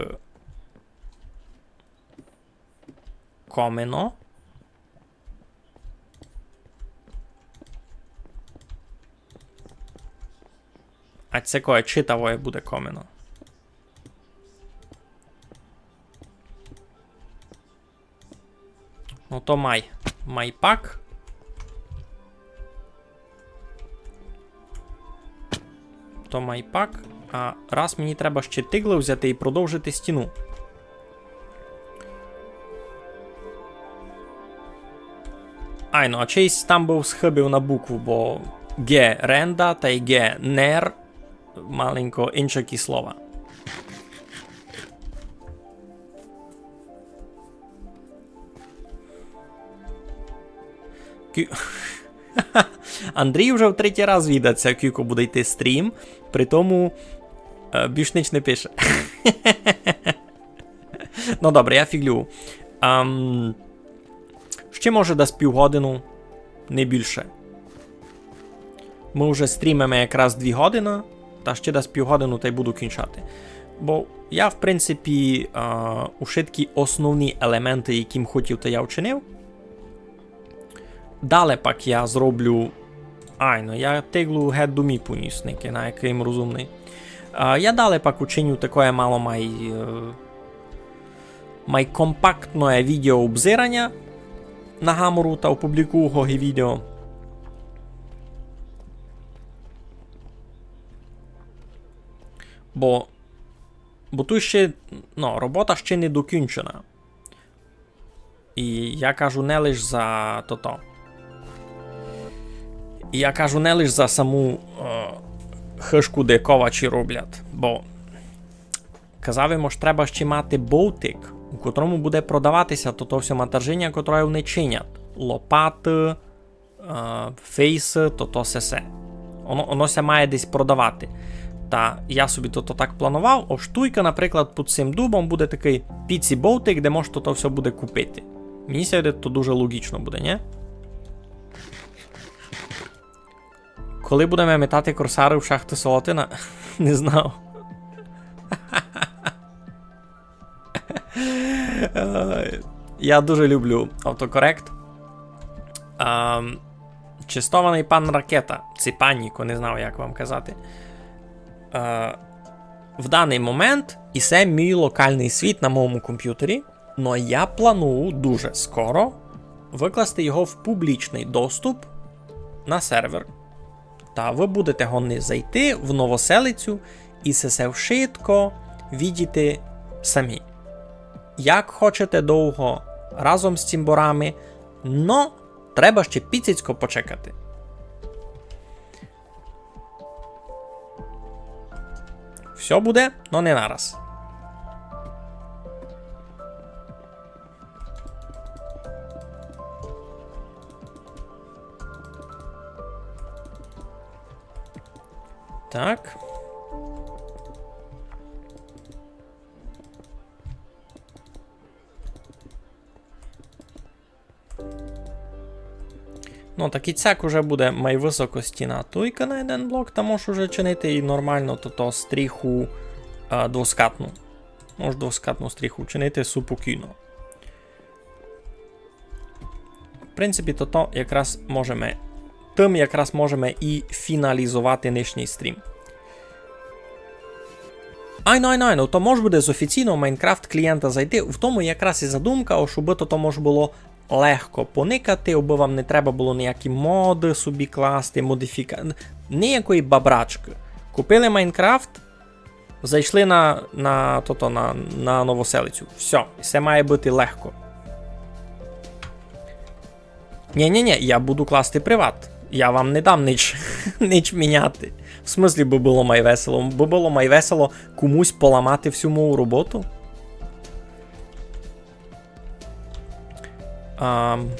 комино. А се коє читавоє буде комино. Ну то май. Май пак. То май пак. А раз мені треба ще тиглы взяти і продовжити стіну. Айно, а чийсь там быв схыбив на букву, бо ґеренда тай ґенер маленько иншакі слова. Кю-, Андрій уже в третій раз звідать ся, кілько буде йти стрім, при тому, е, більш нич не пише. Ну добре, я фіґлю. Ам, ще може десь півгодину, не більше. Мы вже стрімиме якраз дві годины, та ще десь півгодину тай буду кінчати. Бо я, в принципі, е, ушыткі основні елементы, які м хотів, та я вчинив. Дале пак я зроблю... Айно, я тиглу гет домі понїс, никай, на якый м розумный. А, я дале пак учиню такоє мало май, е, май компактноє відеообзираня на гамору та опублікую го ги відео. Бо, бо туй ще, ну, робота ще не докінчена. І я кажу не лиш за тото. Я кажу не лиш за саму, е, хыжку, де ковачі роблять, бо казав им, ож треба ще мати бовтик, у котрому буде продавати ся тото всьо матержиня, котре они чинять. Лопаты, е, фейсы, тото сесе. Оно, оно ся має десь продавати. Та я собі тото так планував. Ож туйка, наприклад, під сим дубом буде такый піці-бовтик, де мож тото всьо буде купити. Мені ся видить, то дуже логічно буде, нї? Коли будеме метати корсарів в шахты Солотина? Не знав. Е, я дуже люблю автокорект. Ем, честованый пан Ракета, ци панїко, не знав, як вам казати. Е, в даный момент исе мій локалный світ на моєму компютері, но я планую дуже скоро выкласти його в публічный доступ на сервер. Та вы будете годні зайти в Новоселицю и сесе вшытко видіти самі. Як хочете довго разом з цімборами, но треба ще піціцько почекати. Всьо буде, но не нараз. Так. Ну, так и цяк уже буде май высоко стіна. Туйка на єден блок, та мож уже чинити и нормално тото стріху, а, двоскатну. Мож двоскатну стріху чинити супокійно. В принципі, тото якраз можеме, тым якраз можеме и фіналізовати нынішній стрім. Айно, айно, айно, то мож буде з офіційного Майнкрафт клієнта зайти, в тому якраз и задумка, о, щоб тото мож было легко поникати, абы вам не треба было ніякі моды собі класти, модифіка-, ніякої бабрачкы. Купили Майнкрафт, зайшли на, на, тото, на, на Новоселицю. Всьо, всьо має быти легко. Нє, нє, нє, я буду класти приват. Я вам не дам нич, нич міняти. В смыслі, бы было май весело? Бы было май весело комусь поламати всю мою роботу? Ам,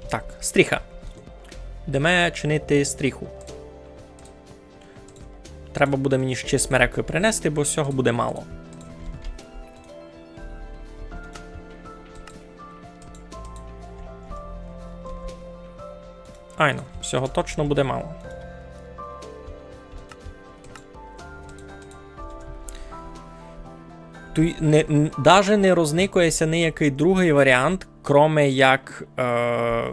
так, стріха. Йдеме чинити стріху. Треба буде мені ще смерекы принести, бо сього буде мало. Айно, сього точно буде мало. Туй не, н-, даже не розникує ся ниякый другый варіант, кроме як, е,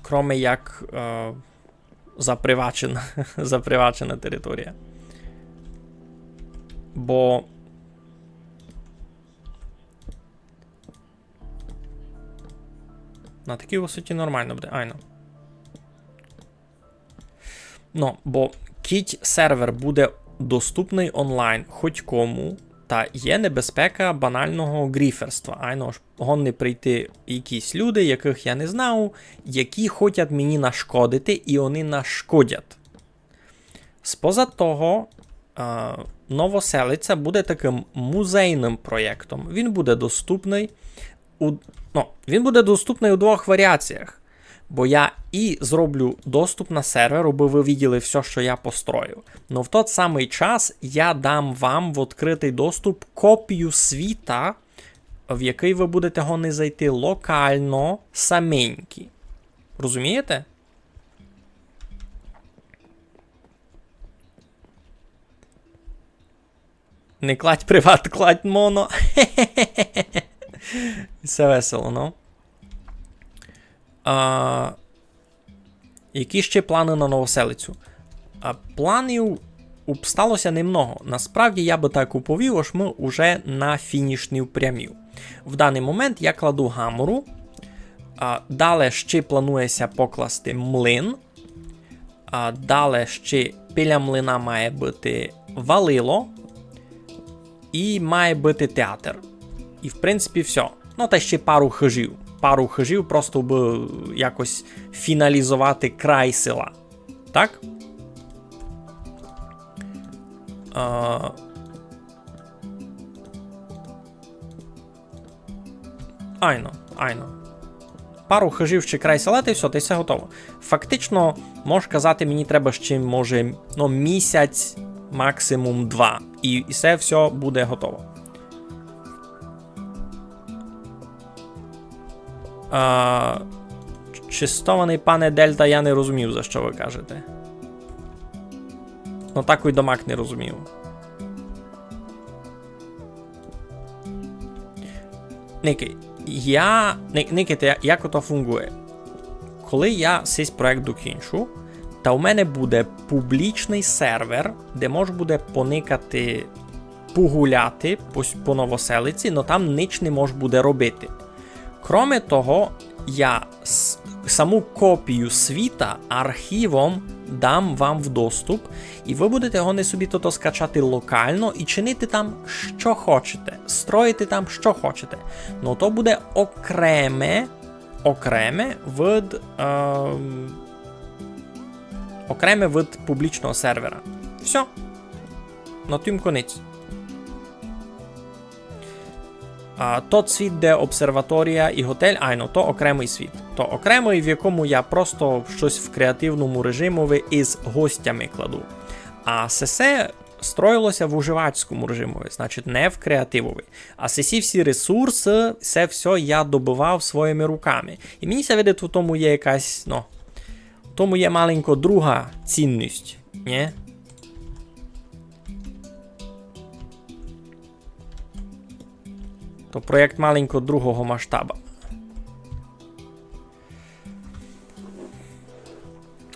кроме як, е, запривачена, запривачена територія. Бо на такій высоті нормално буде, айно. Ну, бо кідь сервер буде доступный онлайн хоть кому, та є небезпека банального гріферства. Айно ж, годні прийти якісь люди, якых я не знаю, які хотять мені нашкодити, і они нашкодять. Споза того, е, Новоселиця буде такым музейным проєктом. Він буде доступный у, ну, він буде доступный у двох варіаціях. Бо я і зроблю доступ на сервер, абы вы виділи всьо, што я построю. Но в тот самый час я дам вам в відкрытый доступ копію світа, в якый вы будете годні зайти локално саменькі. Розумієте? Не кладь приват, кладь моно. Всьо весело, ну. А, які ще планы на Новоселицю? А, планів обстало ся немного. Насправді, я бы так уповів, ож мы уже на фінішній прямій. В даный момент я кладу гамору. А, дале ще планує ся покласти млин. А дале ще біля млина має быти валило. І має быти театр. І, в принципі, всьо. Ну, та ще пару хыжів. Пару хыжів просто бы якось фіналізовати край села. Так? А, айно, айно. Пару хижів ще край села, та й всьо, та й всьо готово. Фактично, можеш казати, мені треба ще, може, ну, місяць, максимум два. І, і всьо буде готово. А, честованый пане Дельта, я не розумію, за што вы кажете. Ну, так і домак не розумію. Никай, я, ни-, никайте, я-, як ото фунґує. Коли я сись проєкт докінчу, та у мене буде публічный сервер, де мож буде поникати, погуляти по с-, по Новоселици, но там нич не мож буде робити. Кроме того, я с-, саму копію світа архівом дам вам в доступ, і вы будете годні собі тото скачати локално і чинити там, што хочете, строїти там, што хочете. Но то буде окреме, окреме від, ем, окреме від публічного сервера. Всьо. На тім конець. А, тот світ, де обсерваторія і готель, айно, то окремый світ. То окремый, в якому я просто штось в креативному режимови із гостями кладу. А сесе строїлося в уживацькому режимови, значить, не в креативови. А сесі всі ресурсы, се всьо я добывав своїми руками. І мені ся видить, в тому є якась, ну, в тому є маленько друга цінность, нє? То проєкт маленько другого масштаба.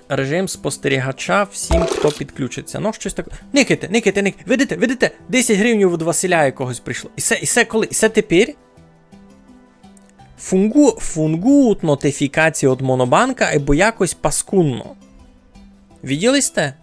Режим спостерігача всім, хто підключиться. Ну, штось таке. Никайте, никайте, ник-, видите, видите? Десять гривнів від Василя якогось прийшло. І се, і се коли? І се тепер? Фунґу-, фунґують нотифікації від Монобанка, айбо якось паскудно. Виділи сте?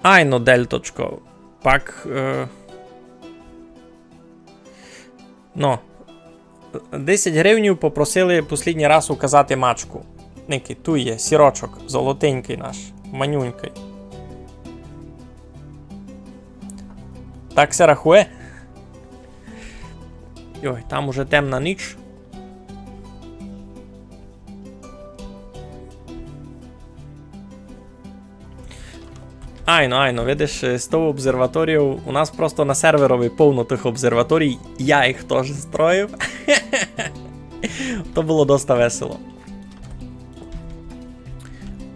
Айно, Дельточко. Пак, е, ну, десять гривнів попросили послідній раз указати мачку. Никай, туй є, сірочок, золотенькый наш, манюнькый. Так ся рахує? Йой, там уже темна ніч. Айно, айно, видиш, е, з тою обсерваторією, у нас просто на серверови повно тых обсерваторій, я їх тоже строїв. То было доста весело.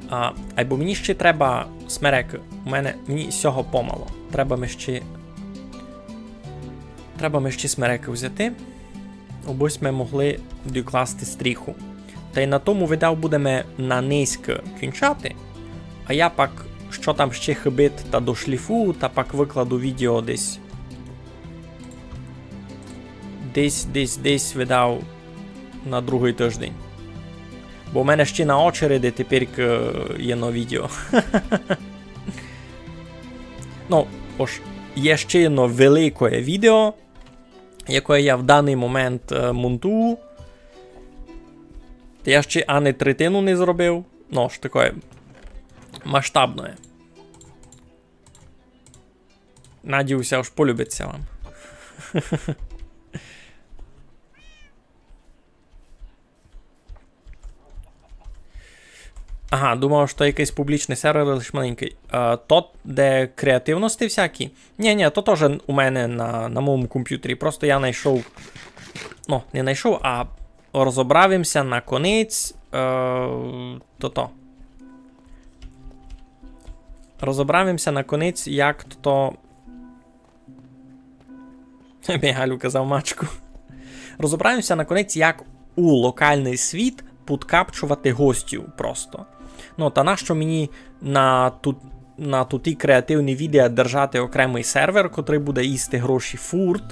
А, айбо мені ще треба смерекы. У мене, мені сього помало. Треба ми ще, треба ми ще смерекы взяти, обы сьме могли докласти стріху. Та й на тому, видав, будеме на нынька кінчати. А я пак, што там ще хыбить, та дошліфую, та пак выкладу відео десь. Десь, десь, десь, видав, на другый тыждень. Бо в мене ще на очереди тепер, е, є но відео. Ну, ож, є ще єдно великоє відео, якоє я в даный момент, е, монтую. Та я ще ани третину не зробив. Ну, ож такоє масштабноє. Надію ся, ож полюбить ся вам. Ага, думав, што якыйсь публічный сервер, лиш маленькый. Е, тот, де креативности всякі? Нє, нє, то тоже у мене на, на моєму компютері. Просто я найшов, ну, не найшов, а розобрав им ся наконець, е, тото. Розобрав им ся наконець, як то Михайло казав мачку. Розобрав им ся наконець, як у локалный світ подкапчовати гостів просто. Ну, та нащо мені на ту-, на туті креативні відео держати окремый сервер, котрый буде їсти гроші фурт,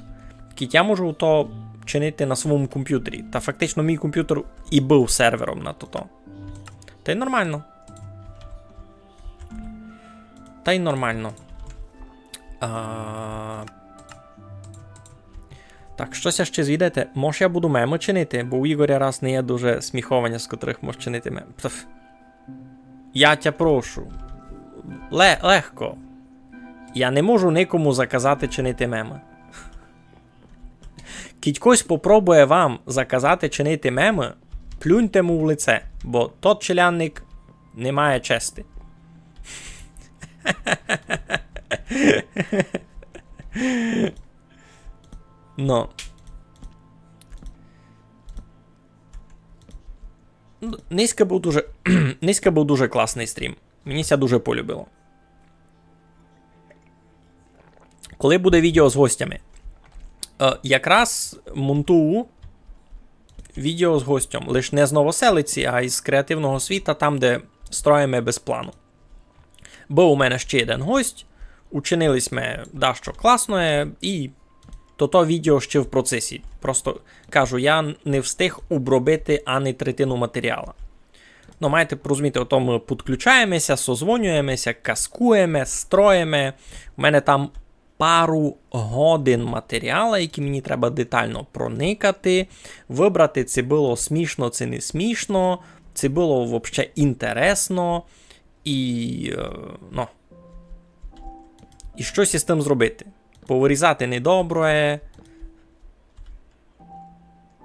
кідь я можу то чинити на своєму компютері. Та фактично мій компютер і быв сервером на тото. Та й нормално. Та й нормално. А, так, што ся ще звідаєте? Мож я буду мемы чинити, бо у Ігоря раз не є дуже сміхованя, з котрых мож чинити мем. Пф. Я тя прошу. Ле-, легко. Я не можу никому заказати чинити мемы. Кідь хтось попробує вам заказати чинити мемы, плюньте му в лице, бо тот челядник не має чести. Но. Ниська быв дуже, ниська быв дуже класный стрім. Мені ся дуже полюбило. Коли буде відео з гостями? Е, якраз монтую відео з гостьом. Лиш не з Новоселиці, а із креативного світа, там, де строїме без плану. Быв у мене ще єден гость, учинили сьме дашто класноє, і тото відео ще в процесі. Просто кажу, я не встиг обробити ани третину матеріала. Ну, маєте порозуміти, ото мы підключаєме ся, созвонюєме ся, каскуєме, строїме. У мене там пару годин матеріала, які мені треба детално проникати, выбрати, ци было смішно, ци не смішно, ци было вообще інтересно, і, е, ну, і штось із тым зробити. Повырізати недобре.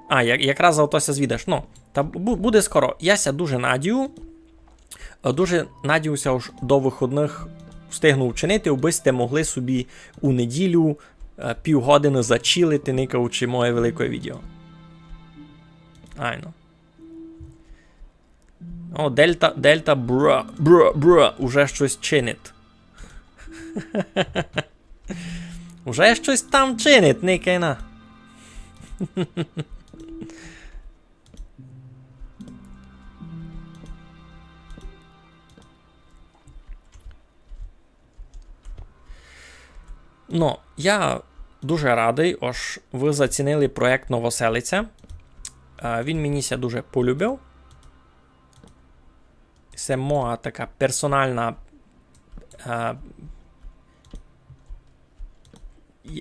А, я-, якраз за то ся звідаш. Ну, та бу-, буде скоро. Я ся дуже надію. Е, дуже надію ся, ож до выходных встигну вчинити, абы сьте могли собі у неділю, е, півгодины зачилити, никаючи моє велике відео. Айно. О, Дельта, Дельта, бра, бра, бра, уже штось чинить. Уже штось там чинить, никай на. Ну, я дуже радый, ож вы зацінили проєкт Новоселиця. Е, він мені ся дуже полюбив. Се моя така персонална, е,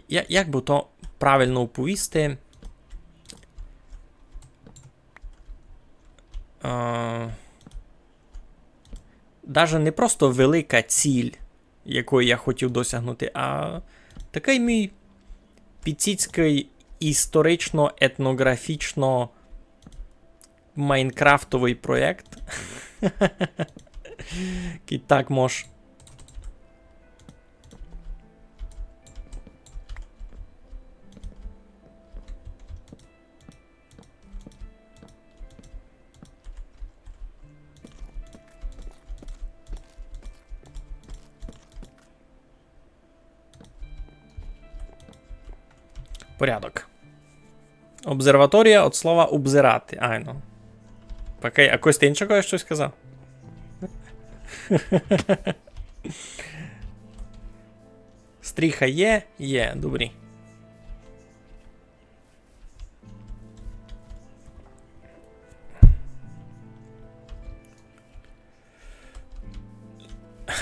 я-, як бы то правилно оповісти? Е, даже не просто велика ціль, якої я хотів досягнути, а такый мій піціцькый історично-етнографічно-майнкрафтовый проєкт. Кідь так мож. Порядок. Обсерваторія од слова обзирати. Айно. Окей, а хтось іншый штось казав? Стріха є? Є, добрі.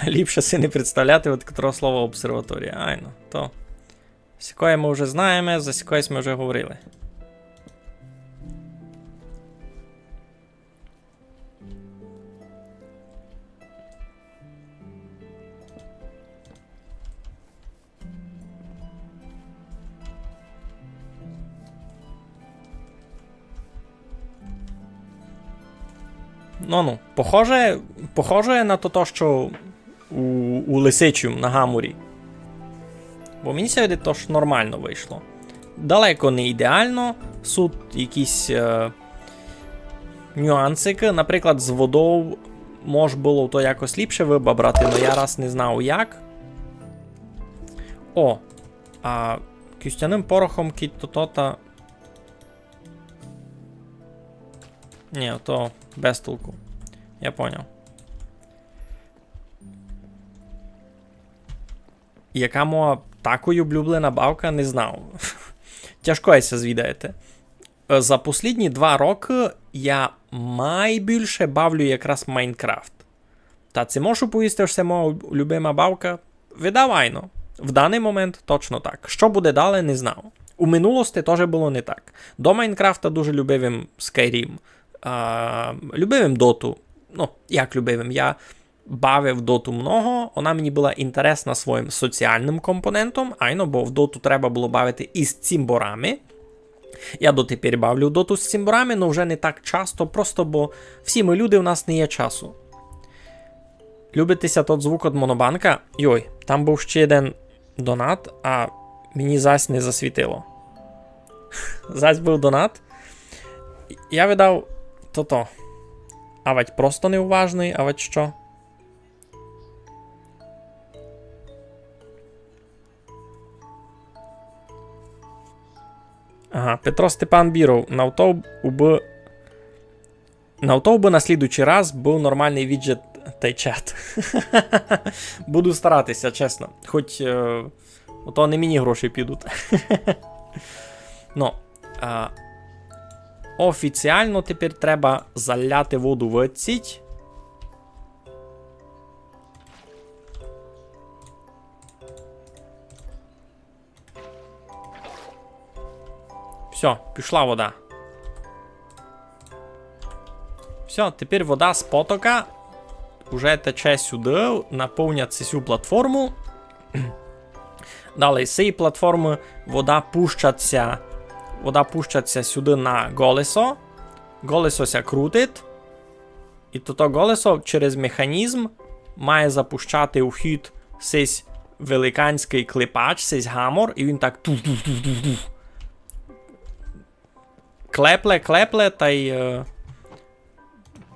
Ліпше си не представляти, од котрого слова обсерваторія. Айно, то. Сякоє мы вже знаєме, за сякоє мы вже говорили. Ну, ну, похоже, похоже на то, то, што у, у Лисичу на гаморі. Бо мені ся видить, то ж нормално вышло. Далеко не ідеално, суть якісь, е, нюансикы. Наприклад, з водов мож было то якось ліпше выбабрати, но я раз не знав як. О, а кістяным порохом кідь то, то та. Ні, то без толку. Я поняв. Яка моя такой облюблена бавка, не знав. Тяжко ся звідаєте. Е, за послідні два рокы я майбільше бавлю якраз Майнкрафт. Та ци можу повісти, ож се моя любима бавка? Видав айно. В даный момент точно так. Што буде дале, не знав. У минулости тоже было не так. До Майнкрафта дуже любив им Skyrim. А, любив им Доту. Ну, як любив им, я бавив Доту много, она мені была інтересна своїм соціалным компонентом, айно, бо в Доту треба было бавити из цімборами. Я дотепер бавлю в Доту з цімборами, но вже не так часто, просто бо всі мы люди, у нас не є часу. Любить ся тот звук од монобанка? Йой, там быв ще єден донат, а мені зась не засвітило. Зась быв донат. Я видав тото. Авать просто неуважный, авать што. Ага, Петро Степан Біров, на то бы, на то бы на слідуючий раз быв нормалный віджет тай чат. Буду старати ся, чесно. Хоть, е, ото не мені гроші підуть. Ну, а, офіціално тепер треба заляти воду в ціть. Всьо, пішла вода. Всьо, тепер вода з потока уже тече сюды, наповнять сю платформу. Дале з сеї платформы вода пущать ся, вода пущать ся сюды на колесо. Колесо ся крутить. И тото колесо через механізм має запущати у хід сись великанськый клепач, сись гамор, и він так туф-туф-туф-туф-туф. Клепле, клепле, тай, е,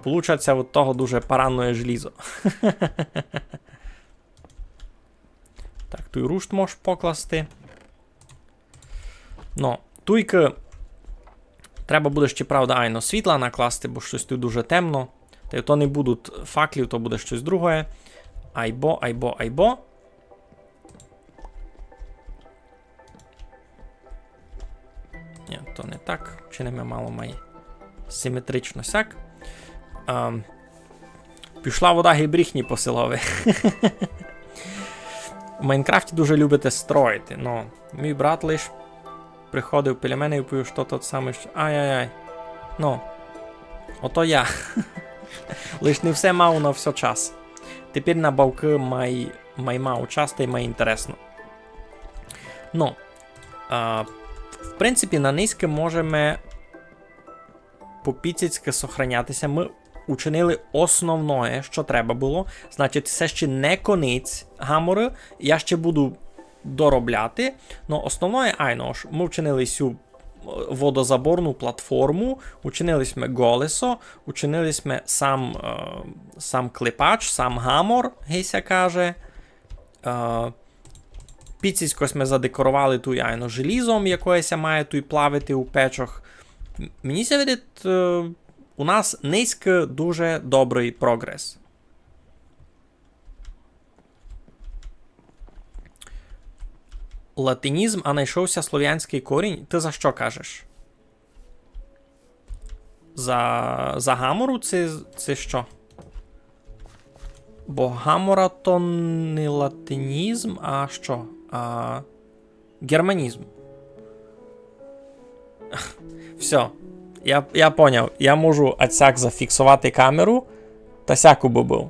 получать ся од того дуже паранноє желізо. Так, туй рушт можеш покласти. Ну, туйкы треба буде ще, правда, айно світла накласти, бо штось туй дуже темно. Тай то не будуть факлів, то буде штось другоє. Айбо, айбо, айбо. Ні, то не так. Чиниме мало май симетрично сяк. Ам, пішла вода, гей бріхні по селови. У Майнкрафті дуже любите строїти. Ну, мій брат лиш приходив біля мене і повів, што тот самый, што... Ай-яй-яй. Ну, ото я. Лиш не все мав на все час. Тепер на бавкы май, май мав час, тай май інтересно. Ну, а, в принципі, на нынькы можеме по піціцькы сохраняти ся. Мы учинили основноє, што треба было. Значить, се ще не конець гаморы. Я ще буду доробляти. Но основноє, айно ж, мы вчинили сю, е, водозаборну платформу, учинили сьме колесо, учинили сьме сам, е, сам клепач, сам гамор, гей ся каже. Е, піціцько сьме задекоровали туй, айно, желізом, якоє ся має туй плавити у печах. М-, мені ся видить, е, у нас нынькы дуже добрый прогрес. Латинізм, а найшов ся слов'янськый корінь? Ты за што кажеш? За, за гамору ци, ци што? Бо гамора то не латинізм, а што? А, германізм. Всьо. Я, я поняв. Я можу ацяк зафіксовати камеру, та сяк убы быв.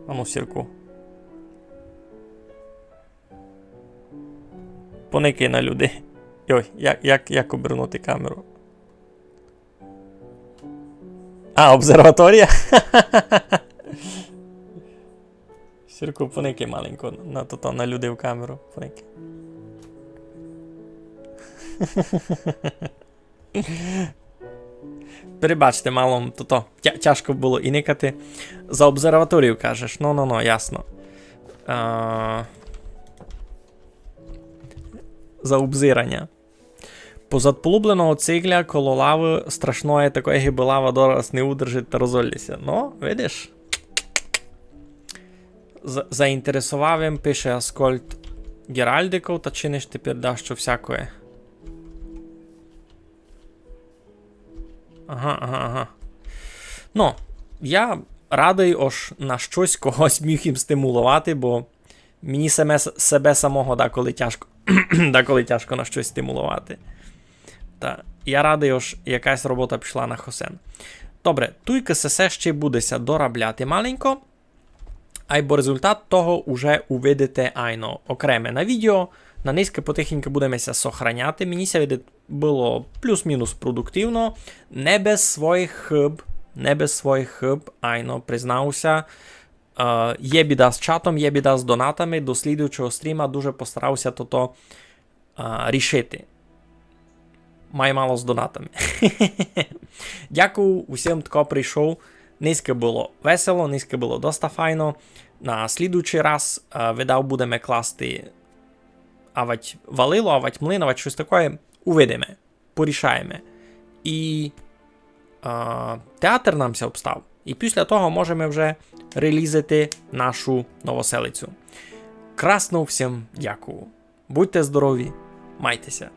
Ану, Сірку. Поникай на людей. Йой, як, як, як обернути камеру? А, обсерваторія? Сірку, поникай маленько на тото, на людей в камеру. Поникай. Перебачте, мало тото тя-, тяжко было і никати. За обсерваторію кажеш. Ну, ну, ну, ясно. А, за обзираня. Позад полубленого цигля коло лавы страшноє такоє, гибы лава дораз не удержить та розолє ся. Ну, видиш? За-, заінтересовав им, пише Аскольд Геральдиков, та чиниш тепер дашто всякоє. Ага, ага, ага. Ну, я Радый, ож на штось когось міг им стимуловати, бо мені саме с-, себе самого деколи тяжко, деколи тяжко на штось стимуловати. Та я радый, ож якась робота пішла на хосен. Добре, туйкы сесе ще буде ся доробляти маленько, айбо результат того уже увидите айно окреме на відео. На нынькы потихеньку будеме ся сохраняти. Мені ся видить, было плюс-мінус продуктивно. Не без своїх хыб, не без своїх хыб, айно, признаву ся. Е, є біда з чатом, є біда з донатами. До слідуючого стріма дуже постараю ся тото, е, рішити. Май мало з донатами. Дякую усім, хто прийшов. Нынькы было весело, нынькы было доста файно. На слідуючый раз, е, видав, будеме класти авать валило, авать млин, авать штось такоє. Увидиме, порішаєме. І, е, театр нам ся обстав. І після того можеме вже релізити нашу Новоселицю. Красно всім дякую. Будьте здорові, майте ся.